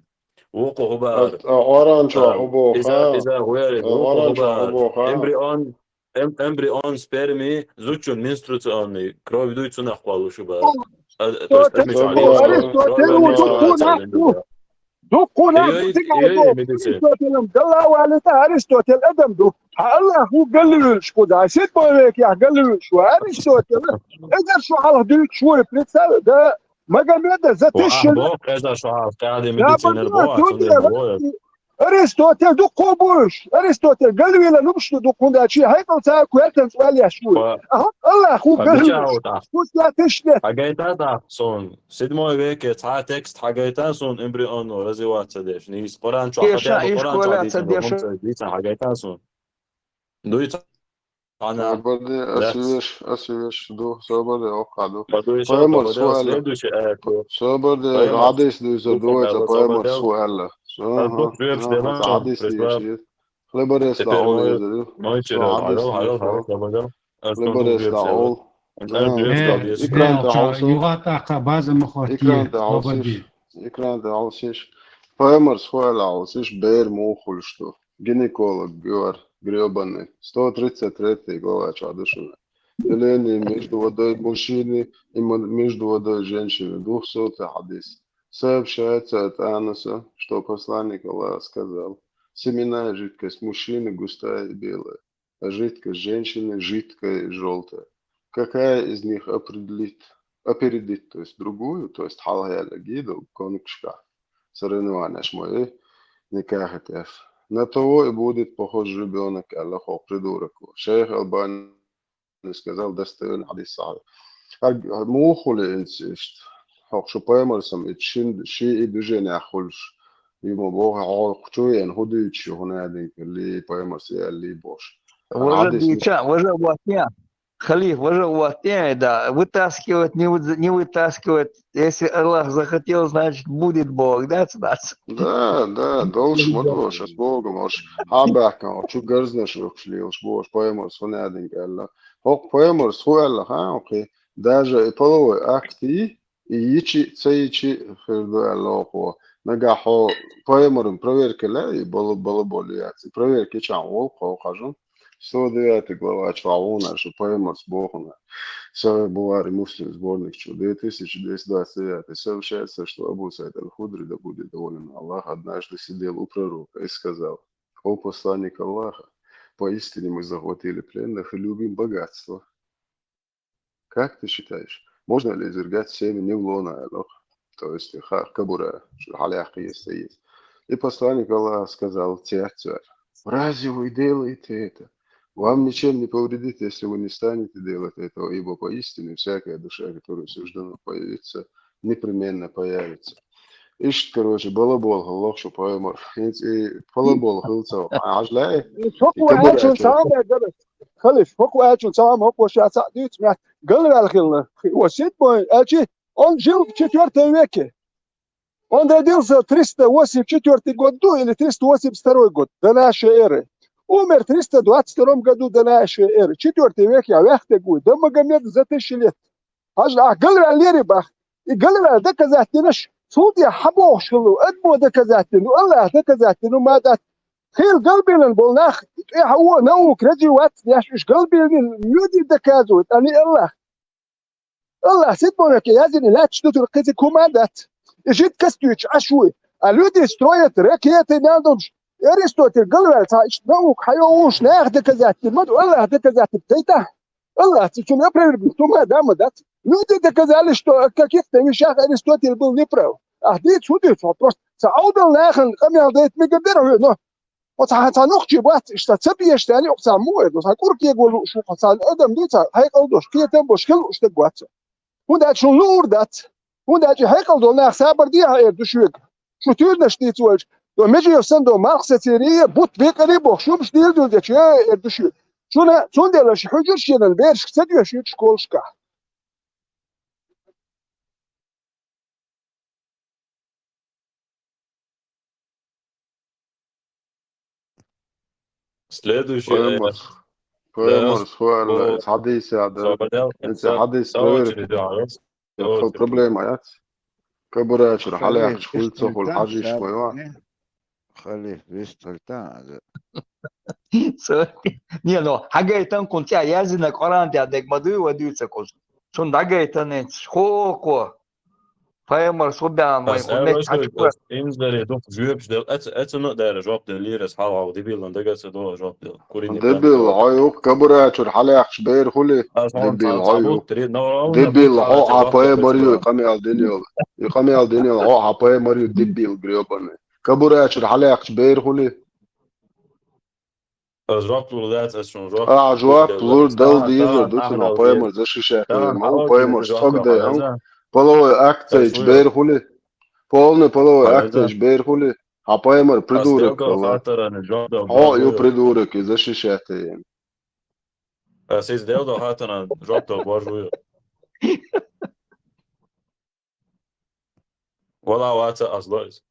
Вукху хӀу бара. А, а, оранчо, а, хӀу бо, иза, ха. Иза, гуяри, а, вукху хӀу бара. Эмбрион, Эм-, эмбрион, сперми, зудчун менструационный, кровь дуй, цунах кхоллуш хӀу бара. А, то есть, Аристотель, Аристотель, кровь дуй, цунах кхоллуш хӀу бара. Дуккхуна, Аристотель, Далла валита, Аристотель адам ду. Хьа Аллах ву галвуьлуш кху да, сидбон веке галвуьлуш ву, Аристотель. Эзар шу хьалха дуьйцуш ву, представь, да, Магомеда за тысячу лет. Бох, эзар шу хьалха, кхади медицинер бох, Аристотель дуккхо буш. Аристотель галвила нубуш ду дуккхун да, чи хьайкъал цара квертан цӀвал яш ву. Аллах ху галвила. Ху ца тишне. Хьагайта да сон. Седьмой веке цхьа текст хьагайта сон эмбрионно развиваться деш. Нийс Къуръан чу хьагайта сон. Дуйца Ана, собар де, ас веш, ас веш ду, собар де, охха ду. Пайхамар суала. Собар де, хьадис дуйса дуйца, пайхамар суала. Хьадис дуйса. Хлебарес да ол еза. Хлебарес да ол. Икран да ол. Югата ка база махати. Икран да ол. Икран да ол сиш. Пайхамар суала ол сиш, бер мухул что. Гинеколог, говор, грёбаный. Сто тридцать третья глава, чё дышина. Деление между водой мужчины и мо-, между водой женщины. Двухсотый хадис. Сообщается от Анаса, что посланник Аллаха сказал: «Семенная жидкость мужчины густая и белая, а жидкость женщины жидкая и желтая. Какая из них определит, опередит, то есть другую, то есть хьалхаялла гида конкушка соревнованиеш мои никахетев. На того и будет похож ребёнок», аьлла хо придурок. Шейх Албани сказал: «Достоверный хадис, сахьихь». Аг-, мухули инцишт. Хокшу паймарсам и чин, ши и движение хулш. Има боху, хьо чуен худуйчу хунадин ли паймарс я ли бош. Важа дича, важа ватня. Халиф, важа ватня, да. Вытаскивать, не вы-, не вытаскивать. Если Аллах захотел, значит, будет Бог, да, цац? Да, да, долш мадош, с Богом, ош хабакан, чу гарзнаш, охш лилш, бош, паймарс хунадин калла. Хок паймарс хуэлла, ха, окей. Даже и половой акт и, и ичи, ца ичи, хирду аллохо. Нага хо паймарым проверка ла, и боло, боло, боло яц. И проверка чан ол, хо хажун. Сто девятая глава, чё, а он аж паймарс бохуна. Сахих Бухари, Муслим, сборник, чё, две тысячи двести двадцать девятый. Сообщается, что Абу Саид аль-Худри, да будет доволен Аллах, однажды сидел у пророка и сказал: «О посланник Аллаха, поистине мы захватили пленных и любим богатство. Как ты считаешь, можно ли извергать семя не в лоно, а лох?» То есть, ха-, кабура, что халях есть, есть. И посланник Аллаха сказал: «Тяцуэр, разве вы делаете это? Вам ничем не повредит, если вы не станете делать этого, ибо поистине всякая душа, которая суждена появиться, непременно появится». Иштта, короче, балабола хилла шу пайхамар. ХӀинца и балабола хилла ца ваха. Хьажа лаьий? И хӀокхо аьллачун цхьа хӀама дара. Халиф, хӀокхо аьллачун цхьа хӀама, хӀокхо ша цхьаъ дуьйцу мех галваьлла хилла. О, седьмой, аьлчи, он жил в четвёртом веке. Он родился в триста восемьдесят четвёртый год ду или триста восемьдесят второй год до нашей эры. Умер в триста двадцать втором году до нашей эры. Четвёртый век я вехте гуй. До Магомеда за тысячи лет. Хьажа, ахь галваьллера бах. И галваьлла доказательнаш, цул тӀехьа хьабохуш хилла, адамо доказательно, Аллах доказательно ма дац. Хила галбийлан болу нах, тӀехьа о, наука развиваться деш, уьш галбийлан люди доказывают, а не Аллах. Аллах сидмонеке язйина лаьтташ ду туьра кхезиг хӀума а дац. И жид кастуьйтуш Ӏаш вуй. А люди строят ракеты, мел долуш. Аристотель галваьлла цхьа иштта наука хьайо вуш, наха доказательно ма ду, Аллах доказательно тайта. Аллах цу цунна опровергнуть хӀума а да ма дац. Люди доказали, что в каких-то вещах Аристотель был неправ. Ахь дийца хӀун дуьйцу хьо? Просто ца Ӏовдал нахана къамел дайта мегар дара хьоьга, но Оцу хьан цхьа нохчий бац, иштта ца беш, царна юкъа цхьа муха ду, цхьа кӀуркего лууш ву, цхьа адам ду, цхьа хьекъал долуш, кхетам болуш, хила лууш стаг вац. ХӀунда аьлча шуна луур дац. ХӀунда аьлча хьекъал долу нах сабар дехьа эр ду шуьга. Шу туьйранаш дийца вайча, до меже санна до малх сацийрий, бутт бекъарий бохуш, шуьмаш дийла дуьлдечу, эр ду шуьга. Шуна цундела шу хьуьжуш шенан берашка ца доьшуьйту школашкахь. Следующий аят. Пайхамар, пайхамар суалла, хьадис яда. Эца хьадис проверить. Хо проблема яц. Кабурачур хьалаяккхаш хуьлу ца хуьлу хьажиш вай ва. Халиф, вистхуьлта. Не, ну, хьагайтан кхун цӀа яздина Къуран тӀехь дег ма дуй, ва дуьйца кхуза. Цунна дӀагайтанца хӀокхо пайхамар субян вайн хӀуманиг хьачукхоьр. Инзаре дукха жоьпаш дел, эца, эцана а дара жоп дел лирас хьалхьалха дебилан дага ца до жоп дел. Курини Дебил, хьо юх кабурачур хьалаяккхаш бер хули. Дебил, хьо юх. Дебил, хьо хьа пайхамар ю, къамел динел. И къамел динел, хьо хьа пайхамар ю, дебил грёбаный. Кабурачур хьалаяккхаш бер хули. Ас жоп лур дац, ас шуна жоп. А, жоп лур дал дийзар ду цунах, пайхамар защищать ма ву, пайхамар схьогдай хьан. Половой акцияч бер хули. Полный половой акцияч бер хули. А пайхамар придурок хила. Хьо ю придурок и защищать ен. Ас иза дел до хатана жоп дал божу. Вала ваца аз лоиз.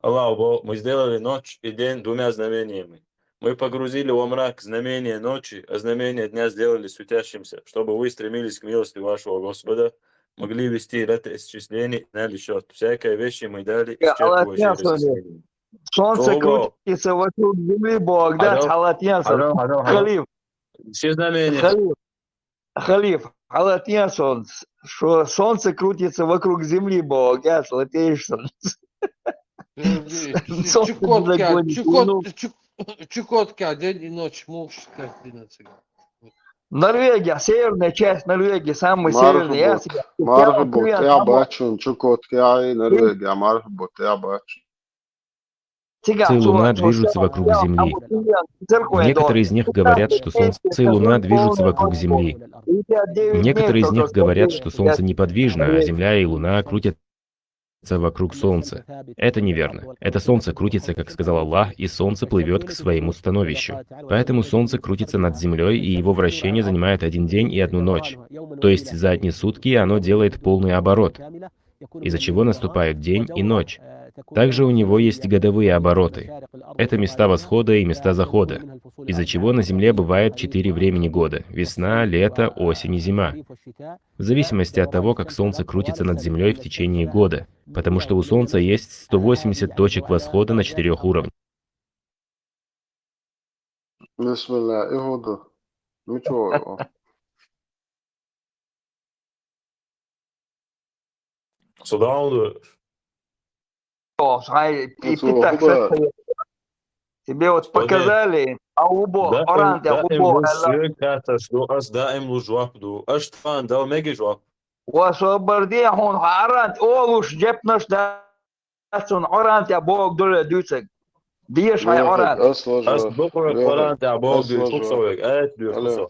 Аллах Бог, мы сделали ночь и день двумя знамениями. Мы погрузили во мрак знамение ночи, а знамение дня сделали светящимся, чтобы вы стремились к милости вашего Господа, могли вести летоисчисление и знали счет. Всякой вещи мы дали и счет его через исследование. Солнце крутится вокруг земли, Бог, да, халатьян. Халиф. Все знамения. Халиф. Халиф, хьала тӀен солнце, шо солнце крутится вокруг земли, бо, газ латейш солнце. Чукотка, Чукот, Чукотка, день и ночь, муж, картина цыган. Норвегия, северная часть Норвегии, самая северная. Я всегда... Мархи бу тя бачун, Чукотка, Норвегия, мархи бу тя бачун. Солнце и Луна движутся вокруг Земли. Некоторые из них говорят, что Солнце и Луна движутся вокруг Земли. Некоторые из них говорят, что Солнце неподвижно, а Земля и Луна крутятся вокруг Солнца. Это неверно. Это Солнце крутится, как сказал Аллах, и Солнце плывет к своему становищу. Поэтому Солнце крутится над Землей, и его вращение занимает один день и одну ночь. То есть за одни сутки оно делает полный оборот, из-за чего наступают день и ночь. Также у него есть годовые обороты. Это места восхода и места захода, из-за чего на Земле бывает четыре времени года: весна, лето, осень и зима. В зависимости от того, как Солнце крутится над Землей в течение года, потому что у Солнца есть сто восемьдесят точек восхода на четырех уровнях. Бисмилла, и хӀун ду? Мича вогӀу? Со дӀа хӀун ду? Хьай, и питак состоит. Тебе вот показали, а убо, оран тя убо. Ас даим лу жоп ду. Аш тхан дал меги жоп. Ва со барди хьун, оран тя олуш жепнаш да. Ас цунна Къуръан тӀехь бохург ду ле дуьйцург? Дезаш хьайн Къуръан. Ас бохург Къуръан тӀехь бохург дуьйцу со вайга, аят дуьйцу со.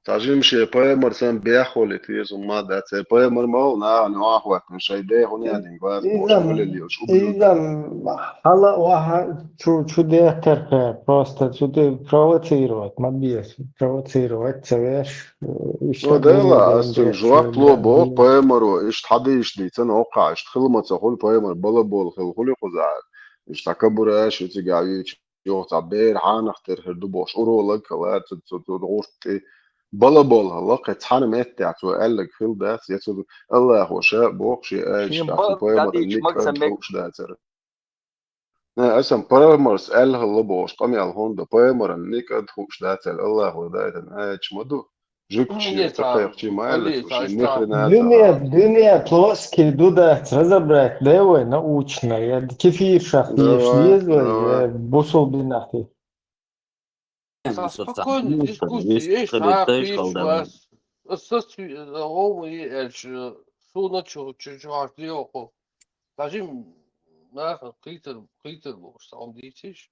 Цхьа жимма шен пайхамар санна беххале теза хӀума ма дац. Церан пайхамар ма ву нахана юхьа а хӀоттана, шайн ден хӀун яьдинг ваза бохуш, Изам, хӀулел йолуш убийца. Изам хьала охьа чу, чу дехтархьа, просто чу де провоцировать, ма бес, провоцировать ца веш, э, Ну, иштта дела, деррига ас цуьнга деш, жоп ло боху, э, пайхамаро, иштта хьадийш дийцина, хӀокхахь иштта хила ма ца хуьлу, пайхамар бала болу хила хуьлу кхузахь. Иштта цхьа кабура аша, цигахь вийча, юха цхьа бер хьанах тера хир ду бохуш, уролаг хила, цу, цу, цу гӀуртта тӀе. Бала болу хила, кхин цхьана меттехь цо аьлларг хила дац, я цу Аллахо ша а боху, шен аьлча, шен тӀаккха бала пайхамаран дадийча никъ мага ца кӀант мег- хууш дацара. Не, аса пайхамарс аьлла хилла бохуш, къамел хӀунда пайхамаран никъ а хууш дацара, Аллахо дайтина аьлча ма ду. Жуьгташ М, шен не ца цхьа, кхайкхачий ма аьлла, али, цо цхьа шен иштта нихрина а ца Дуьне, хаалу. Дуьне плоский ду дац, разобрать дай вай научно, я кефир шах еш Давай, деза вай, давай. Я бусулбинахи. Ца Со спокойно цхьа дискуссия, еш вистхили цхьа тайш кхиш халдан. Вас. Аса цу, ома и аьлча, суна чу, чу, чу хьаш диоху. Кажим, наха кхитар, кхитар бохуш, цхьа хӀума дийцийш?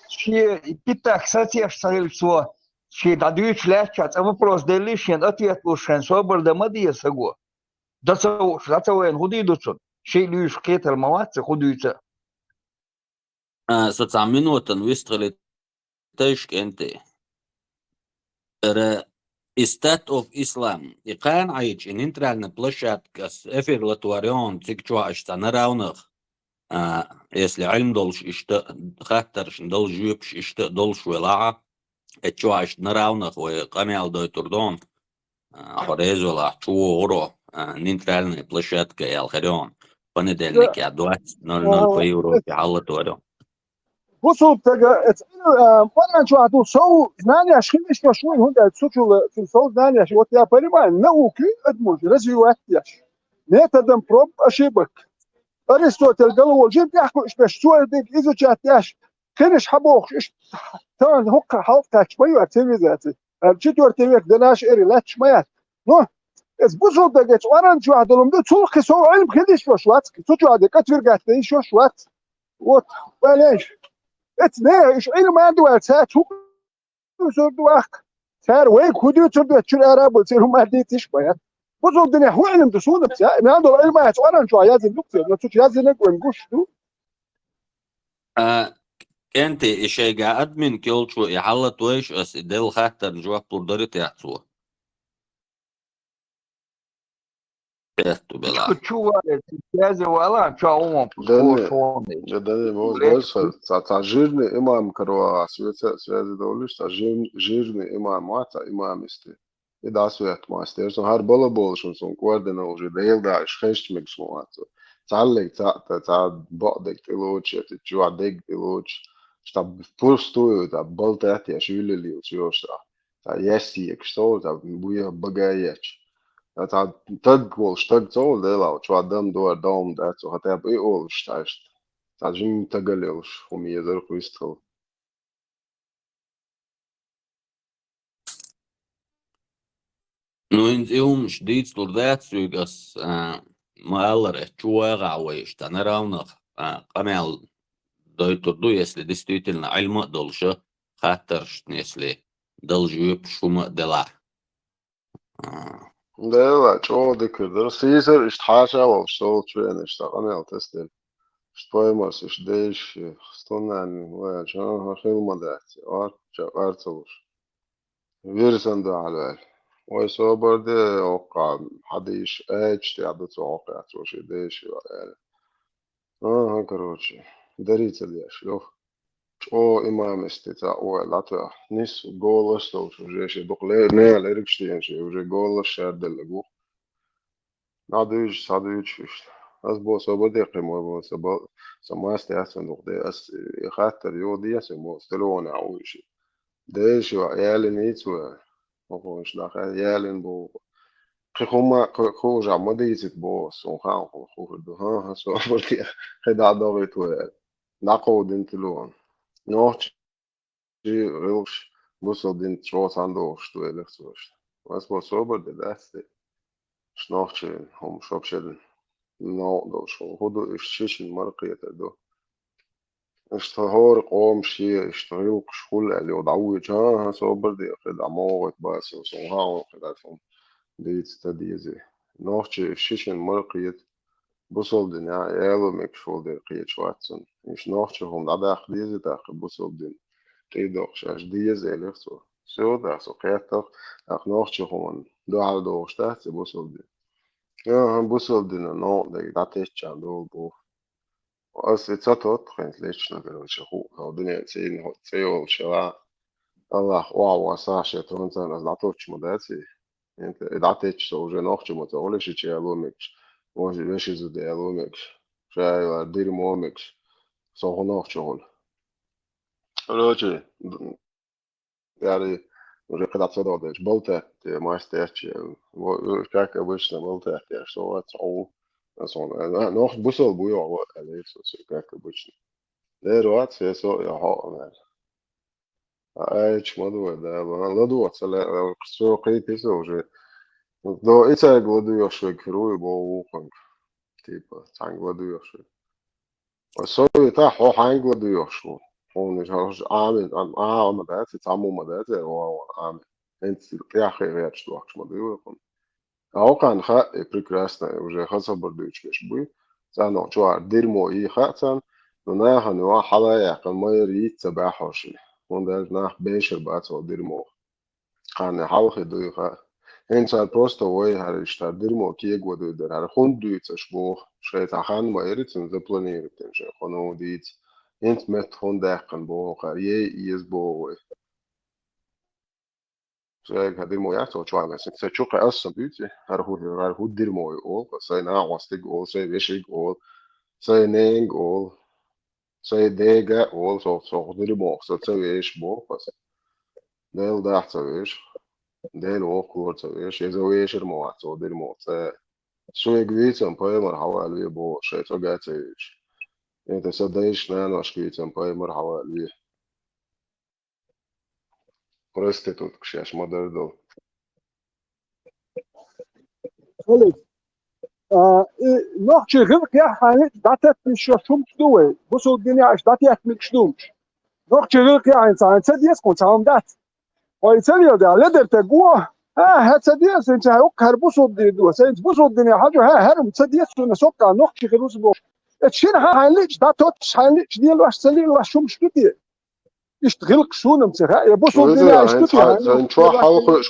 Шен питтак сацеш ца хилча цо, шен дӀадуьйцуш лаьттача цкъа вопрос деллий, шен ответ луш шайн собар дан ма деза саго. Дан ца хууш, дан ца вайна хӀун дийр ду цунна? Шиъ луьйш кхетар ма вац, хӀун дуьйцу а. А, со цхьа минутан вистхили тайш кӀентий. Эра и State of Islam, и кхана Ӏийча, и нейтральная площадка, ас эфир латварен, цига чохь аша цхьа на равных, а, если Ӏилм долуш иштта, хаттаршна долу жоьпаш иштта долуш велахьа, эцу чохь аша на равных вай къамел дойтур дон, а, хьо реза велахь, чу вогӀуро, а, нейтральная площадка ял херон, понедельник я двадцать ноль ноль по Европе хьаллатварен. Бусулба стага, эц, а, Къуръан чохь ду, сов знанияш хилиш йош вуй, хӀунда аьлча цу чул, цу сов знанияш, вот я понимаю, науки адамаш развивать деш. Методом проб ошибок. Аристотель гала волчу тӀехь кхуьуш беш, цо дерг изучать деш, кхинаш хьабохуш, иштта тахана хӀокху хьалкхаьчча ма ю цивилизаци. Четвёртый век до нашей эры лаьтташ ма яц. Ну, эц бусулба стага эц Къуръан чохь долу ма ду, цул кхин сов Ӏилма хилиш йош вац, цу чохь де отвергать деш йош вац. Вот, валеш. Эц не, уьш Ӏилма ма ду аьлла, цаьрца хӀу хӀусур ду ваккха. Цара вайга хӀун дуьйцур ду, чуьра ара а бу, церан хӀума дийциш бац. Бусалба динехь хӀун Ӏилма ду суна ца? Мел долу Ӏилма яц, Къуръан чохь яздина ду-кх церан, цу чу яздинарг вайна гуш ду. А, кӀентий, и шайга админка йолчо и хьалатойша ас, и делла хаттарна жоп лур дарий техьа цо? Этту белахь. Чу, чу вале, цу связи вала, чу а вон Данил, пусо шоне. Да, Данил, вот, Леч- больше, ца, ца жирный имам карва, связи, связи долуш, ца жир-, жирный имам, а, ца имам исти. И да свет мастер, сон хӀара бала болуш, сон координа уже Дела да, иш хешча мегаш ма вац. Цхьаллиг ца, ца, ца бакъдерг тӀелочу, я ца чу а дерг тӀелочу, ца пустую, ца балтат, я шуьллил йолуш, йолуш, ца. Цхьа яьсса егаш ца волу, цхьа буьйха бага ечу. Цхьа таг волуш таг ца волу, Делахь, чохь дам дора, дом дац, цо хӀотта бу и олуш цхьаьшта. Цхьа жимма тагал йолуш, хӀума езар кхуьйстахала. Ну, хӀинца и хӀуманаш дийцалур дац соьга ас, а, ма-аллара, чу вагӀахь вай иштта, на равнах, а, къамел дойтур ду, если действительно Ӏилма а долуша, хаттаршна, если далла жоьпаш хӀума а делахь. А. Дела, чӀогӀа дика дара. Сийсара иштта хьаша волуш, солчу веана иштта къамел тасдира. Иштта паймарс, иштта дайша, стуннан ваьлча, хӀан, хӀан, хила ма дац, орча къарцалуш. Вирсан дуьхьал ваьлла. Вай собар де, оккха хьадийша, аьча тӀехь ду цо хьокхаьччо шен дайша аьлла. Аха, короче, дарий ца деш, йох. ЧӀо имамисте ца ойла дӀатоьхна. Нис голаш долуш уже шен дукха ле-, не лерг шен шен уже голаш шаьрделлаг ву. ДӀадуьйжуш, схьадуьйжуш иштта. Ас бо собар де кхин мо бо, сан бал-, сан маста яц сан дукха де. Ас и хаттар йо де, сан бо, телефонехь вуьйш. Дайша ялийна ца ваьлла. ХӀокхунаш нах ялийна боху. Кхин хӀума, кху-, кху уже ма дийцит боху, суна хаам хӀун хӀун хир ду. ХӀан-хӀа, собар де, кхин дӀа а догӀийта ваьлла. ДӀакховдина телефон. Нохчий гӀиллакхаш бусалба динца чӀогӀа цхьаьна догӀуш ду, элира цо иштта. Ас бо собар де дац те. Иштта нохчийн хӀума шопшерна новкъа долуш хӀума. ХӀун ду, иштта шишина мара кхетар ду. Иштта хӀора къомаш е, иштта гӀиллакхаш хуьлу аьлла, йо, дӀавоьдуш, хӀан-хӀа, собар де, кхин дӀа ма вогӀийта бацо, суна хаам хӀун кхин дӀа суна дийца ца дезий. Нохчий шишина мара кхета. Бусалба динехь яло мегаш волу дерг кхеташ вац цунна. Иштта нохчийн хӀума дӀадаккха дезий тӀаккха бусалба дин? ТӀе доккхуш аьлча деза, элира цо. Всё, тӀаккха со кхеттах, тӀаккха нохчийн хӀуманна дуьхьал догӀуш дац и бусалба дин. ХӀан-хӀа, бусалба динан новкъа дерг дӀатеттачарна долу боху. Ас и ца тотта хӀинца лечна, короче, хӀу-, хӀу дуьнен цӀийна хӀу-, цӀе йолчу хила. Аллах охьаван сахьа шен тронцарна ас дӀатоттуш ма дац и. ХӀинца и дӀатетташ со уже нохчо ма ца хуьлу шича яло мегаш, веши зуда яло мегаш, ша дерьмо мегаш, со хӀун нохчо хуьлу. Короче, д-, яри, уже кхидӀа ца догӀу дерш, болтаьтта, маьрша тетташ, во-, как обычно, болтаьтта, со вац хьо, сон, а, нохчо бусалба ву йо, вот, аьлла, со, со, как обычно. Дера вац, я со, я хьо, аьлла. А, аьлча ма ду вай, да, ма, ладогӀа, ца ле-, со кхийти со уже. До и цаьрга ладоьгӀуш верг хир ву, бо вукхунга. Типа, цхьаьнга ладоьгӀуш верг. Ва со вита, хьо хьаьнга ладоьгӀуш ву? Хьуна хӀорш Ӏамин, Ӏам-, Ӏама дац, цхьаммо ма дац, э, ва, ва, Ӏамин. ХӀинца тӀехье гӀерташ дохкуш ма дуй вай хьуна. А окхарна хаьа, и прекрасно, уже хаза хабар дуьйцуш берш буй. Царна чохь дерьмо и хаьа царна, но нахана юьхь хьала яьккхина ма яра йиц ца баьхьоший. ХӀунда аьлча нах бешар бац хӀокху дерьмох. Кхарна хьалхе дуй хаьа. ХӀинца цара просто вай хӀара иштта дерьмо кего дуй дара. ХӀара хӀунда дуьйцу аша боху? Шайн цхьа хан ма яра цунна запланировать дина, шайн хӀун дийца. ХӀинца метта хӀунда даьккхина боху, хӀара ей иза боху вай. Шайга хӀара дерьмо яц, оцу чохь сан чу кхин ас сан буьйцу, хӀара хӀу, хӀара хӀу дерьмо ю олу, сайн накъостиг олу, сайн вешиг олу, сайн ненг олу, сайн дега олу, со, со хӀу дерьмо, со ца вешаш боху аса. Дела дахь ца вешаш, Дела воккхалора ца вешаш, иза вешар ма вац, со дерьмо ца. Суйга вийцам пайхамар хьавалве боху, шайн цӀога ца вешаш. Это со дайшка, наношка вийцам пайхамар хьавалве. Проститутка шаьш ма-дарра долу. Олег, а, и нохчий гӀиллакхехь хьайна дӀатеттина шо шумаш ду вай? Бусалба динехь аша дӀатеттинарг шумаш. Нохчий гӀиллакхехь хьайна ца, хьайна ца деза кхунца хьуна дац? Хьо и ца леладе, ледар таг ву. ХӀа, хӀа ца деза, хӀинца хьай уккхар бусулба дин ду. Сайнца бусулба дине хьажу, хӀа, хӀара ца деза суна, соккха нохчи хир ву бохуш. Эцу шина хьа хьайн лиъча дӀатотташ, хьайн лиъча лелош, ца лелош хӀумаш ду те. Иштта гӀиллакх суна-м ца хаьа, я бусулба дине иштта ду те, хьайн лиъча хьалхош.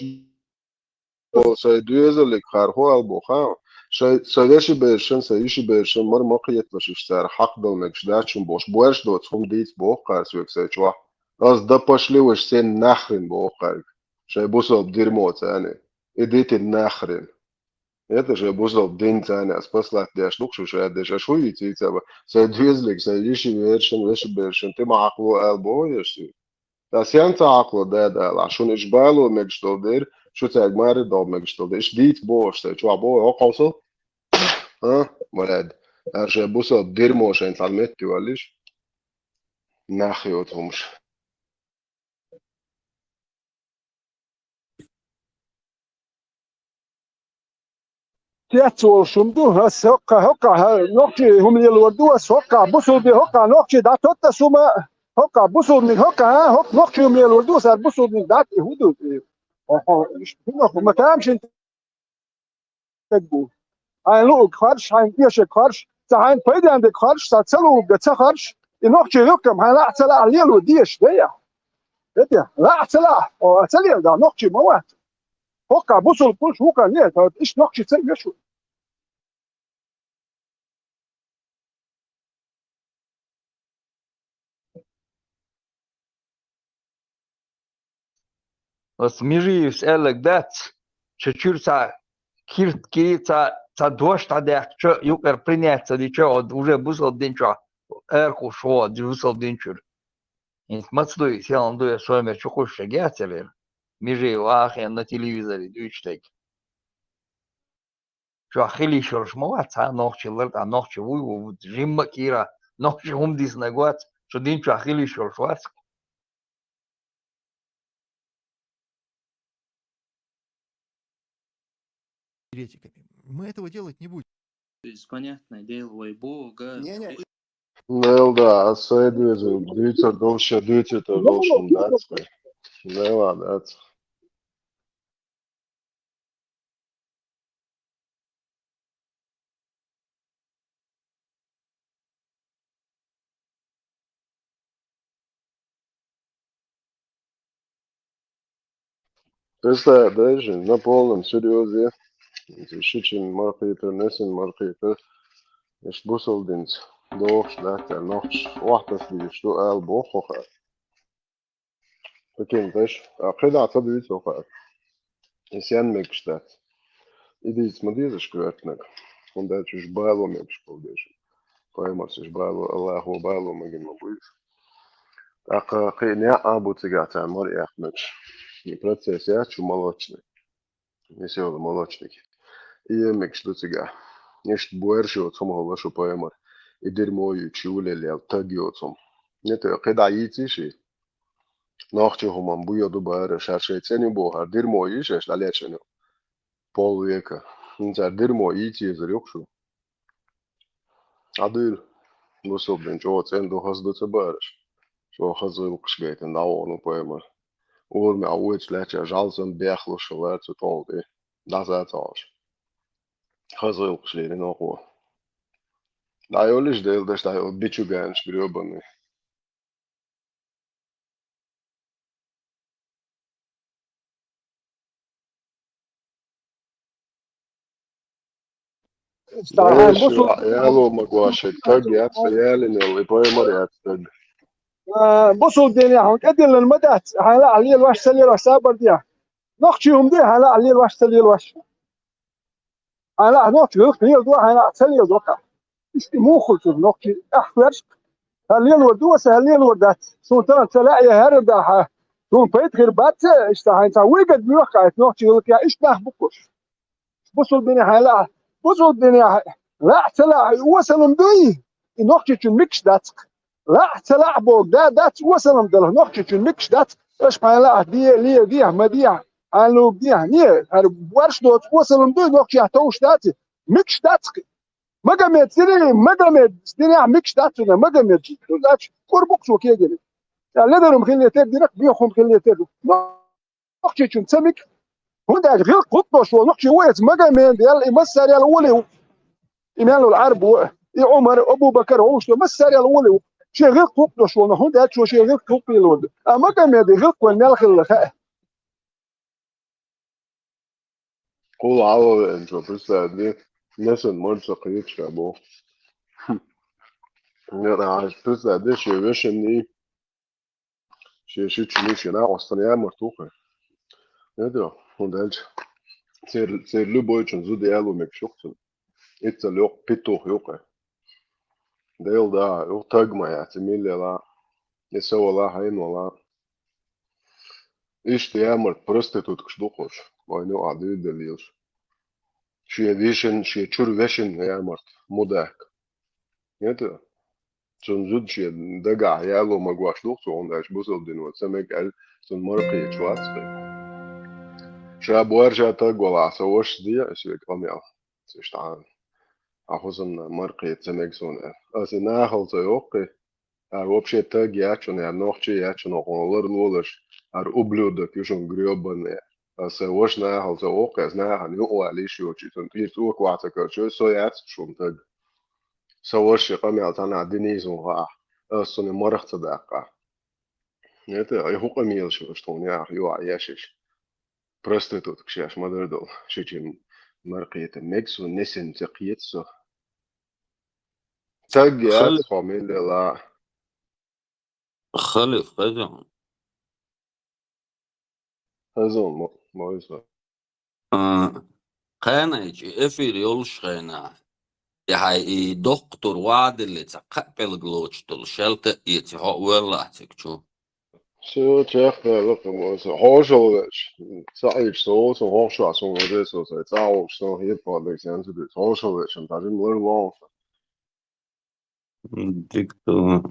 Сайн доьзалиг хархо албо, ха? Шай, са веши бершан, са йиши бершан, мар ма кхеталаш иш цара хьакъ дала мегаш дац шун бохуш, боьрш доцу хӀума дийца боху кхара соьга сайн чохь. Ас да пошли уж сен нахрен боху кхарга. Шай бусалба дирмо царни. Идите нахрен. Это же бусалба дин царни ас послать деш ду шу шай деш, аш хуй ца ца ба. Сайн доьзалиг, сайн йиши бершан, веши бершан, ти ма хьакъ ло албо еш су. Ткъа сен ца хьакъ ло, дада, ала, шуна иш бало мегаш долу дера, шу цаьрга маре догӀу мегаш долу дера. Иш дийца бохуш сайн чохь боху, хӀокховсал? А, валад. Ара шайн бусалба дирмо шайн цхьана метте валлиш? Нах йоцу хӀумаш. Цец волуш хӀума ду, ас хӀоккха, хӀоккха, хӀа, нохчий хӀума лелор ду, ас хӀоккха, бусулби хӀоккха, нохчий дӀатотта ас хӀума, хӀоккха, бусулбниг хӀоккха, хӀа, хӀоккха, нохчий хӀума лелор ду, ас хӀара бусулбниг дӀатӀи хӀу ду? Э, хӀо-, хӀо-, иш хӀума хӀума тамашийна стаг ву. Хьайн луург харш, хьайн эшарг харш, ца хьайн пайденнарг харш, ца ца луург ца харш, и нохчий хӀоккхам хьайн лаахь ца лаахь лело дезаш, де я? Де те? Лаахь ца лаахь, о, ца лела, да, нохчий ма вац. ХӀоккха бусулба гуш ву хан, нет, вот иш нохчий ца веш ву. Ас Межиевс аьлларг дац, ша чуьра цхьа кирт кири цхьа, цхьа дош дӀадаьккхича, юкъара принять ца дича, оцу уже бусалба дин чохь арахуш ву, бусалба дин чуьра. ХӀинца маца дуй, селхана дуй, ас шомер чу кхуьссуш гецарера. Межиев ахена телевизоре дуьйцуш дерг. Чохь хила йиш йолуш ма вац цхьа а нохчи лар, тӀаккха нохчи вуй ву, жимма а кийра, нохчи хӀума диснарг вац, цу дин чохь хила йиш йолуш вац. Теоретиками. Мы этого делать не будем. Из понятное дело, вай Бога. Не, не. Нел, да, ас сайд веза, дуьйцар долуш, дуьйцуьйтар долуш хӀума дац. Нел, а, дац. Представь, да, же, на полном серьёзе. Ши чин мархийтар, несин мархийтар. Иш бусалба динца дохуш дац, нохчаш охьатасдийш ду ала боху хӀокхара. Пекин деш, а кхидӀа ца дуьйцу хӀокхара. И сен мегаш дац. И дийца ма дезаш коьртаниг. ХӀунда аьлча уьш бало мегаш болу деш. Пайхамарс уьш бало, Аллахо бало магина ма буьйш. ТӀаккха кхин неӀ а бу цигахь царна мара эккха мегаш. И процесс яц шу молочный. Веселый молочник. И емигаш ду цигахь. Иштта боьрша йоцу хӀума хӀума шу пайхамар. И дерьмо йуьйцуш юлел ял таг йоцу хӀума. Не те, кхидӀа йийций ши? Нохчи хӀуман буйо ду бара, шаьш шайн цӀен ю бохар, дерьмо йийш аьш дӀалечкъина ю. Полвека. ХӀинца дерьмо йийца езар юкъ шу. Ӏадийла. Бусалба дин чӀогӀа цӀена ду, хаза ду ца баараш. ЧӀогӀа хаза гӀиллакхаш гайтина дӀавахана пайхамар. Урамехь вочу лаьтташ жӀаьла санна бехлуш хилла цу тӀолгӀа тӀе. ДӀаса а ца Ӏаш. Хаза гӀиллакхаш лерина оха. ДӀайоллиш Делан даш дӀайолла бичуганаш грёбаный. Яло ма гуш, таг яц, ялина йолу, и пайхамар яц таг. А, бусулба динехь хьуна тӀедиллина ма дац, хьайн лаахь лелош, ца лелош, сабар де. Нохчий хӀума де, хьайн лаахь лелош, ца лелош. Хьайн лаахь нохчий гӀиллакх леладо, хьайн лаахь ца леладо-кх. Иштта муха хуьлу цуьнан нохчий? ТӀаккха коьрташ. ХӀара лелор ду аса, хӀара лелор дац. Суна тахана ца лаьа, хӀара дахьа. Суна пайда хир бац, иштта хьайн цхьа выгода лоьху-кх, нохчий гӀиллакх ян иштта нах бу-кх уьш. Бусулба динехь хьайн лаахь, бусулба динехь лаахь ца лаахь, и осалам дуй, и нохчичун мегаш дац-кх. Лаахь ца лаахь боху, да, дац осалам дала, нохчичун мегаш дац. Аша хьайн лаахь де, ле, дехьа, ма дехьа, хьайн луг дехьа. Не, хӀара борш доцу осалам дуй, нохчех товш дац, мегаш дац-кх. Магомед, сири, Магомед, динехь мегаш дац цуьнан, Магомед, шу дац, кур бу-кх цо кегина. Ца ледарум хилла тера дира-кх, бехум хилла тера ду. нохчочун ца мега. ХӀунда аьлча гӀиллакх гӀуллакх долуш волу нохчо ву, эца Магомед ял, и массарел а волу ву. И мел волу Ӏарбо, и Ӏумар, Абу-Бакар, вовшашца массарел а волу ву. Шен гӀиллакх гӀуллакх долуш волу, хӀунда аьлча шен гӀиллакх гӀуллакх лелор ду. А Магомедан гӀиллакх вайн мел хилла хаьа. Кхул хьалавеанчо, представь, де, насан марца кхеташ а боху. Хм. Нера хьаьжа, представь, де, шен вешанний, шен шичунний, шен накъостан ямарт ву-кх. ХӀунда аьлча церан, церан любойчун зуда яло мегаш ю-кх цунна. Иццал йоккха петух ю-кх. Дела да, юха таг ма яц, и милла а, и са вала, хьайна вала. Иштта ямарт проституткаш ду-кх уьш, вайна юкъахь дуьйладелла лелаш. Шен вешан, шен чуьра вешан ямарт, мудак. ХӀета? Цунна зуда шен дагахь яло магош ду-кх цо, хӀунда аьлча бусалба дино ца мега аьлла, цунна мара кхеташ вац кхин. Ша бор ша таг валахь, сан вашас де ас вега къамел. Ца иштта хьан. Ахьа хӀусамна мара кхета ца мега суна аьлла. Ас и нахала ца йоккхий, хӀара вообще таг яц шуна, хӀара нохчи яц шуна, хӀокхунна ларлолаш, хӀара ублюдок ю шуна грёбаный. Аса сан ваша нахала ца воккху, аса нахана юкъа вала йиш йоцуш, и цунна тӀера цӀока ваха ца карчой, со яц шуна таг. Сан ваша шен къамел цхьанхьа динийза хӀун хаахь, аса цунна марха ца даккхахь. ХӀета, и хӀун къамелаш ю аша тхуна яхь, юьхьа еш иша? Проститутка шаьш ма-дарра долу, шичун мара кхета мега суна, несен ца кхета со. Таг яц хьо мел а. Халиф, хаза хьуна. Хаза хьуна, мо-, Моисей. А, кхана айча и эфир йолуш хенахь, и хьайн и доккха тур ваделли ца кхаъ пӀелг лоцуш долу шаьлта а эций хьо а воьллахь цига чу. Со чекхдалла кхин Моисей. Хьошалла веача, ца Ӏийча со ву, сан хьошалла суна ваде со, сайн цӀа а волуш, сан хетахь дог сенца дуьйцу. Хьошалла веача, сан тхьажин лар лонгуш. Дика ду.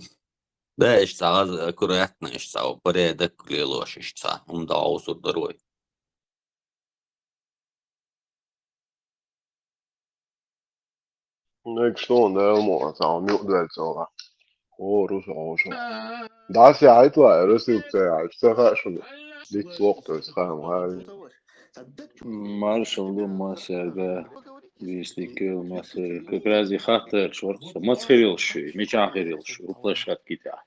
Да, иштта цхьа хаза аккуратно, иштта цхьа порядок лелош, иштта цхьа хӀума дӀахьовсур дара вай. Мегаш ду хьуна, Дала мукъ лахь, цхьа хӀума юкъадоьлла ца вахь. О, руса хьоша. ДӀасаьхьайталахь, рассылка ца яхьаш, ца хаьа шуна. Диц воккху тӀе сан хаам хаьа. Маршалла ду массаьрга, вистикел массаьрга. Как раз и хаттарш вара со. Маца хир йолуш ю, мичахь хир йолуш ю, хӀун площадке тӀехь?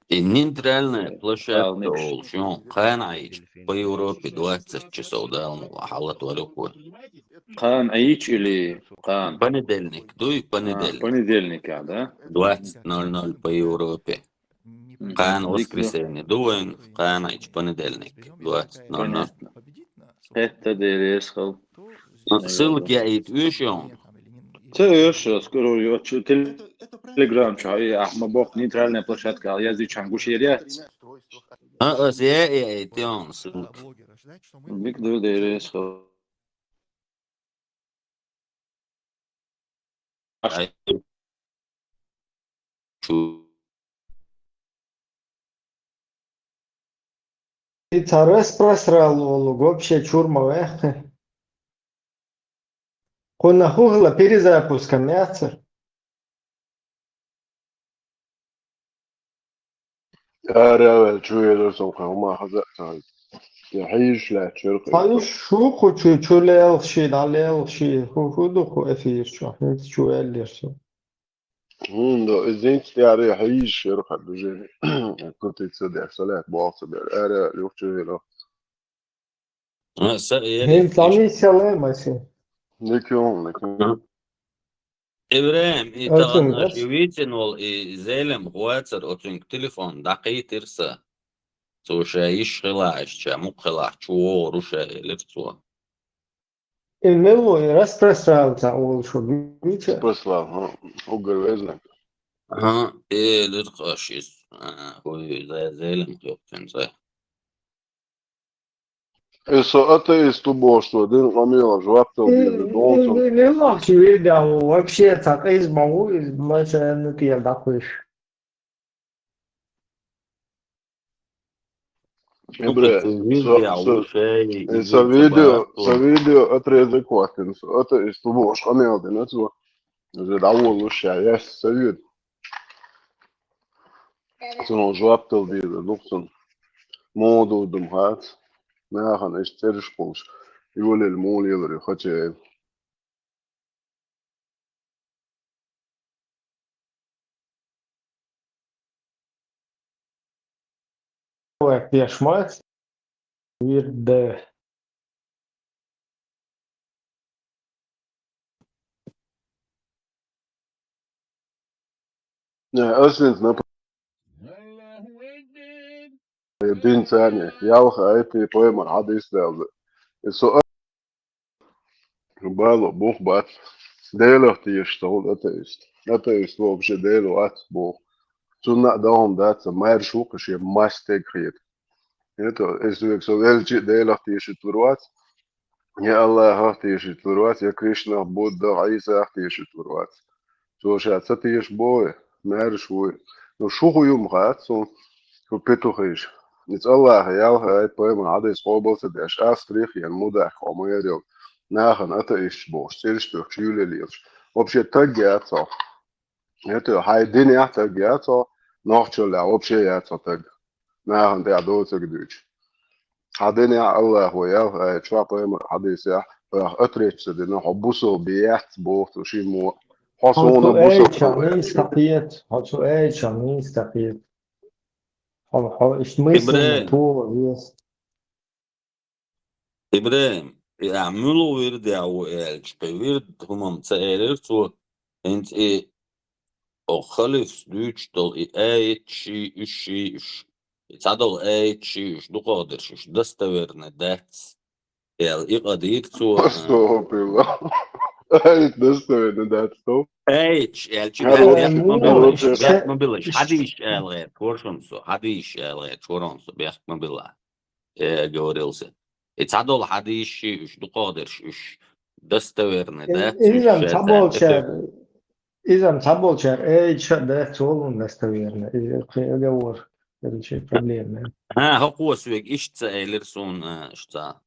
И нейтральная площадка олуш ю, кхана Ӏийча, по Европе двадцать часов Дала мукъ лахь хьалатор ю-кх вай. Кхана Ӏийча или кхана? Понедельник, дуй, а, понедельник. Понедельник, а, да? Двадцать ноль ноль по Европе. Мгм. Кхана воскресенье ду вайн, кхана Ӏийча понедельник, двадцать ноль ноль. Понятно. ХӀетта дерригаш хала. Ссылка яийта оьшу хьуна? Ца оьшу, скоро ю, чу-, телеграм чу, и ахма боккха нейтральная площадка, ал язди чан гуш ер яц. А, ас я, я, я, яийта хьуна ссылка. Дика ду, дерригаш хала. Ай. Чу. И ца распросрал волу вообще чур ма ваьккхи. Кхунна хӀу хила перезапуском яцара? Ара а ваьлла, чу елира со кхин хӀума хаза а ца хилча. Я хьийзаш лаьтташ яра кхин. Хьан уьш шу кху чу, чу лелхаш, дӀалелхаш, хӀу, хӀу ду кху эфир чу, хӀинца чу ваьллера со. ХӀунда, иза хӀинца тӀаьхьа хьийзаш яра хьан дужи. Крутить ца деш, ца лаьтта боху ца бер. Ара а ваьлла, юха чу елира. А, са, я ХӀинца иш- дӀанисъяле, Масин. Никюн, никюн. А. ИбрахӀим, и тахана аша и вийцина волу и Зелимха вацара, оцуьнга телефон дӀакхийтира сан. Цо ша йиш хилахь, иштта ша мукъа хилахь, чу вогӀур ву ша, элира цо. И мила ву, и распросрал ца волуш ву, вийца? Распросрал, хӀа, уггар везна. ХӀа, элира аша иза, а, хӀу ю, Зе-, Зелимха йоккхуьнца. И со атеист ву бохуш, со дина къамелан жоп дала деза, донца. Лелахча вирда ву, вообще ца къиза ма ву, иза ма ца нукъера дӀакхуьйсуш. Ибре, со, со, и со видео, со видео отрезок хӀоттина, со атеист ву бохуш къамел дина цо. Иза дӀаволлуш ша, яс ца вир. Цунах жоп дала деза, дукха цунна. Муха дувц-м хац. Нахана иштта цӀераш кхувсаш, йолаелла муха лелар ю хаче. Вай, пеш мац. Вирд. Не, ас хӀинца нап-, дин царни, ялх аят пайхамара хьадис далла. И со а-, бало бух бац. Делах тешаш ца хул атеист. Атеист вообще Дела вац боху. Цунна а догӀма дац, маьрша ву-кх шен мас стегах хета. ХӀета, эс век со велча а Делах тешийта лур вац, я Аллахах тешийта лур вац, я Кришнах, Буддах, Ӏийсах тешийта лур вац. Цо ша ца теша боху, маьрша вуй. Ну, шу хӀун ю-м хац суна, хӀу петухаш. Иза Аллаха ялх аят пайхамара хьадис къобал ца деш, Австрих ян мудах хьо ма яр йолу. Нахана атеисташ бохуш, цӀераш тохкуш, юьле лелаш. Вообще таг яц хьо. ХӀета хьайн динехь таг яц хьо, нохчаллехь вообще яц хьо таг. Нахана тӀехь доцург дуьйцу. Хьан динехь Аллахо ялх аят чохь пайхамар хьадисехь, оьх отречь ца дина, хьо бусалба яц боху цо шиммо. Хьо Хьо суна цу бусалба аятча хила веза. Нийса кхета, хьо цу аятча нийса кхета. Хьо, хьо иштта мысленно ИбрахӀим. ТугӀа веза. ИбрахӀим, и ахь муьлха вирдехь ву аьлча, кхин вирд хӀумам ца элира цо, хӀинца и оха халифас дуьйцуш долу и аятчий, уьш ший, уьш, и цхьадолу аятчий, уьш дукхахдерш, уьш достоверный дац, аьлла, и къа дийра цо, а. Астагфирулла. Аят достоверный дац, то? Аятчий аьлча, Хьан бехк ма билаш, бехк ма билаш. Хьадийша аьлла гӀерташ вара шуна со, хьадийша аьлла гӀерташ вара со, бехк ма била. Э, говорил се. И цхьадолу хьадисаш, уьш дукхахдерш, уьш достоверный дац, уьш иза-м цхьаболчара, иза-м цхьаболчара аятча дац волун достоверный. Иза кхин а говор, короче, проблема. ХӀа, хӀокхо соьга иштта ца элира суна, а, иштта.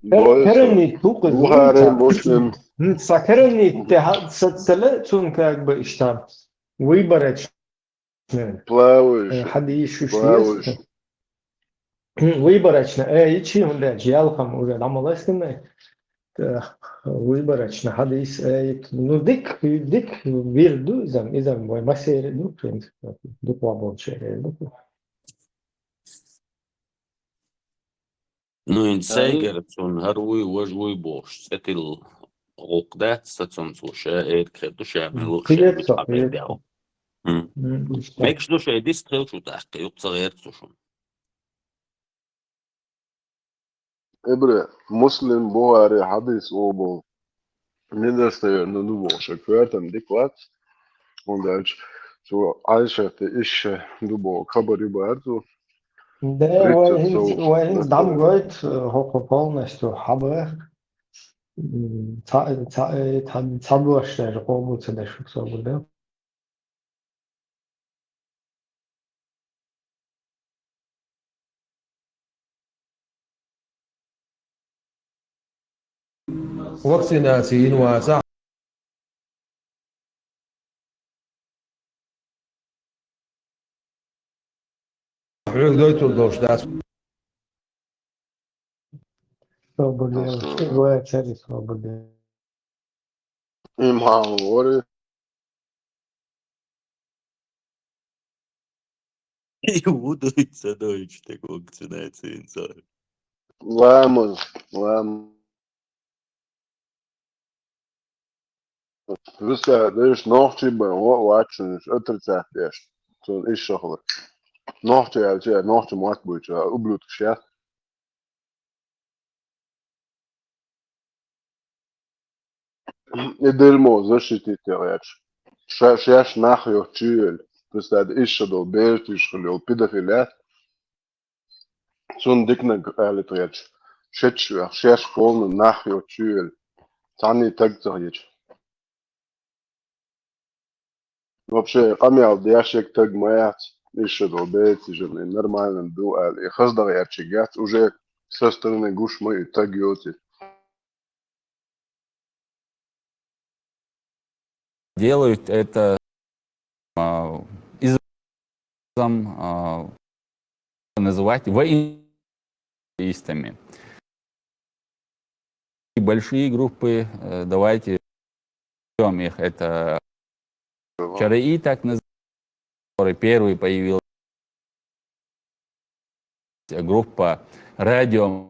Кер-, керамит бу кхуза. Бухари, Муслим. М, са керамит те ха-, са целе цун как бы иштта. Выборочно. Плавающий. Э, хьадис уьш плавающий. М, выборочно. Э, ичи хӀунда аьлча ялхам уже дӀамаласкинай. Э, выборочно хьадис, э, ит. Ну, дик, дик вир ду изам, изам вай масери ду, в принципе. Дукха болчерий ду. Ну, хӀинца сайгара цунна хӀара вуй, важа вуй бохуш, цӀе тилла гӀуллакх дац, сан цунна цо ша эрга хир ду, ша мила ву, ша мичахь бен дегӀ ву. Мегаш ду шайн дист хилча тӀаккха, юкъа ца гӀерта цо шуна. Эбре, Муслим, Бухари хьадис обал. Недостоверно ду бохуш, коьртан дика вац. ХӀунда аьлча цо Ӏайшата иша ду боху хабар ю бара цо. Да, вай хӀинца, вай хӀинца дӀамгойту, хӀокху полностью хьаба. М, ца, ца, ца, ца дош даже къобал ца деш ву со гуда. Вакцинаци йина вацахь, хьоьга дойтур долуш дац. Свободен. Ага. Двое цели свободен. Имхьа вори. Ву дуьйцу, ца дуьйцу, тек вакцинаци йина цара. Ламаз, ламаз. Виса деш нохчий бан, во, вачунаш, отрицать деш. Цун иша хилар. Нохчий аьлча, нохчий мотт буьйцу, ублюдкаш яц. И дерьмо защитить ян гӀерташ. Ша-, шаьш нах йоцучу йолу, представь, иша долу, бераш тешаш хилла йолу педофил яц. Цунна диканиг алийта гӀерташ. Шеташ вех, шаьш полна нах йоцучу йолу. Цхьанний таг ца хеташ. Вообще, къамел деш ерг таг ма яц, иша долу беци жимма, и нормально ду аьлла, и хаза дан гӀерташ яц, уже со стороны гуш ма ю, и таг йоций. Делают это, а, из-, а, называть воинствующими атеистами. И большие группы, э, давайте назовём их, это Чараи, так называемый, который первый появился, группа Радио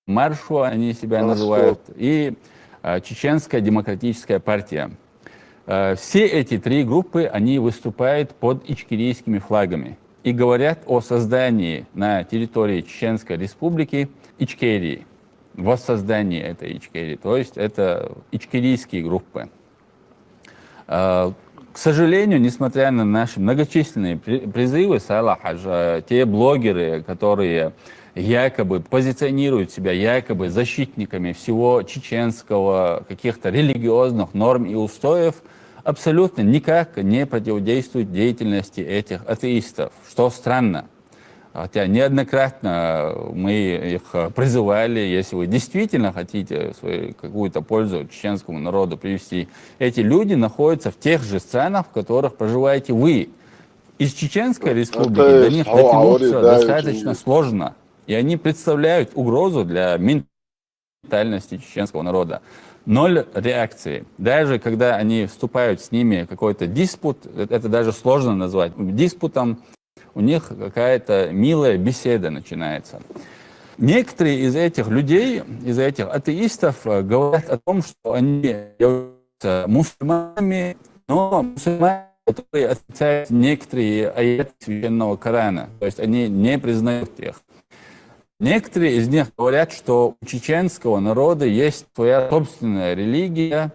Маршо, они себя называют, и, э, Чеченская демократическая партия. Э, все эти три группы, они выступают под ичкерийскими флагами и говорят о создании на территории Чеченской Республики Ичкерии, воссоздании этой Ичкерии, то есть это ичкерийские группы. Э, к сожалению, несмотря на наши многочисленные при-, призывы, Салах Хадж, э, те блогеры, которые якобы позиционируют себя якобы защитниками всего чеченского, каких-то религиозных норм и устоев, абсолютно никак не противодействуют деятельности этих атеистов, что странно. Хотя неоднократно мы их, э, призывали, если вы действительно хотите свою какую-то пользу чеченскому народу привести, эти люди находятся в тех же странах, в которых проживаете вы. Из Чеченской Республики до них дотянуться достаточно сложно, и они представляют угрозу для ментальности чеченского народа. Ноль реакции. Даже когда они вступают с ними в какой-то диспут, э, это даже сложно назвать диспутом, у них какая-то милая беседа начинается. Некоторые из этих людей, из этих атеистов, э, говорят о том, что они являются мусульманами, но мусульмане, которые отрицают некоторые аяты Священного Корана, то есть они не признают их. Некоторые из них говорят, что у чеченского народа есть своя собственная религия,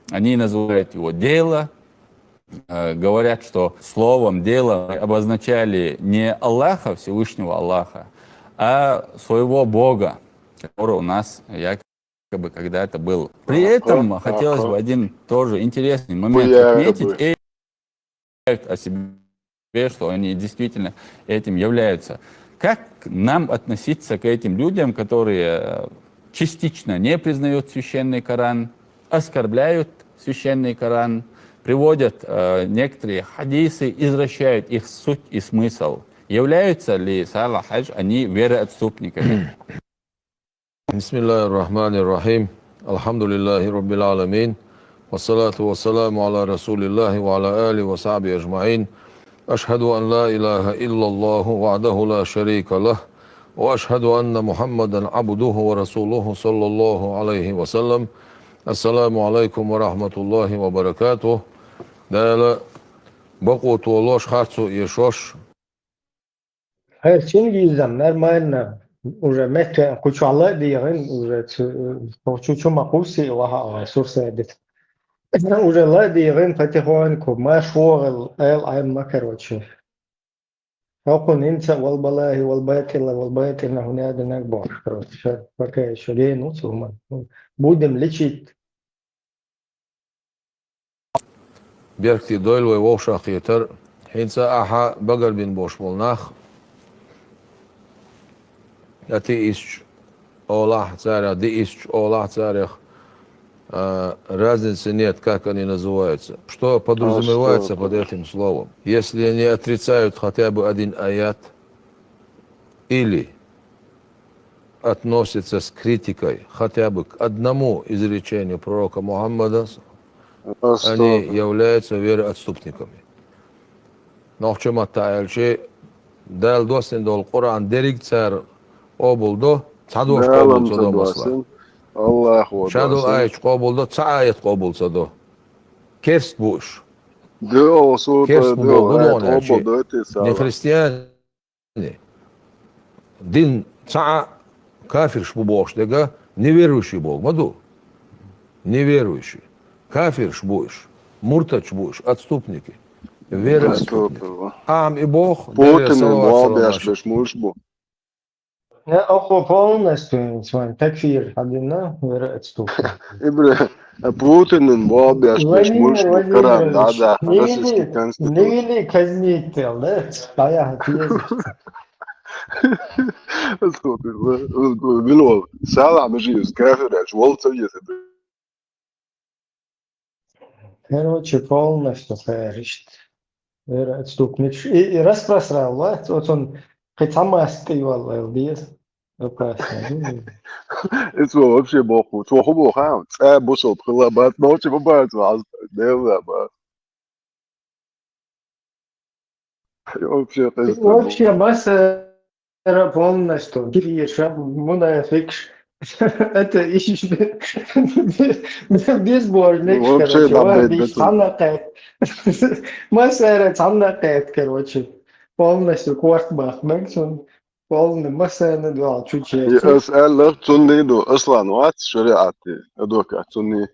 они называют его дело, э, говорят, что словом дело обозначали не Аллаха, Всевышнего Аллаха, а своего Бога, который у нас якобы когда-то был. При этом хотелось бы один тоже интересный момент отметить. И о себе, что они действительно этим являются. Как нам относиться к этим людям, которые, э, частично не признают Священный Коран, оскорбляют Священный Коран, приводят, э, некоторые хадисы, извращают их суть и смысл? Являются ли, Салах Хадж, они вероотступниками? بسم الله الرحمن الرحيم. الحمد لله رب العالمين. والصلاة والسلام على رسول الله وعلى آله وصحبه أجمعين. أشهد أن لا إله إلا الله وحده لا شريك له. وأشهد أن محمدا عبده ورسوله صلى الله عليه وسلم. السلام عليكم ورحمة الله وبركاته. Дала бакъо толуш, харцо эшош. Хьай, Чингиз, нормально. Уже метта кху чу ладийгӀан, уже цу-, кху чу ма кхувси ваха, сурсадит. Уже ладийгӀан потихоньку, ма шогӀал, эл айма, короче. Хьокхун инца вал балагьи, вал батӀила, вал батӀила хӀуна динаг бохуш, короче. Пока ещё ренуц ума. Будем лечить. Беркате дойла вай вовшахкхетар. ХӀинца ахьа багарбина бош болу нах, атеисташ олахь царех, деисташ олахь царех, а, разницы нет, как они называются. Что подразумевается под этим словом? Если они отрицают хотя бы один аят или относятся с критикой хотя бы к одному изречению пророка Мухаммада, они являются вероотступниками. Нохчийн маттахь аьлча, Дала доссина долу Къуръан дерриг цара къобалдо, цхьа дош къобал ца до, масала. Ша долу аят къобалдо, цхьа аят къобал ца до. Керст бу уьш. Керст бу боху, не христиане. Дин цхьаъ, кафирш бу бохуш дерг неверующий боху ма ду. Неверующий. Кафирш бу уьш. Муртадш бу уьш. Отступники. Вероотступники. Ахьа и боху, Путинан болх беш берш муьлш бу? Я окхо полностью с вами такфир хьадина, вероотступник. Ибра, Путинан болх беш берш муьлш бу, Коран дӀа а дахьа, российский конституция. Не вели казнить тел, да? Даяхьа теза. Билвол, Салахь Межиевс кафир аьлча, вол ца веза. Короче, полностью хаьржа. Вероотступник. И, и распространял, да? Вот он Кхин цхьа масса тӀе йолла деза. Опасно. Иза вообще боху. Цо хӀун боху, а? ЦӀа бусалба хила бац, ночи ма бац, вац. Делла бац. Вообще, Вообще, массара полностью кириша, мунафикш. Это ищ-, безбожник, Вообще, короче, да, ой, да, бич да. Цхьанна кхет. Массара цхьанна кхет, короче. Полностью корт бах, мэг цун. Полный массана дуал чуче. Ас аьллах цунни ду, Аслан вац шариатти, адвокат цунни.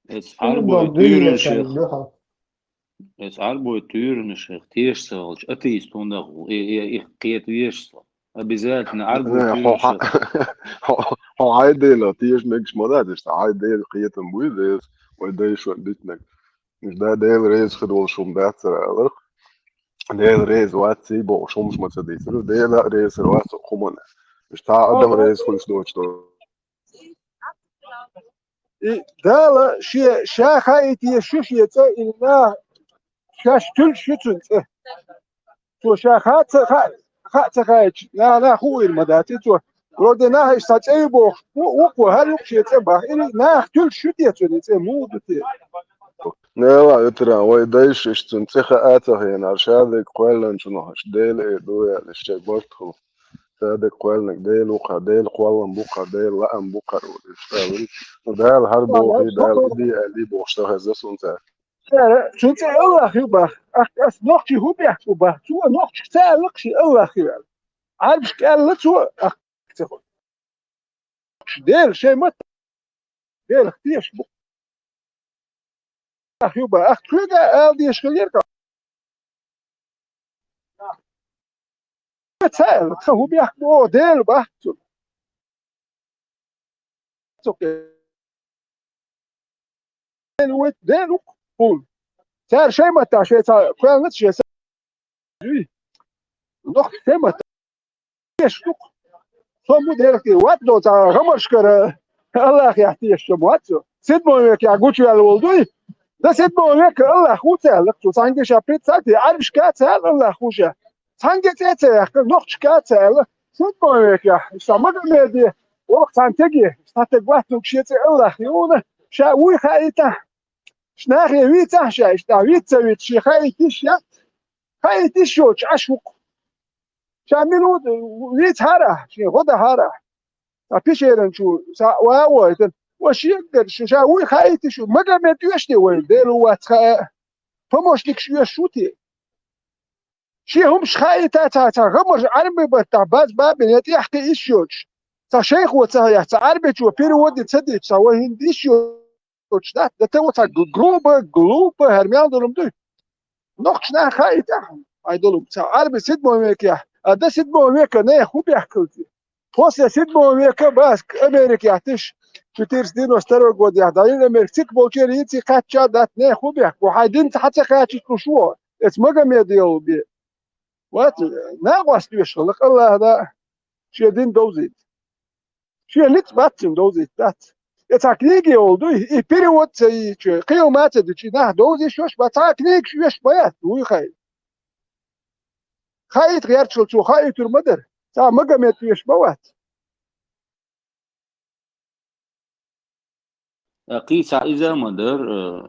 Эцу Ӏарбой туьйранашех, эцу Ӏарбой туьйранашех теша ца хилча, атеист хӀунда хуьлу? И, и, и кхета везаш со. Обязательно Ӏарбой Э, хьо туьйранашех. Хьо, хьо хьайн Делах теша мегаш ма дац, иштта хьайн Дела кхетам буй деза, вай дайшо дитинарг. Уьш да Дела реза хир волуш хӀума дац цара аларх. Дела реза вац ций бохуш хӀумаш ма ца дийцар. Дела а реза хир вац хӀуманна. Уьш цхьа адам реза хуьлуш доцуш дара. И Дала шен ша хаийта еза шу шен цӀе или наха шаьш туьллуш ю цуьнан цӀе. Цо ша хаа ца, хаа, хаа ца хаийча, наха, наха хуур ма дац и цо. Вроде наха иштта цӀе ю бохуш, ву-, вукхо хӀара юкъа шен цӀе баха. Или наха туьллуш ю те цуьнан цӀе, муха ду те? Нела, ветеран, вай дайша иштта цуьнан цӀе хаа ца хиънара, шадерг кхоьллинчунах аша Дела э ду аьлла, иштта шайн барт хуьлу. Шадерг кхоьллинарг Дела ву-кха, Дела кхоллам бу-кха, Дела лаам бу-кха, иштта вуьлу. Ну, Дала хӀара бохий, Дала и де аьллий бохуш ца хезна суна цара. Цара, цуьнан цӀе Аллах ю баха. Ах, ас нохчий хӀун бехк бу баха? Цо нохчашка ца аьлла-кх шен Аллах ю аьлла. Ӏарбашка аьлла цо, ах, ца хуьлу. Дела шайн ма-, Делах теша бу. Ах, ю баха. Ах, кхуьга ала дезаш хилира-кх. Ца аьлла, тхан хӀун бехк бу, Дела баха цунна. Цо кхел вуьйту Дела ву-кх хьуна. Цара шайн маттахь шайн цхьа кхоьллина шен са-, дуй. Нохчий шайн маттахь. Тешаш ду-кх. Со ма Делах тешаш вац, цхьа гӀамаршкара Аллахехь тешаш ма вац со. Седьмой векехь гучуваьлла волу дуй. Да седьмой века Аллах ву ца аьлла-кх цо. Цхьаьнгге ша представьте, Ӏарбашка а ца аьлла Аллах ву ша. Цхьаьнгге цӀе а ца яьккхина, нохчашка а ца аьлла. Седьмой векехь, ша Магомеде, оха цхьана теге, цхьа таг вац цуьнга шен цӀе Аллах юна, ша вуй хаийтахь. Нахе вийцахь ша, иштта виц ца виц, шен хаийта йиш яц. Хаийта йиш йоцуш Ӏаш ву-кх. Ша мила ву вийцахьара, шен гӀо дахьара. Сан пещеран чу, сан ван а войтина. Ва шегара, шу ша вуй хаийта йиш ю, Магомед оьшу те вайна, Дела ву вац хаьа. Помощникаш оьшуш ву те? Шен хӀумаш хаийта ца, ца гӀамарш Ӏаьрбийн баттахь баз бабина я тӀехь кхин йиш йоцуш. Ца шайхо ца яц, ца Ӏаьрбичо перевод ца дича, ца вай хӀинца йиш йоцуш дац. Да та ва ца гру-, грубо, глупо, хӀара мел долу ма дуй. Нохчий нах хаийта ахьа, хьайн долу. Ца Ӏаьрби седьмой векехь, а до седьмого века нехан хӀун бехк хилла те? После седьмого века баск Америкехь тиша, четыреста девяносто второй годехь дӀайина Америка, цигахь болчеран йиций кхаьчча а дац, нехан хӀун бехк бу, хьайн динца хьан ца кхачийталуш ву, эца Магомеда йолу бен. Вац, накъост веш хилла, Аллах да, шен дин довзийта. Шен ницкъ бац цуьнан довзийта, дац. И цхьа книга йолу дуй, и перевод ца йийча, кхин ма ца дича, и нах довзийша йош бац, цхьа книгаш оьшуш ма яц, вуй хай. Хаийта гӀерташ хилча, цо хаийтур ма дара. Цхьа Магомед веш ма вац. Ткъа кхин цхьа иза а ма дара, э,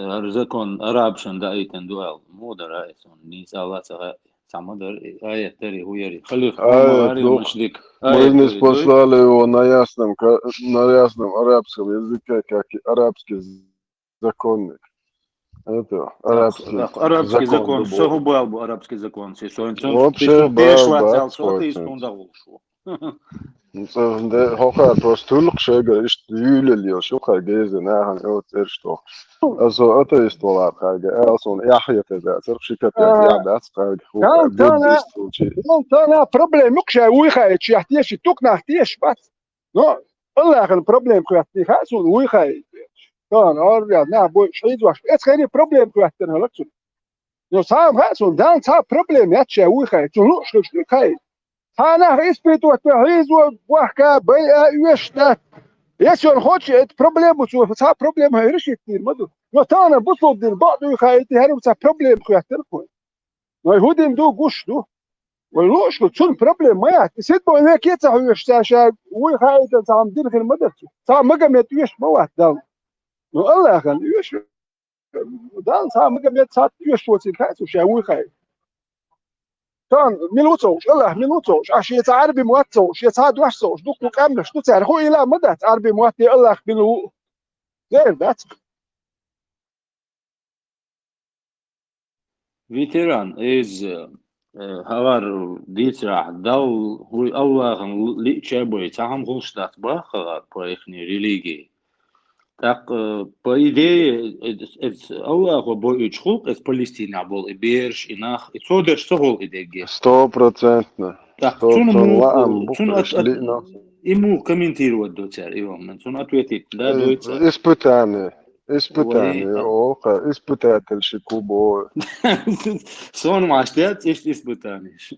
хӀара закон арабашна даийтина ду аьлла. Муха дара иза? Нийса ала ца хаьа. Цхьа ма дара, аят дарий, хӀун ярий? Халиф Аят Умар ду. Мушрик. Аят Мы не дарий, дуй? Послали его на ясном, ка-, на ясном арабском языке, как и арабский законник. Это арабский, арабский закон, закон любой. Со хӀун бу аьлла бу арабский закон? Се со хӀинца Вообще, цунна тешаш вац аьлла, со атеист хӀунда хуьлуш ву? Ну, ца, де, хӀокхара просто туьллу-кх шайгара иштта юьйлалла йолуш, хӀокхара геза нахана оцу цӀераш тохуш. Аса со атеист валахь кхарга, ала суна эхь хетар дацара, ши катех эхь дац кхарга, хӀокхара геза иштта волчий. Царна проблема ю-кх шайн вуй хаийта, шех теший, дукха нах тешаш бац. Но Аллахьан проблема хӀоьттина хаьа суна вуй хаийта. Тахана гӀорра нах бойуш хьийзош, эцу хенахь проблема хӀоьттина хилла цунна. Но цхьа а хаьа суна, Далла цхьа а проблема яц шайн вуй хаийта, цунна лууш хилча дуьйцу хаийта. Цхьа нах испытывать бан хьийзо, бохка, байа, оьшуш дац. Если он хочет эту проблему, цо цхьа проблема решить дийр ма ду. Но тахана бусулба дин бакъ дуй хаийта, хӀара цхьа проблема хӀоьттина кхо. Вай хӀу дин ду, гуш ду. Вай лууш ду, цунна проблема ма яц. И сид бо веке ца хьоьжуш, ца ша вуй хаийта, цхьа хӀама дин хир ма дац. Цхьа Магомед оьшуш ма вац Далла. Но Аллахьан оьшуш. Далла цхьа Магомед цхьа оьшуш воцийла хаьа цо, ша вуй хаийта. Тан мила ву ца хууш, Аллахь мила ву ца хууш, аш шен цхьа Ӏарбий мотт ца хууш, шен цхьа дош ца хууш, дукха къаьмнаш ду цара, хӀу ила ма дац Ӏарбий мотт, я Аллахь мила ву. Зер дац. Ветеран, из, э, хӀавар дийцарахь, Далла, хӀуй Аллахьан лиъча бой, цхьа хӀама хулаш дац боху хӀавар по ихней религии. ТӀаккха, по идее, эц, эц Аллахо бойуьйтуш хул эц Палестинехь болу и бераш, и нах, и цо дерш ца хул и дерриге. Сто процентно. ТӀаккха Сто цунна процент муха, лаам бу цунна ат, ат, лиъна. И муха комментировать до цара, и хӀума? Цунна ответить да Э, дой цара. Испытание. Испытание. Вай, а О, ка, испытательщик бу. Сон ма стяц, ис-, испытаниеш.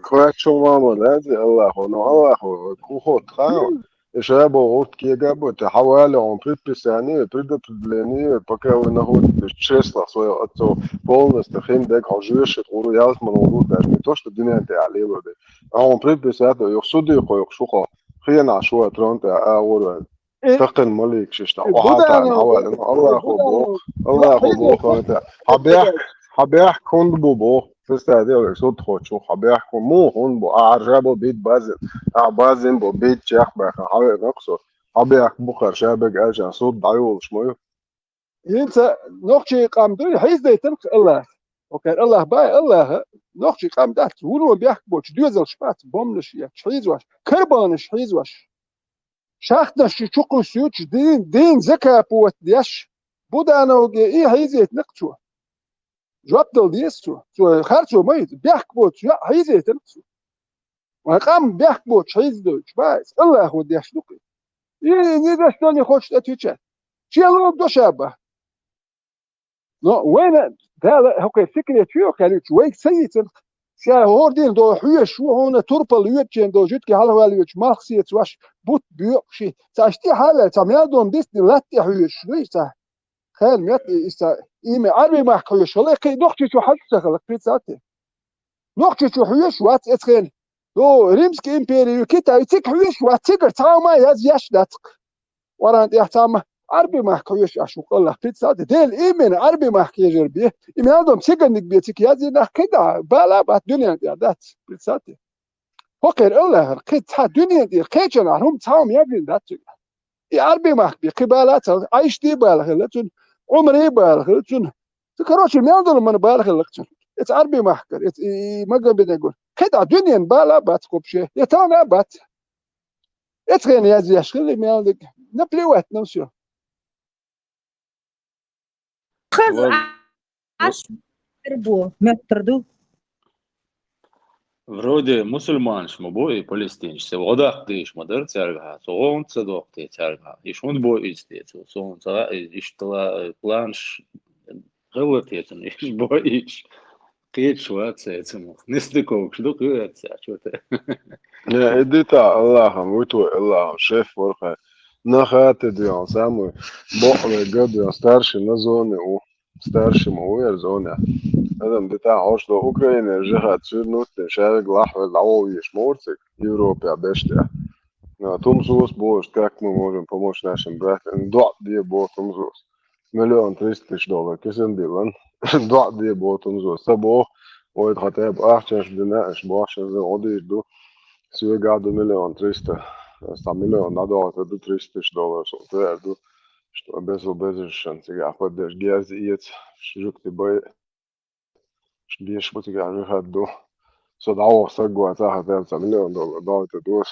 Кхачу мама, да, Аллахо, но Аллахо, кухот, ха? И ша бо гӀурт кега бу, те хьавале он предписание, предопределение, пока вы находитесь в чреслах своего отца, полностью хин дег хьо жуьйшит гӀур ялсмала гӀур даже не то, что дуьнен тӀе а лело де. А он предписание, юх суди кхойкху шуха, хенахь шу а трон тӀе а гӀур ваьлла. Э, Тахана малик шиш тӀе э, охьа Буданов, тӀе хьавале, э, Аллахо Буданов, боху, Аллахо боху, хьан тӀе. Хьан бехк, хьан бехк хӀунда бу боху? Представь, суд хочу, хьан бехк хӀун, муха хӀунда бу? Ахьа жа бу бит базин, ахьа базин бу бит чех баьхна, хьан веана кху со? Хьан бехк бу хӀара ша бег аьлча, суд дӀайолуш ма ю? ХӀинца нохчий къам дуй, хьийзадайтарх Аллах. Окей, Аллах бай, Аллаха, нохчий къам дац, вуно бехк боцу, доьзалш бац, бомнаш еш, хьийзош, карбанаш хьийзош. Шахтанаш чу кхуссуьйтуш, дин, дин закапот деш, Будановге и хьийзийтинарх цо. Жоп дала деза цо. Цо харцо ма йита, бехк боцу, я хьийзийтинарх цо. Ва къам бехк боцу хьийзадойтуш, ва, Аллахо деш ду кхин. И, и, ни за что не хочет отвечать. Чел лур до ша бах. Но вайна Дала хӀокхе секрет чуьйоху хаьлуьйтуш, вайга ца йийцина, ша хӀора дийна долу хьоьжуш ву, хьуна турпал лоьдучийн долу жуьгтиг хьалхаваьлла веача, малх сецош, бутт боькъуш, цхьа тӀе хьалаьлла, цхьа мел долу дисни латта тӀе хьоьжуш, дуй цхьа. Хенан метта и, и цхьа, и ме Ӏарбий махка хьоьжуш хила, кхин доккхачу хьалчу ца хила, кхин цхьа те. Нохчийчу хьоьжуш вац эцхена. Ду, Римский импери ю, Китай ю, цига хьоьжуш вац, цигара цхьа а ма язъеш дац-кх. Оран тӀехь цхьа ма Ӏарби махка хьоьжуш Ӏаш ву къаллах, представьте. Дела именно Ӏарби махка хьежар бе. И мел дом циганиг бе цига язйина нах кхидӀа, бала а бац дуьнен тӀехь дац, представьте. ХӀокхера Аллахьара кхин цхьа дуьнен тӀера кхечанахь хӀума цхьа хӀума язйина дац цига. И Ӏарби махка бе кхин бала а ца, Ӏайшти бала хилла цунна, Ӏумари бала хилла цунна. Цу, короче, мел долу мана бала хилла цунна. Эца Ӏарби махкара, эца и, и Магомедагур. КхидӀа дуьнен бала а бац кху бше, я тахана а бац. Эцхена язъеш хилла мел диг. Наплевать на всё. Хаза Вал-, аш хир бу, меттар ду. Вроде мусульманаш ма бу и палестинаш, се гӀо даккха дийш ма дара цаьргахьа, со гӀо хӀунда ца доккху те цаьргахьа? Иш хӀунда бо иза те цо? Со хӀунда ца хаьа, иза иштта ла-, планаш хилла те цунна, иш бо иш. Кхеташ вац цецамах. Нисдиковгаш ду кхуьйца, чу те. Не, иди та, Аллахьам, вуй твой Аллахьам, шеф ворхай. На хатте дуьйхьал самый бокъале гад дуьйхьал старший на зоне у. Старший ма ву яра зоне. Адам ди та хьош до Украине жихад суьрнуттин шаьрга лахьвел дӀавовъеш морциг Европе бештехь. А, тумсус бохуш, как мы можем помочь нашим братьям? ДоӀа де боху тумсус. Миллион триста тысяч доллар кисана диллан. ДоӀа де боху тумсус. Ца боху, вай хатӀеб ахчаш дина, аш бохуш, аш гӀо дийр ду. Соьгахь ду миллион триста. Ас цхьа миллион дӀадохуьйтур ду, триста тысяч доллар со тӀера ду. Что безу безуьшан цигахь поддержка герз эца, жуьгти бай. Деш бу цигахь жихад ду. Со дӀаваха саг вац, ахьа тӀера цхьа миллион доллар дохуьйтур ду ас.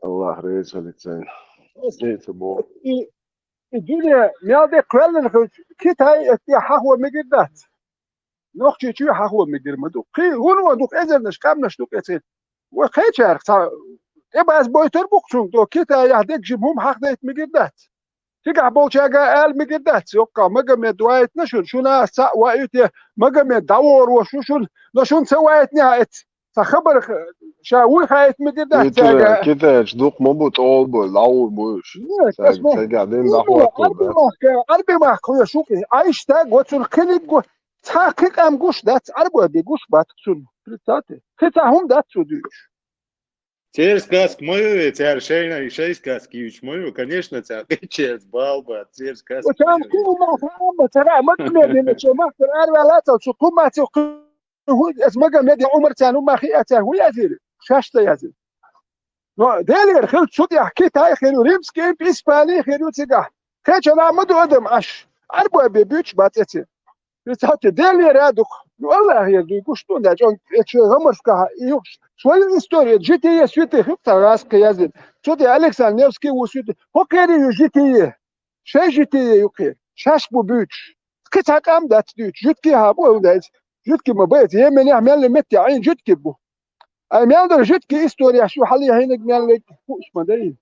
Аллах реза хилийта сайна. Эца боху. И, и дуьне мел де кхоьллина хилча, Китай эцтехь хьахо мегар дац. Нохчийчоь хьахо мегар ма ду. Кхин хӀун ван ду-кх эзарнаш, къаьмнаш ду-кх эцхена. Вай кхечарах цхьа тӀебазбойтур бу-кх цунга, до Китаехь дегжим хӀума хьахдайта мегар дац. Цигахь болчаьрга ала мегар дац, йоккха Магомед вайтина шуна, шуна ас цхьаъ ваийта, Магомед дӀаворуш ву шуна, но шуна ца вайтинехь эца. Цхьа хабар х-, ша вуй хаийта мегар дац Итра цаьрга. Китайчу дукха ма бу, тӀолабой, лавур бу уьш. Нет, Цаьрга, ас ма-, цаьрга дин ну, дӀахӀоттур Арби дац. Махка, Арби Махка хуьлуш ву кхин. Айшта го цунах кхиниг го. Цхьа кхин къам гуш дац, Арбой бе гуш бац цунна. Представьте. Кхин цхьа хӀума дац цо дуьйцуш. Церан сказка ма ю вай, цара шайна, шай сказка юьйцуш ма ю. Конечно, цара кхечерца бал бац, церан сказка Ва ма царна ю вай. Кхин ма хаама, цара Магомеде чу махкара араваьлла цо, цу кхумацу кхин хӀу, эс Магомеде Ӏумар царна хӀума хиъа цара хӀу язйира? Шаьш ца язйира. Но Делера хила цу тӀехь Китай хир ю, Римский имп-, Испани хир ю цигахь. Кхечанхьа ма ду адам Ӏаш. Арбой бе буьйцуш бац эци. Представьте, Делера а дукха. Ну, Аллахера дуй гуш ду, да, чӀон, эцу шоай гӀамаршкахь и юхуш. Шоай история, житие святых, юкъ цхьа гӀазкхи яздина. Цу тӀе Александр Невский ву святый. ХӀокхерий ю житие? Шайн житие ю кхерий. Шаьш бу буьйцуш. Кхин цхьа къам дац дуьйцуш. Жуьгтий хьан бу, хӀунда аьлча жуьгти ма бац. Йеменехь мел меттехь Ӏийна жуьгти бу. Ай мел дара жуьгти историяш ю хьале хьениг мел вег хууш ма дай.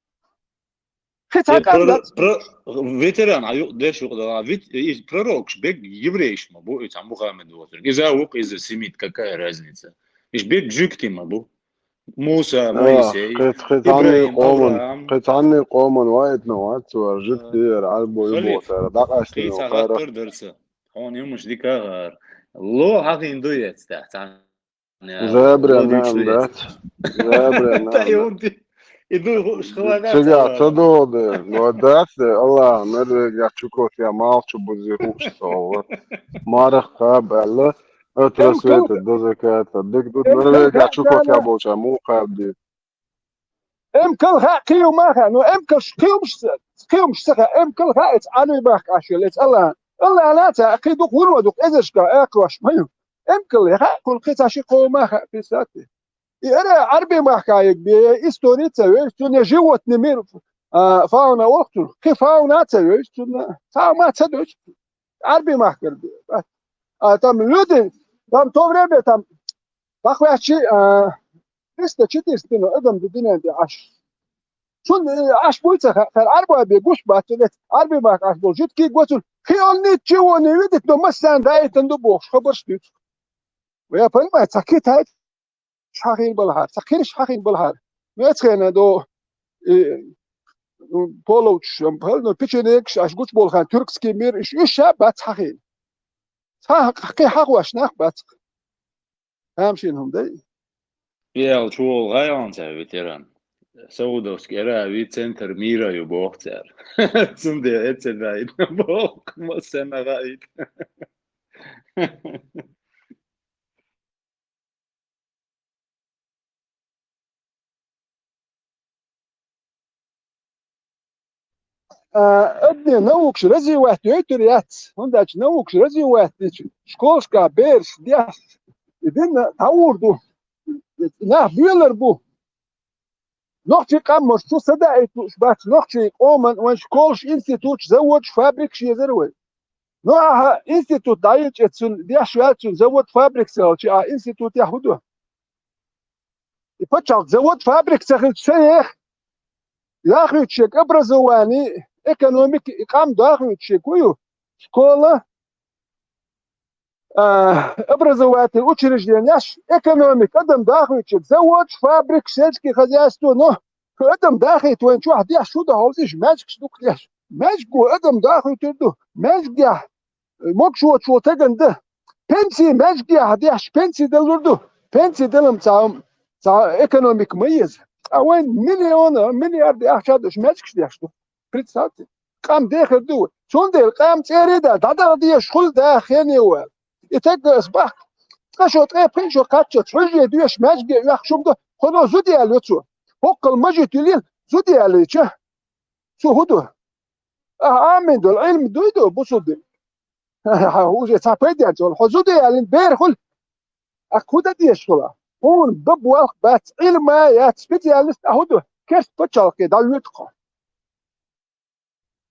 Кхин цхьа Э, къам прор-, дац. Про-, ветеран, а ю-, деш юкъа дала, вит-, и пророкаш бег еврейш ма бу, и цхьа Мухаммед воцург. Иза вукх, иза семит, какая разница? Иш бег жуьгти ма бу. Муса, Ах, Моисей, кхин, кхин цхьанний Ибрагим, къоман, Авраам. Кхин цхьанний къоман ваийтина вац цо, жуьгти яра, Ӏарбо ю Халид, боху цара, дӀакъаьстина кхин цхьа ву хаттар дар ца. Хьуна юмаш дика гӀар. Ло хьахийна ду яц тӀехь цхьанна? Забрен Ло дийцу наьна ду яц. Дац. Забрен Та наьна и дац. Хьуна ди-, и дуй хууш хала дац Цигахь ца Аллахьа. ДогӀу де. Но дац де, Аллахьа Норвегехь Чукотая малх чу бузий хууш ца хьо. Марах кхаба аьлла, от Эм рассвета кал-, до заката. Диг ду эм кал Норвегехь Чукотая хаа болча муха кхаба де. Эм кал хаа кхиюма хаа, ну эм кал ш-, кхиюмаш ца, кхиюмаш ца хаа, эм кал хаа эца Ӏарби махка Ӏаш йолу, эца Аллахьа. Аллахьа лаца, кхин дукха вуно дукха эзаршка аьккхош ма ю. Эм кал хаа, кхуьнан кхин цхьа ши кхо ма хаа, представьте. И ара Ӏарби махка йиг бе, истори ца вевза, цунна животный мир, а, фауна олу цунах. Кхин фауна ца вевза, цунна цхьа а ма ца доьчу. Ӏарби махкара бе. А, там люди, там то время, там, бахваьччи, а, триста-четыреста миллион адам ду дуьнен тӀе Ӏаш. Цунна, э, Ӏаш буй ца хаьа, хӀара Ӏарбой бе гуш бац, цунна Ӏарби махка Ӏаш болу жуьгтий го цунна. Кхин олу ничего не видит, но массарна даийтина ду бохуш, хабарш дуьйцу. Я понимаю, цхьа Китай хьахийна балахьара, цхьа кхирш хьахийна балахьара. Вецхена до, и, половчаш, ам, пал, но печенегаш, аш гучу болу хан, тюркский мир, иш, уьш ша бац хьахийна. Цхьа кхин хьахош нах бац. Тамашийна хӀума дай. Ял чугӀол гӀайгӀан ца ветеран. Саудовский Аравия центр мира ю боху цара. Цундела эццена гаийта боху, массарна гаийта. А, адне наукаш развивать йойтур яц, хӀунда аьлча наукаш развивать дича, школашкахь бераш деш, и дина дӀагӀур ду, нах боьлар бу. Нохчийн къаммаш чу садаийта лууш бац, нохчийн къоман вайн школаш, институташ, заводаш, фабрикаш езар вай. Ну, ахьа институт дӀайилча, цунна деш ваьлла, цунна завод, фабрика ца хилча, ахьа институтехь хӀун ду? И пачхьалкх завод, фабрика ца хилча, ца еха. Дахуьйту шега образование, экономика, и къам дахуьйту шега хӀун ю? Школа, а, образовательный учреждениеш, экономика, адам дахуьйту шега, заводаш, фабрикаш, сельский хозяйство, но хӀу адам дахийта вайн чохь деш хӀун ду хьовсийша, маьжгаш дукха деш. Маьжго адам дахуьйтур ду, маьжгехь могушочо тагана дан. Пенсий маьжгехь деш, пенсий далур ду. Пенсий далам цхьа, цхьа экономика ма еза. Ткъа вайн миллион, миллиард ахча долуш маьжгаш деш ду. Представьте, къам дехар ду. Цундела къам цӀерий да, дӀадала дезаш хуьлу да хене вала. И таг ас бахка, ткъа шо ткъе пхи шо кхаччалц хьуьжжий доьшуш маьжге оьхуш хӀума ду, хьуно зуда яьлла ю цо. ХӀоккхал мажит юлийла, зуда яьллича, цо хӀун ду? Ахьа Ӏамийна долу Ӏилма дуй ду, бусулба дин? Хьан уже цхьа пайда яьлча волу, хьо зуда яьллина бер хуьлу. Ахьа хӀун дан дезаш хуьлу? Хьуна бан болх бац, Ӏилма яц, специалист ахьа хӀун ду? Керста пачхьалкхе дӀавоьду хьо.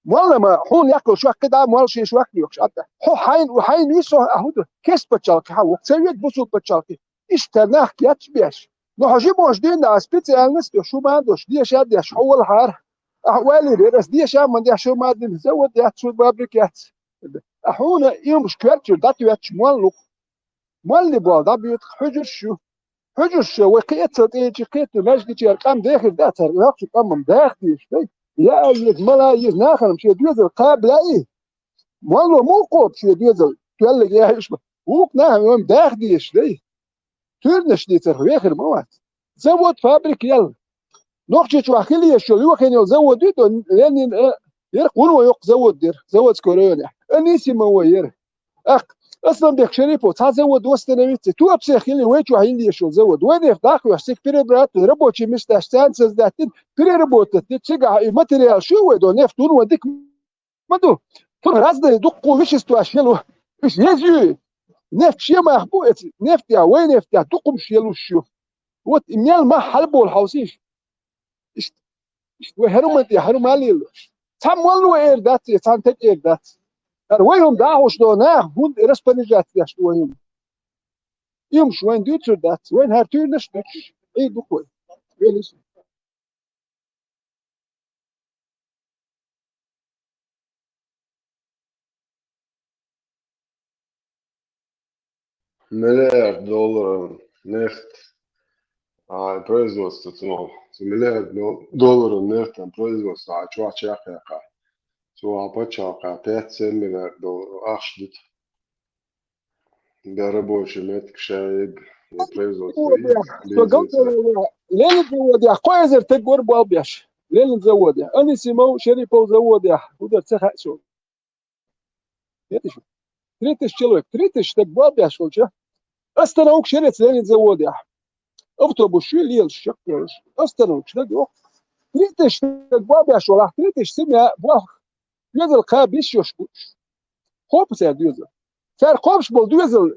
Молла ма, хьуна яккхал шоьх кхидӀа, молла шен шоьх доьхуш атта. Хьо хьайна, хьайна висо ахьа хӀун ду? Керста пачхьалкхе хьан ву? Ца вега бусулба пачхьалкхе. Иштта нах кечбеш. Ну, хьо жимош дийна а специалист ю, шу ма деш, деша а деш, хьо валахьара. Ахьа валийра, ас деша а ма деш, шу ма дина, завод яц, шу бабрик яц. Ахьа хьуна иймаш коьртачуьра дӀатоьттуш молла лукх. Молли болу дӀабоьду хьуьжарш ю. Хьуьжарша вай кхетал тӀечи кхетал маьждигчера къам дехар да цар, нахчу къамам даха дезаш дай. Я а еза, мала а еза, нахана шен доьзал кхаба лаьий. Молло муха кхобу шен доьзал, тоьллиг яхьаш ма. Вукх нахана вайм даха дезаш дай. Туьрнаш дийцарх вехар ма вац. Завод, фабрика ял. Нохчийчохь хила езаш йолу, йохийна йолу завод ю, до Ленин, а, яра, вуно йоккха завод яра, Заводской районехь. Анисимова яра. Ах, Асланбек Шарипов, цхьа завод восстановиться. Туапсех хили, вай чохь хила езаш йолу завод. Вай нефть дӀахоьхьуш, цига перерабатывать, рабочие месташ царна создать дина, переработать дина, цигахь и материал шу вай до, нефть вуно дика ма ду. Цунах разные дуккха веществаш яло. Уьш еза ю. Нефть шен мах бу эца, нефть я, вай нефть я, дукха хӀумаш ялуш ю. Вот и мел мах хьалаболу хьовсийша. Иштта, иштта вай хӀара хӀума тӀе, хӀара хӀума а лелош. Цхьамма молло эр дац, я цхьана таг эр дац. ХӀара вай хӀума дӀахьош долу нах, хӀунда распоряжаться деш ду вай хӀума? И хӀумаш вайна дуьйцур дац, вайна хӀара туьйранаш а дуьтуш, Ӏийр ду-кх вай. Велира. Миллиард долларан нефть, а, производство цунах. Цу миллиард дол-, долларан нефтан производство а чохь чекхъяккха. Цу а пачхьалкха пять-семь миллиард доллар ахча дита. Да, рабочий меттиг шайиг, и производство. Со галтера вара. Ленин заводехь кхо эзар таг вара болх беш. Ленин заводехь. Анисимов, Шерипов заводехь. ХӀун дара ца хаьа суна. Три тысячи человек. Три тысячи стаг болх беш волча. Остановка шерец Ленин заводехь. Автобус шу лелаш, шаккхелаш. Остановка стаг йоху. Три тысячи стаг болх беш волахь, три тысячи семья болх. Доьзал кхаба йиш йолуш бу уьш. Кхобу цара доьзал. Цара кхобуш болу доьзал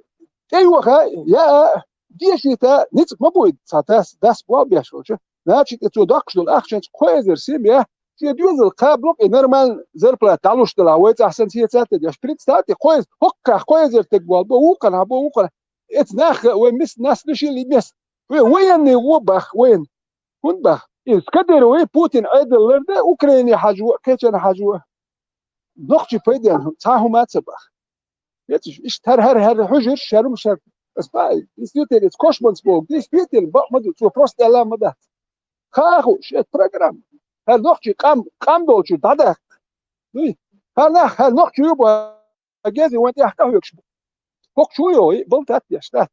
тӀейоха, я а, дешита, ницкъ ма буй цхьа дас, дас болх беш волча. Значит, и цо доккхуш долу ахчанца кхо эзар семья шен доьзал кхаба ло-кх, и нормально зарплата дӀалуш делахь, вай цӀахь санна сецад а деш. Представьте, кхо эзар, хӀокхахь кхо эзар стаг болх бо, вукханахь бо, вукханахь. Эца нах вай мис-, нас лишили мес. Вай военный вон бах, вайн. ХӀунда бах? Иза Кадыровый, Путин Ӏедал ларда, Украине хьажо, кхечанхьа хьажо. Нохчий пайденна цхьа хӀума а ца бах. Кхеташ, иштта хӀара, хӀара, хӀара хьуьжарш, хӀара хӀума шара. Ас баьи, действительно, иза кошманца боху, действительно, бакъ ма ду, цо просто аьлла ма дац. Хаа хууш, это программа. ХӀара нохчий къам, къам долчуьра дӀадаккха. Дуй? ХӀара нах, хӀара нохчий ю боху, гези вайн тӀехь къахьоьгуш бу. ХӀокху чу йо, и, балтат деш дац.